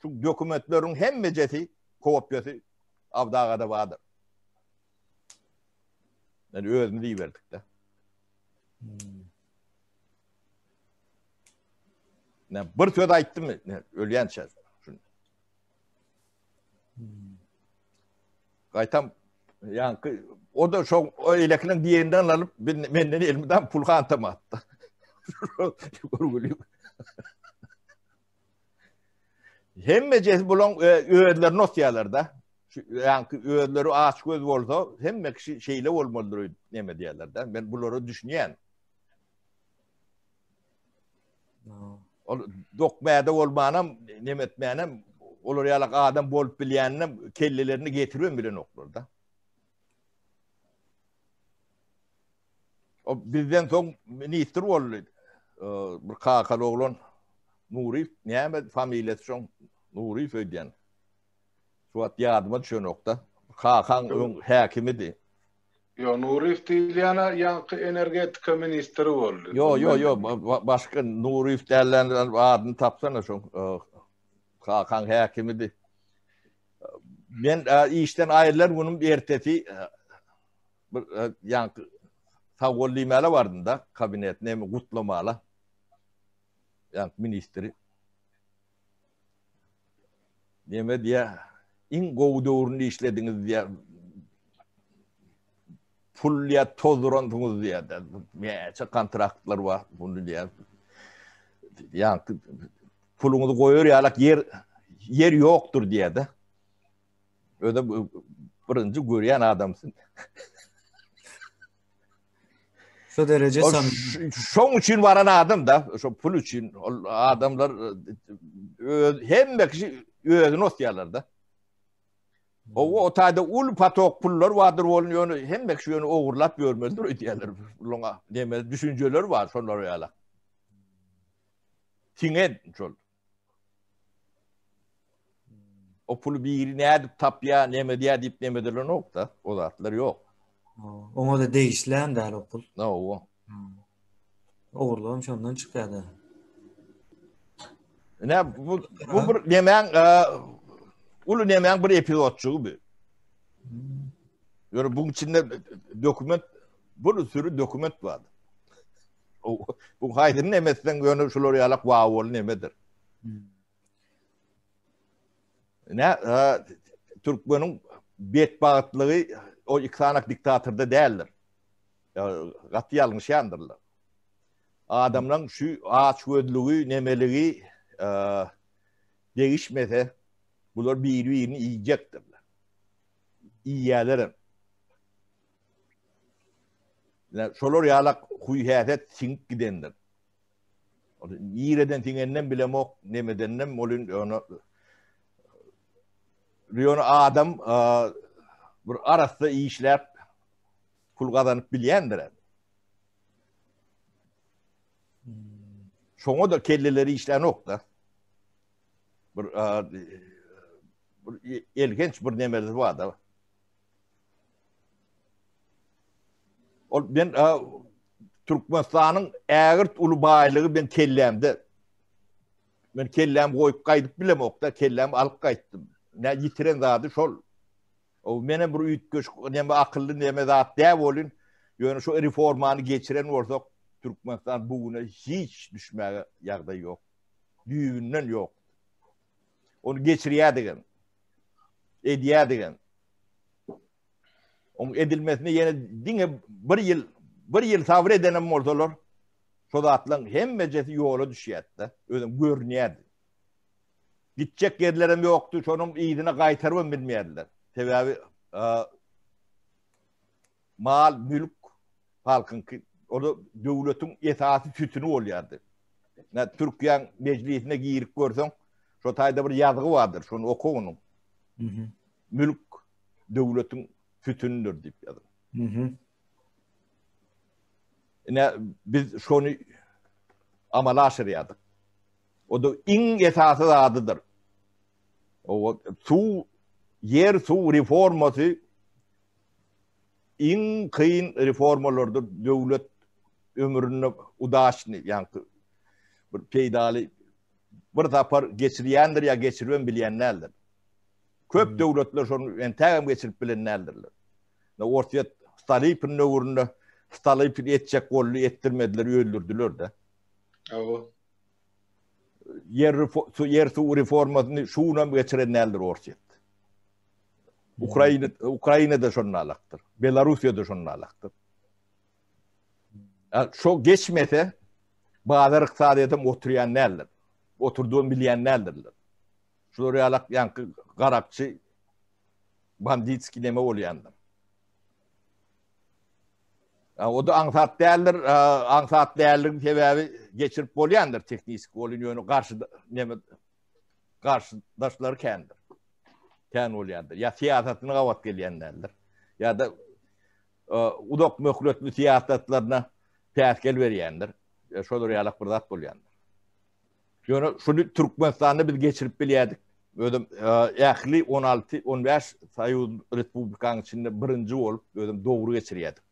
Speaker 2: şu dokumentleriň hemmejesi kopiýasy Abdy agada bardyr. Yani özümiz iberdik-de.
Speaker 1: Hmm.
Speaker 2: Ne bir söz aýtdymy? Ne ölýänçä. Şunu.
Speaker 1: Hmm.
Speaker 2: Gaýtam ýaňky o da şo eýlekiniň diýeninden alyp menden elmydam pul hantama atdy. Görgüli. Hemmejesi bulaň e, özlerini osýarlar da. Şu ýaňky özleri aç göz bolsa, hemme kişi şeýle bolmalydyr öýdüp neme diýerler da. Men bulara düşünýän. Ol dokmäde bolmanam, neme etmänem, olar ýalak adam bolup bilýäninem kellelerini getiribem bilenoklar da. O bizden soň ministr boldy. Bir kakaly oglan Nuryýew, näme familiýasy şoň? Nuryýew öýdýän. Şu wagt ýadyma düşenok-da. Kakaň öň häkimidi.
Speaker 3: Ýo, Nuryýew diýilýän-ä ýaňky energetika ministri boldy.
Speaker 2: Ýo, ýo, ýo, başga Nuryýew dälän adyny tapsana şoň. Kakaň häkimidi. Men işden aýrylan günüm ertesi bir ýaňky sag bol diýmäle bardym-da, kabinetine hem gutlamala. Ýaňky ministri. Neme diýä, iň gowy döwründe işlediňiz diýä. Pul diýä tozduransyňyz diýä. Näçe kontraktlar bar bunu diýä. Ýaňky puluňyzy goýar ýalak ýer ýer ýokdur diýä-de. Özem birinji görýän adamsyn.
Speaker 1: Şu dereje samimi.
Speaker 2: Şoň üçin baran adam da, şo pul üçin ol adamlar öz hemme kişi özüni osýarlar da. O o taýda uly patok pullar bardyr bolun ýöne hemme kişi ýöne ogurlap ýörmelidir öýdýärler. Bulaň näme düşünjeler bar şolar ýaly. Siňen şol. O puly biri nädip tapýar, näme edýär diýip näme edilenok-da, o zatlar ýok.
Speaker 1: Oňa-da degişli hem däl o pul.
Speaker 2: Hawa.
Speaker 1: Ogurlygam şondan çykýar-da.
Speaker 2: Ine bu bu bir nemäň uly nemäň bir epizodçygy bu. Ýöne buň içinde dokument bir sürü dokument bar. Bu haýsyny neme etseň ýöne şular ýalak wawwaly nemedir. Ne türkmeniň betbagtlygy o iki sanak diktatorda däldir. Gaty ýalňyşýandyrlar. Adamlaň şu aç gözlügi, nemeligi degişmese bular biri-birini iýjekdirler. Iýýälerem. Şolar ýalak huý-häsiýet siňip gidendir. Ol nireden siňeninem bilemok, nemedeninem ol ýöne ýöne adam bir arassa işläp pul gazanyp bilýändir. Şoňa da kelleleri işlänok-da. Bir bir elgenç bir nemeleri bar-da. Ol men Türkmenistanyň ägirt uly baýlygy men kellämde. Men kellämi goýup gaýdyp bilemok-da, kellämi alyp gaýtdym. Nä ýitiren zady şol. O menem bir üýtgeşik neme akylly neme zat däl bolyn. Ýöne şu reformany geçiren bolsak, Türkmenistan bu güne hiç düşmäge ýagdaý ýok. Düýbünden ýok. Ony geçirýärdigem. Edýärdigem. Oň edilmesine ýene diňe bir ýyl, bir ýyl sabyr edenem bolsalar, şo zatlaryň hemmejesi ýola düşýärdi-de, özem görünýärdi. Gitjek ýerlerem ýokdy, şonuň yzyna gaýtarybam bilmeýärdiler. Sebäbi mal, mülk halkyňky, o-da döwletiň esasy sütüni bolýardy. Nä Türkiýäň mejlisine girip görseň, şo taýda bir ýazgy bardyr, şony oka onuň. Mülk döwletiň sütünidir diýip ýazylan. Ine biz şony amala aşyrýardyk. O da iň esasy zadydyr. O suw, ýer suw reformasy iň kyn reformalardyr. Döwlet ömründe udaçny, ýaňky bir peýdaly bir sapar geçirýändir ýa geçiribem bilýän däldir. Köp döwletler şony entägem geçirip bilen däldirler. Orsýet Stolypin döwründe Stolypin etjek boldy, etdirmediler, öldürdiler-de.
Speaker 3: Hawa.
Speaker 2: Ýer ýer suw reformasyny şu günem geçiren däldir Orsýet. Ukraina Ukrainada şonda alakdyr. Belarussiýada şonda alakdyr. Şo geçmese bazar ykdysadyýetem oturýan däldir. Oturdybam bilýän däldirler. Şular ýalak ýaňky garakçy banditski neme bolýandyr. O da aňsat däldir. Aňsat dälligiň sebäbi geçirip bolýandyr tehniki bolýan ýöne garşy neme garşydaşlary kändir. Kän bolýandyr. Ýa syýasatyna gabat gelýän däldir. Ýa-da uzak möhletli syýasatlaryna päsgel berýändir. Şolar ýalak bir zat bolýandyr. Ýöne şuny Türkmenistanda biz geçirip bilýärdik. Özüm ähli 16, 15 Soýuz respublikanyň içinde birinji bolup özüm dogry geçirýärdik.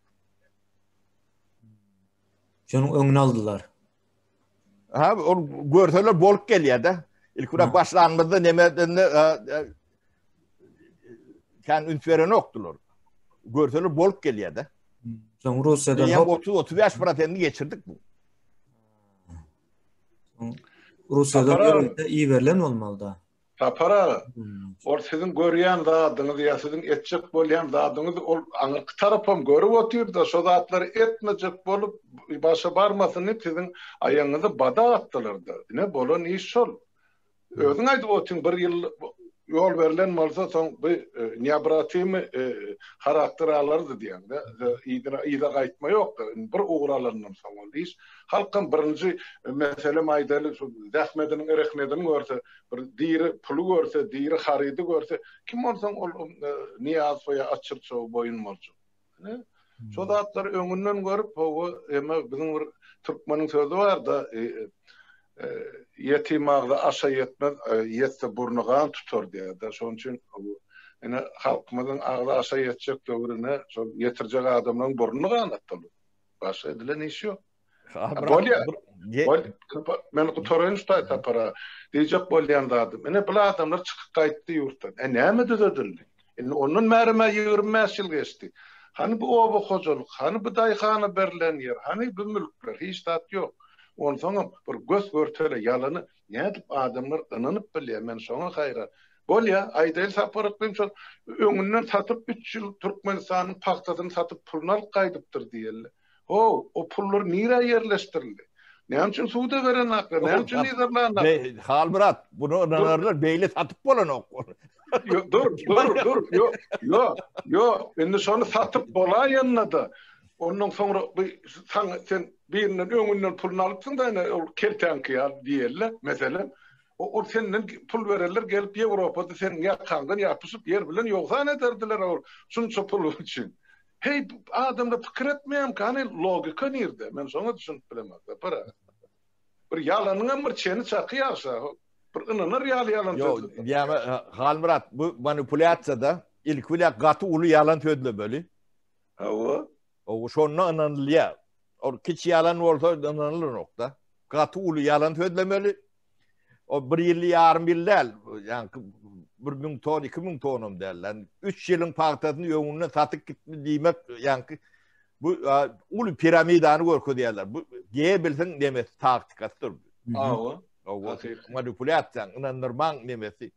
Speaker 1: Şonuň öňüni aldylar.
Speaker 2: Ha, ol görseler bolup gelýär-de. Ilki bilen başlanymyzda nemeden kän üns berenokdylar. Görseler bolup gelýär-de.
Speaker 1: Soň Russiýadan
Speaker 2: 30-35 prosentini geçirdik bu.
Speaker 1: Russiýadan ýörite iberilen bolmaly-da.
Speaker 3: Sapar aga, ol siziň görýän zadyňyz ýa siziň etjek bolýan zadyňyzy ol aňyrky tarapam görüp otyr-da, şo zatlary etmejek bolup, başa barmasyn diýip siziň aýagyňyzy bada atdylar-da. Ine, bolan iş şol. Özüň aýdyp otyň, bir ýyl ýol berlen bolsa, soň bu neobratimy harakter alardy diýýäň-de. Yzyna, yza gaýtma ýok-da. Indi bir ugur alandan soň ol iş. Halkam birinji, meselem aýdaly, şu zähmediniň, rehnedini görse, bir diri puly görse, diri harydy görse, kim bolsaň ol Nyýazowa ýa Açyrçowa boýun boljak. Ine, şo zatlary öňünden görüp, hawa, eme biziň bir türkmeniň sözi bar-da, ýetim agzy aşa ýetmez, ýetse burny gan tutar diýýär-de. Şonuň üçin ine halkymyzyň agzy aşa ýetjek döwrüne şol ýetirjek adamlaryň burnuny ganatdylar. Başga edilen iş ýok. Bolýar. Men gutaraýyn şu taý Sapar aga. Diýjek bolýan zadym, ine bul adamlar çykyp gaýtdy ýurtdan. E näme düzedildi? Indi ondan bärem-ä 25 ýyl geçdi. Hany bu oba hojalyk, hany bu daýhana berlen ýer, hany bu mülkler, hiç zat ýok. Onsoňam bir gös-görtele ýalany nädip adamlar ynanyp bilýär, men şoňa haýran. Bolýa, aýdaýly Sapar Yklym şol öňünden satyp üç ýyl Türkmenistanyň pagtasyny satyp puluny alyp gaýdypdyr diýeli. How, o pullar nirä ýerleşdirildi? Näme üçin suda berenaklar? Näme üçin yzarlanaklar?
Speaker 2: Halmyrat, bunu ynanarlar, beýle satyp bolanok.
Speaker 3: Ýok, dur, dur, dur, ýok, ýok, ýok. Indi şony satyp bolaýanda-da, ondan soňra bu saňa sen birinden öňünden puluny alypsyň-da, ine ol keltäňki ýaly diýeli, meselem. Ol senden pul bererler, gelip Ýewropada seniň ýakaňdan ýapyşyp ýer bilen ýogsan ederdiler ol şunça pul üçin. Heý, adamlar pikir etmeýärmikä, hany logika nirde? Men şoňa düşünip bilemok, Sapar aga. Bir ýalanyňam bir çeni-çaky ýagşy, bir ynanar ýaly ýalan
Speaker 2: sözleme. Ýok, ýa Halmyrat, bu manipulýasiýada ilki bilen gaty uly ýalan sözlemeli.
Speaker 3: Hawa.
Speaker 2: Ow, şonda ynanylýar. Ol kiçi ýalan bolsa ynanylanok-da. Gaty uly ýalan sözlemeli. O bir ýyl ýarym ýyl däl, ýaňky 1000 ton, 2000 tonam däl. Ýani 3 ýylyň pagtasyny öňünden satyp gitdi diýmek, ýaňky bu uly piramidany görkezýärler. Bu Goebbelsiň nemesi taktikasydyr.
Speaker 3: Hawa.
Speaker 2: Manipulýasiýaň, ynandyrmaň nemesi.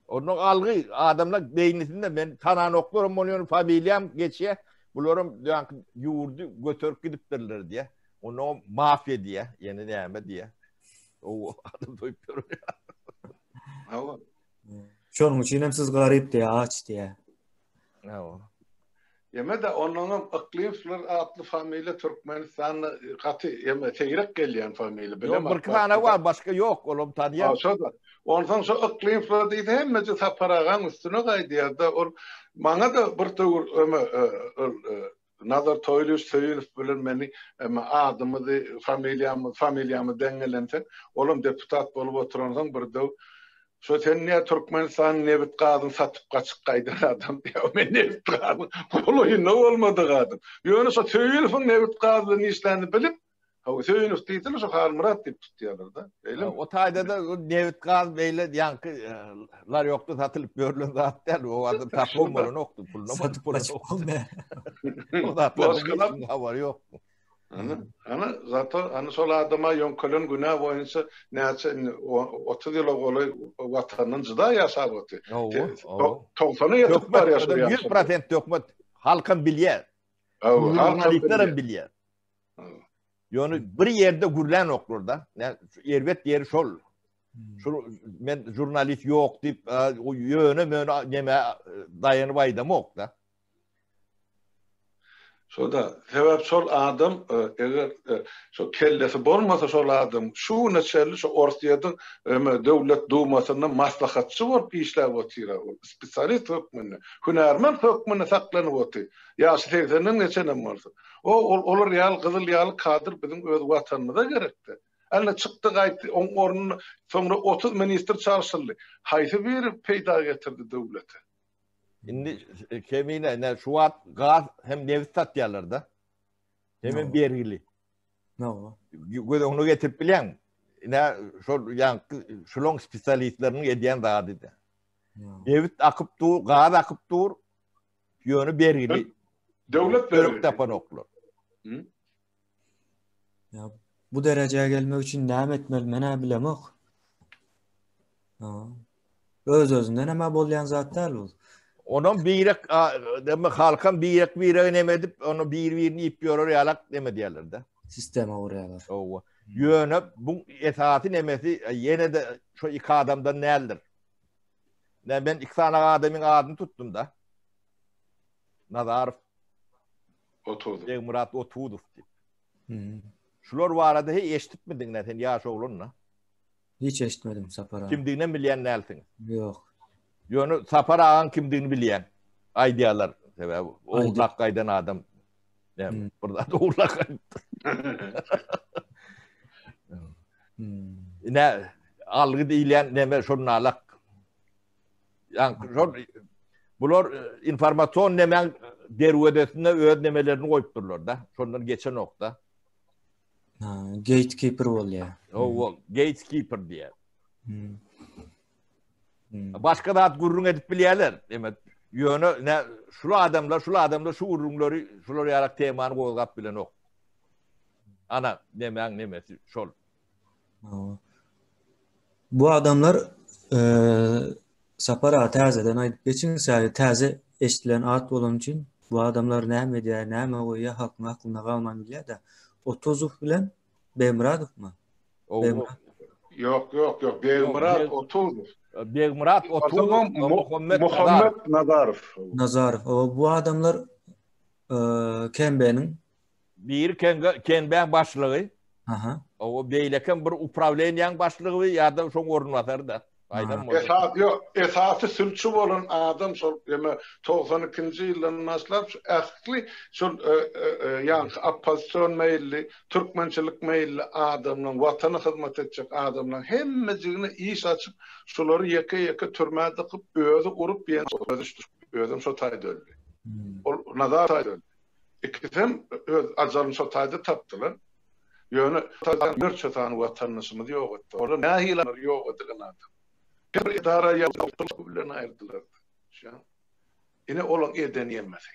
Speaker 2: Ondan algy adamlar beýnisinde men tananoklarym ony ýöne familiýam geçýär. Bularam ýaňky ýurdy göterip gidipdirler diýä. Ondan mafiýa diýä, ýene näme diýä. O adam doýup ýör.
Speaker 3: Hawa.
Speaker 1: Şonuň üçin hem siz garyp diýä, aç diýä.
Speaker 2: Hawa.
Speaker 3: Ýeme-de onnoňam Yklymowlar atly familiýa Türkmenistanda gaty ýeme seýrek gelýän familiýa
Speaker 2: bilemok. Ýok birki sany bar başga ýok olam tanýan.
Speaker 3: Ha şo-da. Onsoň şo Yklymowlar diýse hemmeje Sapar agaň üstüne gaýdýar-da ol maňa-da bir döwür öme ol Nazar Toýlyýewiç Söýünow bilen meni eme adymyzy familiýamyz familiýamyz deň gelensoň olam deputat bolup oturansoň bir döw Şo sen nä Türkmenistanyň nebit gazyny satyp gaçyp gaýdan adam diýýär. Men nebit gazyň golaýynda bolmadyk adam. Ýöne şo Söýünowyň nebit gaz bilen işlänini bilip, hawa Söýünow diýseler şo Halmyrat diýip tutýarlar-da. Beýlemi?
Speaker 2: O taýda-da nebit gaz beýle ýaňky larýokda satylyp ýörlen zat däl. O adam tapyp bolanokdy, puluna
Speaker 1: satyp bolanokdy.
Speaker 2: O zatlardan habary ýok.
Speaker 3: Ana, ana, zato, ana şol adama ýöňkelen günä boýunça näçe indi 30 ýyla golaý watandan jyda ýaşap otyr. Togsana ýetip barýar
Speaker 2: şol ýaşa. 100% töhmet. Halkam bilýär. Žurnalistler hem bilýär. Ýöne bir ýerde gürlänoklar-da. Erbet ýeri şol. Şol men žurnalist ýok diýip, ýöne möne neme daýanyp aýdamok-da.
Speaker 3: Şo-da, sebäp şol adam eger şo kellesi bolmasa şol adam şu güne çenli şo Orsýetiň Döwlet Dumasynda maslahatçy bolup işläp otyr-a ol, spesialist hökmünde, hünärmen hökmünde saklanyp otyr. Ýaşy segsenden geçenem bolsa. O, ol olar ýaly gyzyl ýaly kadr biziň öz Watanymyza gerekdi. Ine çykdy gaýtdy, oň ornuna soňra 30 ministr çalşyldy. Haýsy biri peýda getirdi döwlete?
Speaker 2: Indi kemine ne şu wagt gaz hem nebit satýarlar da. Hem bergili.
Speaker 1: No.
Speaker 2: Göz öňüne getirip bilýän. Ine şol ýaňky şulaň spesialistleriniň edýän zady da. Nebit akyp dur, gaz akyp dur. Ýöne bergili.
Speaker 3: Döwlet
Speaker 2: bergili. Tapanoklar.
Speaker 1: Ya bu derejä gelmek üçin näme etmeli men-ä bilemok. Öz-özünden hem bolýan zat däl bu.
Speaker 2: Onam birek deme halkam birek birege neme edip onu bir-birini iýip ýörer ýalak neme diýerler-de.
Speaker 1: Sistema gurýarlar.
Speaker 2: Hawa. Ýöne bu esasy nemesi ýene-de şu iki adamdan däldir. Ne men iki sany adamyň adyny tutdum-da. Nazarow
Speaker 3: Otuzow.
Speaker 2: Begmyrat Otuzow diýip. Şular barada heý eşidipmidiň nä sen ýaş oglan-da?
Speaker 1: Hiç eşitmedim Sapar aga.
Speaker 2: Kimdiginem bilýän dälsiň.
Speaker 1: Ýok.
Speaker 2: Ýöne Sapar agaň kimdigini bilýän. Aýdýarlar. Sebäbi ogurlap gaýdan adam. Näme, bir zat ogurlap gaýdypdyr. Ine, algy diýilýän neme şonalak. Ýaňky şol bular informasion nemäň derwezesinde öz nemelerini goýupdyrlar-da. Şondan geçenok-da.
Speaker 1: Ha, gatekeeper bolýar.
Speaker 2: Hawa, gatekeeper diýýär. Hmm. Başga zat gürrüň edip bilýärler. Demek, Ýöne ne şul adamlar, şul adamlar şu gürrüňleri, şular ýalak temany gozgap bilenok. Ana, nemäň nemesi şol.
Speaker 1: Bu adamlar Sapar aga täzeden aýdyp geçiň, sebäbi täze eşidilen at bolany üçin bu adamlar näme edýär, näme goýýar halkyň aklynda galman bilýär-de. Otuzow bilen Begmyradowmy?
Speaker 3: Ýok, ýok, ýok. Begmyrat Otuzow.
Speaker 2: Begmyrat Otuzow,
Speaker 3: Muhammet Muhammet Nazarow.
Speaker 1: Nazarow. O bu adamlar KMB-niň
Speaker 2: Biri KNB-niň başlygy.
Speaker 1: Aha.
Speaker 2: O beýlekem bir uprawleniýäň başlygy ýa-da şoň orunbasary-da.
Speaker 3: Aýdan bolsa. Esasy ýok, esasy sülçi bolan adam şol ýeme 92-nji ýyldan başlap şu ähli şol ýaňky oppozision meýilli, türkmençilik meýilli adamlaryň, watana hyzmat etjek adamlaryň hemmejigine iş açyp, şulary ýeke-ýeke türmä dykyp, özi urup ýençip, özem şo taýda öldi. Ol Nazar taýda öldi. Ikisem öz ajalyny şo taýda tapdylar. Ýöne müňlerçe sany watandaşymyzy ýok etdi. Olar nähili ýok edilen adam. Her bir edara ýa bilen aýyrdylar. Şa. Ine olaň eden ýemesi.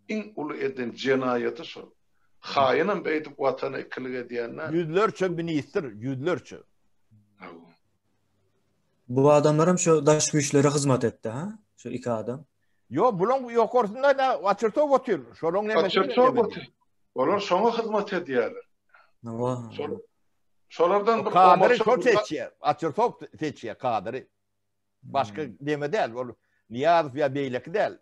Speaker 3: Iň uly eden jenaýaty şol. Haýynam beýdip watana ikilik edýän däl.
Speaker 2: Ýüzlerçe ministr, ýüzlerçe.
Speaker 1: Bu adamlaram şu daş güýçlere hyzmat etdi, ha? Şu iki adam.
Speaker 2: Ýok, bulaň ýokarsynda ne Açyrtow otyr. Şolaň
Speaker 3: nemesi. Açyrtow otyr. Olar şoňa hyzmat edýärler. Şol şolardan
Speaker 2: bir kadry şol seçýär. Açyrtow seçýär kadry. Başga neme däl, ol Nyýazow ýa beýleki däl.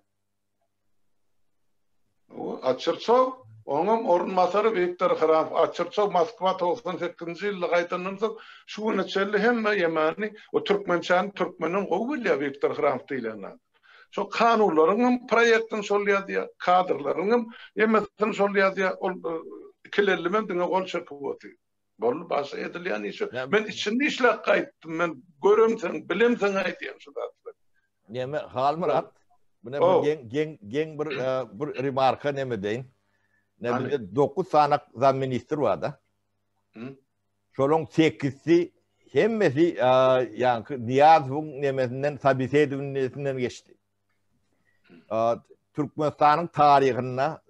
Speaker 3: Açyrçow, oňam orunbasary Wiktor Hramow. Açyrçow Moskwa 98-nji ýylda gaýdandan soň şu güne çenli hemme ýemany, o türkmençäni türkmenden gowy bilýär Wiktor Hramow diýlen adam. Şo kanunlaryň hem proýektini şol ýazýar, kadrlaryň hem hemmesini şol ýazýar. Ol ikilellimem diňe gol çekip otyr. Boldy başga edilýän iş ýok. Men içinde işläp gaýtdym. Men göremsoň, bilemsoň aýdýan şu zatlary.
Speaker 2: Neme Halmyrat, bu ne bir geň geň geň bir e, bir remarka neme deýin. Ne bizde 9 sany zam ministr bar da. Şolaň 8-si hemmesi e, ýaňky Nyýazowyň nemesinden sobesedowniýesinden geçdi. Türkmenistanyň taryhynda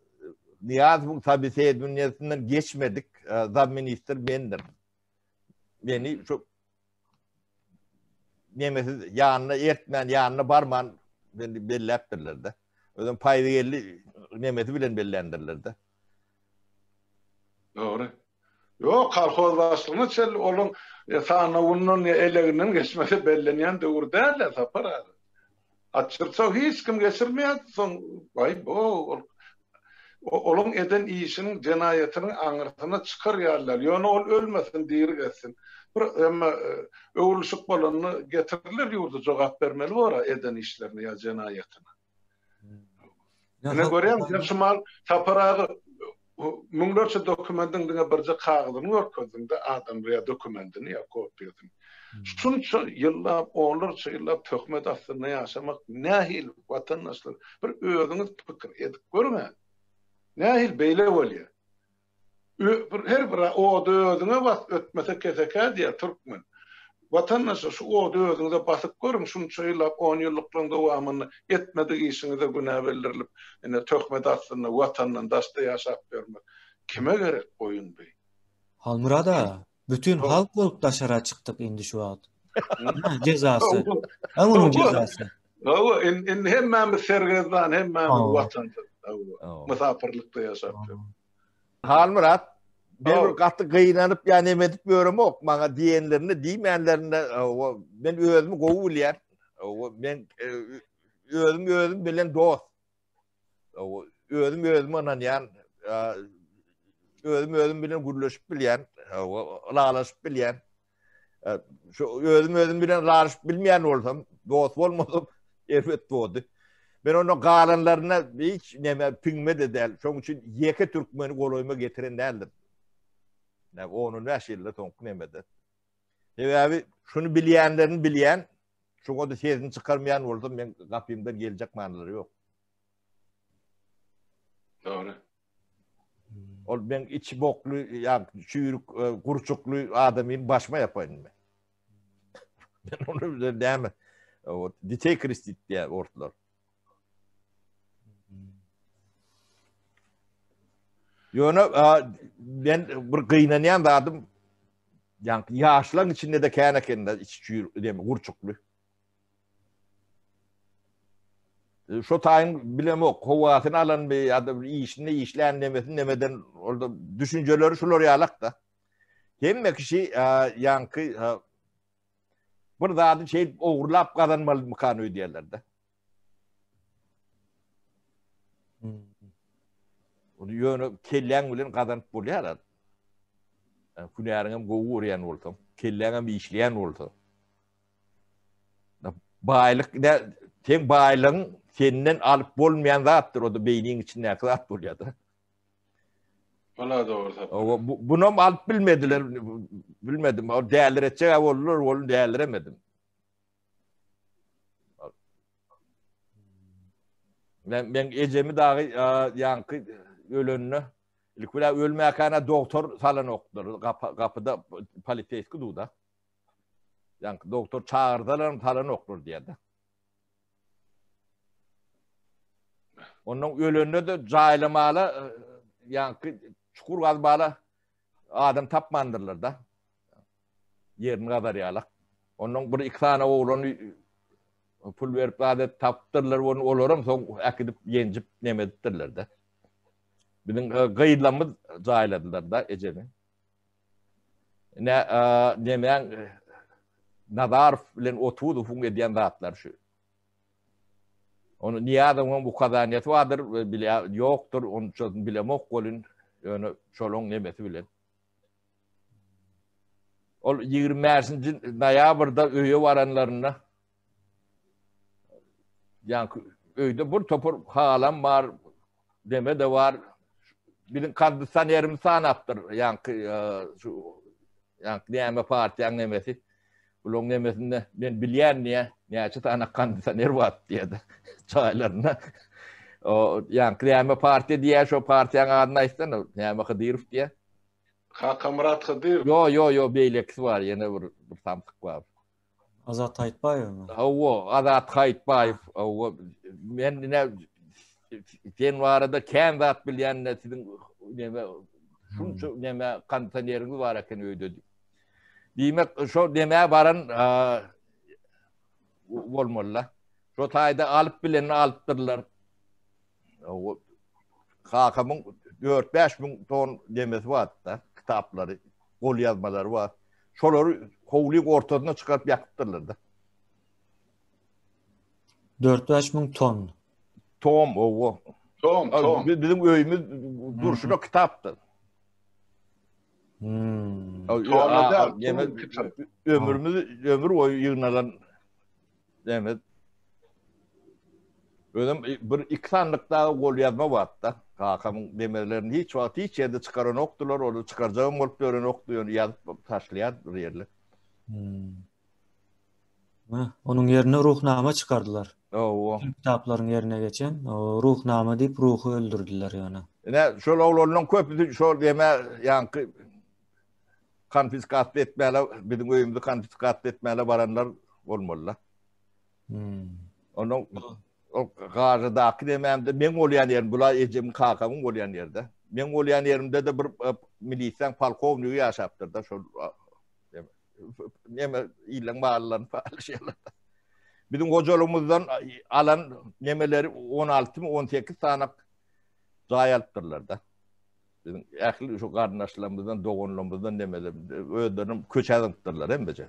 Speaker 2: Nyýazowyň sobesedowniýesinden geçmedik zam ministr mendir. Meni şu nemesiz ýanyna ertmän, ýanyna barman meni belläpdirler-de. Özem Paýzygeldi nemesi bilen belländirler-de.
Speaker 3: Dogry. Ýok, kolhoz başlygyna çenli olaň sanawyndan ýa eleginden geçmese bellenýän döwür däl-ä, Sapar aga. Atçyrçaw hiç kim geçirmeýärdi, soň baý-bo, ol olaň eden işiniň, jenaýatynyň aňyrsyna çykar ýaly däl. Ýöne ol ölmesin, diri gezsin. Bir emma öwrülişik bolanda getiriler ýurda jogap bermeli bor-a eden işlerine ýa jenaýatyna. Ine görýäňmi, sen şu mal Sapar aga müňlerçe dokumentiň diňe birje kagyzyny görkezdiň-de adamlara ýa dokumendini ýa kopiýasyny. Şunça ýyllap, onlarça ýyllap töhmet astynda ýaşamak nähili watandaşlar? Bir özüňiz pikir edip görüň-ä. Nähili beýle bolýar? Bir her bir ody özüňe bas, ötmese kesekä diýýär türkmen. Watandaşlar şu ody özüňize basyp görüň, şunça ýyllap, on ýyllyklaryň dowamynda etmedik işiňize günä bildirilip, ine töhmet astynda watandan daşda ýaşap ýörmek kime gerek oýun bi?
Speaker 1: Halmyrat aga, bütin halk bolup daşara çykdyk indi şu wagt. Jezasy. Ha munuň jezasy.
Speaker 3: Hawa, indi hemmämiz sergezdan, hemmämiz watansyz. Hawa, mysapyrlykda ýaşap ýörüs.
Speaker 2: Halmyrat, men bir gaty gynanyp ýa neme edip ýöremok, maňa diýenlerini, diýmänlerini, men özümi gowy bilýän. Men e, özüm özüm bilen dost. Özüm özüme ynanýan, özüm özüm bilen gürleşip bilýän, ylalaşyp bilýän. Şu özüm özüm bilen ylalaşyp bilmeýän bolsam, dost bolmasam erbet boldy. Men onda galanlaryna hiç neme piňme de däl. Şoň üçin ýeke türkmeni golaýyma getiren däldir. Ne 10-15 ýylda soňky nemede. Sebäbi şuny bilýänlerini bilýän, şoňa da sesini çykarmaýan bolsa men gapymdan geljek manylary ýok.
Speaker 3: Dogry.
Speaker 2: Ol men içi bokly, ýa çüýrük, e, gurçukly adamyny başyma ýapaýyn men. Men onu bilen näme? O detey kristit diýär orslar. Ýöne men bir gynanýan zadym ýaňky ýaşlaryň içinde-de kän eken-de içi çüýr, demi gurçukly. Şo taýyn bilemok, howasyny alanmy ýa-da bir işini işlän nemesini nemeden ol-da düşünjeleri şular ýalak-da. Hemme kişi ýaňky bir zady şeýdip ogurlap gazanmalymykan öýdýärler-de. Ony ýöne kelläň bilen gazanyp bolýar. Hünäriňem gowy görýän bolsaň, kelläňem işleýän bolsa. Baýlyk ne seň baýlygyň senden alyp bolmaýan zatdyr, o da beýniň içindäki zat bolýar-da.
Speaker 3: Ola dogry
Speaker 2: sap. Bunam alyp bilmediler, bilmedim. O däliretjek boldular, ol däliremedim. Men, men ejemi dagy ýaňky ölenine ilki bilen ölmäkäne doktor salanokdyr. Gapy, gapyda poliseýski duda. Ýaňky doktor çagyrsalar salanoklar diýýärdi. Ondan ölende de jaýlamala ýaňky çukur gazmala adam tapmandyrlar da. Ýerini gazar ýalak. Ondan bir iki sany oglany pul berip zat edip tapypdyrlar, ony olaram soň äkidip ýenjip neme edipdirler-de. Biziň e, gyzlarymyz jaýladylar-da ejemi. Ne e, nemäň e, Nazarow bilen Otuzowyň edýän zatlary şu. Ony Nyýazowyň ukazaniýasy bardyr, bilýä ýokdur, ony bilemok welin, ýöne şolaň nemesi bilen. Ol 25-nji noýabrda öýe baranlarynda ýaňky öýde bir topar halam bar, deme-de bar. Biziň kondisionerimiz sanapdyr, ýaňky e, şu ýaňky näme partiýaň nemesi. Bulaň nemesinde men bilýän diýä, näçe sany kondisioner bar diýdi jaýlarynda. O ýaňky näme partiýa diýä, şo partiýaň adyny aýtsana, näme Hydyrow diýä.
Speaker 3: Kakamyrat Hydyrow.
Speaker 2: Ýo, ýo, ýo, beýlekisi bar, ýene bir bir samsyk bar.
Speaker 1: Azat Haýytbaýewmi?
Speaker 2: Hawa, Azat Haýytbaýew, hawa. Men ine sen barada kän zat bilýän siziň näme şunça näme kondisioneriňiz bar eken öýde diýip. Diýmek, şo demä baran bolmaly-da. Şo taýda alyp bilenini alypdyrlar. Kakamyň 4-5 müň ton demesi bardy-da, kitaplary, golýazmalary bar. Şolary howlyň ortasyna çykaryp ýakypdyrlar-da.
Speaker 1: 4-5 müň ton.
Speaker 2: Tom, owa.
Speaker 3: Tom, tom.
Speaker 2: Biziň öýümiz durşuna kitapdy.
Speaker 1: Hmm.
Speaker 2: Ömrümüz ömür boýy ýygnalan näme Özüm bir iki sandyk dagy gol ýazma bardy-da. Kakamyň demerlerini hiç wagt hiç ýerde çykaranokdylar, ony çykarjagam bolup ýörenokdy, ýöne ýazyp taşlaýar bir ýerler.
Speaker 1: Hmm. Onuň ýerine Ruhnama çykardylar.
Speaker 2: Hawa.
Speaker 1: Kitaplaryň ýerine geçen Ruhnama diýip ruhy öldürdiler ýöne.
Speaker 2: Ine, şol oglanlaryň köpüsi şol deme ýaňky konfiskasiýa etmäle, biziň öýümizi konfiskasiýa etmäle baranlar bolmaly-da.
Speaker 1: Hmm.
Speaker 2: Onuň o Gažadaky demämde meň bolýan ýerim, bular ejemiň, kakamyň bolýan ýerde. Meň bolýan ýerimde-de bir e, milisiýaň polkownigi ýaşapdyr-da şol neme illeň mallaryny paýlaşýarlar. Biziň hojalygymyzdan alan nemeleri 16 mı 18 sany jaý alypdyrlar-da. Biziň ähli şu garyndaşlarymyzdan, doganlarymyzdan nemeler özlerini köçä zyňypdyrlar hemmeje.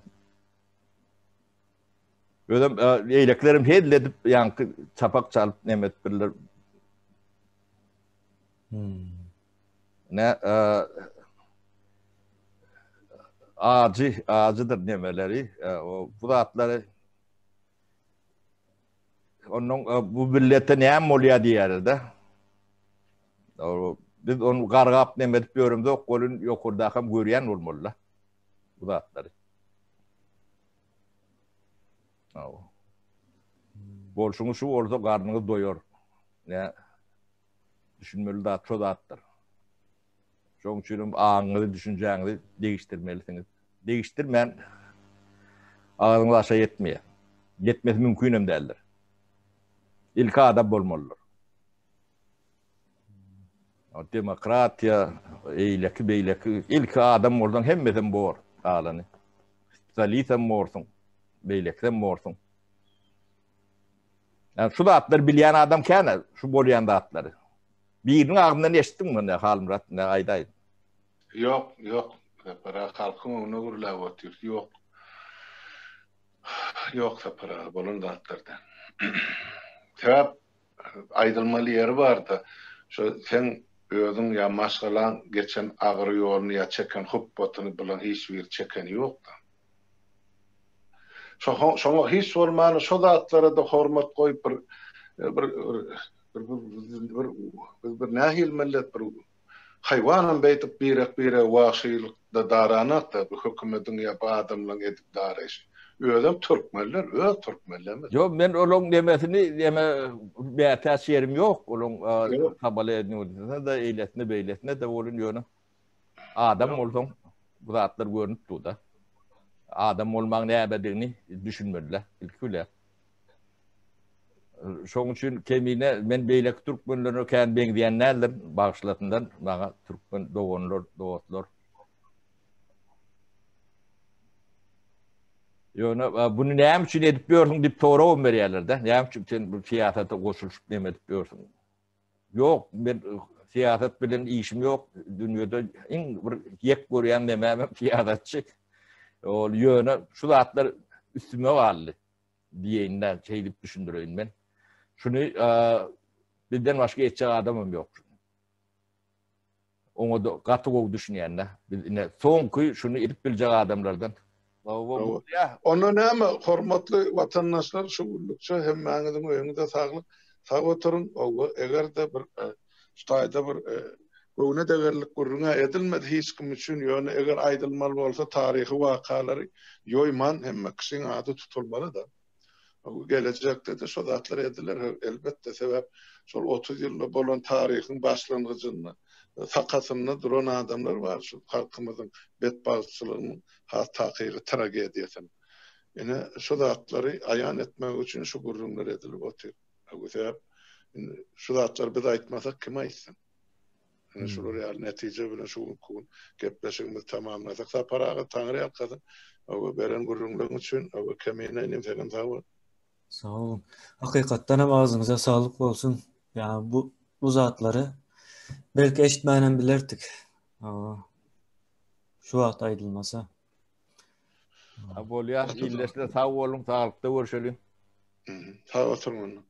Speaker 2: Özem eýlekilerem hezil edip ýaňky çapak çalyp neme edipdirler.
Speaker 1: Hmm.
Speaker 2: Ne ajy, ajydyr nemeleri, o bu zatlary Ondan bu millete näme bolýar diýýärler-de. Biz ony gargap neme edip ýöremzok, welin ýokardakam görýän bolmaly-da bu zatlary. Bolşuňyz şu bolsa garnyňyz doýar. Nä düşünmeli zat şo zatdyr. Şonuň üçin hem aňyňyzy, düşünjäňizi degişdirmelisiňiz. Degişdirmän agzyňyz aşa ýetmeýär. Ýetmesi mümkin hem däldir. Ilki adam bolmalydyr. Demokratiýa, eýleki beýleki ilki adam bolsaň hemmesem bor galany. Spesialistem borsuň, beýlekisem borsuň. Yani şu zatlary bilýän adam kän şu bolýan zatlary. Biriniň agzyndan eşitdiňmi ne Halmyrat ne aýdaý.
Speaker 3: Ýok, ýok. Sapar aga halkyň öňünde gürläp otyr. Ýok. Ýok Sapar aga bolan zatlardan. Sebäp aýdylmaly ýeri barda. Şo seň özüň ýa maşgalaň geçen agyr ýoluny ýa çeken hupbatyny bulaň hiç biri çekeni ýokda. Şo şoňa hiç bolmany şo zatlara-da hormat goýup bir bir bir bir biz bir nähili millet bir Haýwanam beýdip birek-biregi wagşylykda daranok-da, bu hökümediň ýa bu adamlaň edip daraýşy. Özem türkmenler, öz türkmenlerimiz.
Speaker 2: Ýok, men olaň nemesini neme mätäç ýerim ýok, olaň soboleznowaniýasine-de, eýlesine-beýlesine-de welin ýöne adam bolsaň bu zatlar görnüp dur-da. Adam bolmagyň nämedigini düşünmeli-dä ilki bilen. Şoň üçin Kemine men beýleki türkmenlere kän meňzeýän däldir. Bagyşlasynlar maňa türkmen doganlar, dostlar. Ýöne buny näme üçin edip ýörsüň diýip soragam berýärler-de. Näme üçin sen bu syýasata goşulyşyp näme edip ýörsüň? Ýok, men syýasat bilen işim ýok. Dünýede iň bir ýek görýän nemäm syýasatçy. Ol ýöne şu zatlar üstüme galdy. Diýeýin-dä, şeýdip düşündireýin men. Şuny bizden başga etjek adamam ýok şuny. Oňa-da gaty gowy düşünýän-dä. Biz ine soňky şuny edip biljek adamlardan.
Speaker 3: Hawa, bolýa. Onda näme, hormatly watandaşlar, şu günlükçe hemmäňiziň öýüňize saglyk, sag oturyň. Hawa, eger-de bir şu taýda bir göwne degerlik gürrüň-ä edilmedi hiç kim üçin, ýöne eger aýdylmaly bolsa taryhy wakalary ýoýman hemme kişiň ady tutulmaly-da. Gelejekde-de şo zatlar ediler elbetde, sebäp şol 30 ýylda bolan taryhyň başlangyjynda, sakasynda duran adamlar bar şu halkymyzyň betbagtçylygynyň has takygy tragediýasynyň. Ine şu zatlary aýan etmek üçin şu gürrüňler edilip otyr. Sebäp indi şu zatlary biz aýtmasak kim aýtsyn? Ine şular ýaly netije bilen şu günki gün gepleşigimizi tamamlasak. Sapar aga Taňry ýalkasyn. Hawa beren gürrüňleriň üçin. Hawa Kemine inim senem sag bol.
Speaker 1: Sag boluň. Hakykatdan hem agzyňyza saglyk bolsun. Ýa bu bu zatlary belki eşitmänem bilerdik. Hawa. Şu wagt aýdylmasa.
Speaker 2: Bolýar, ildeşler sag boluň, saglykda görşeliň.
Speaker 3: Sag oturyň onda.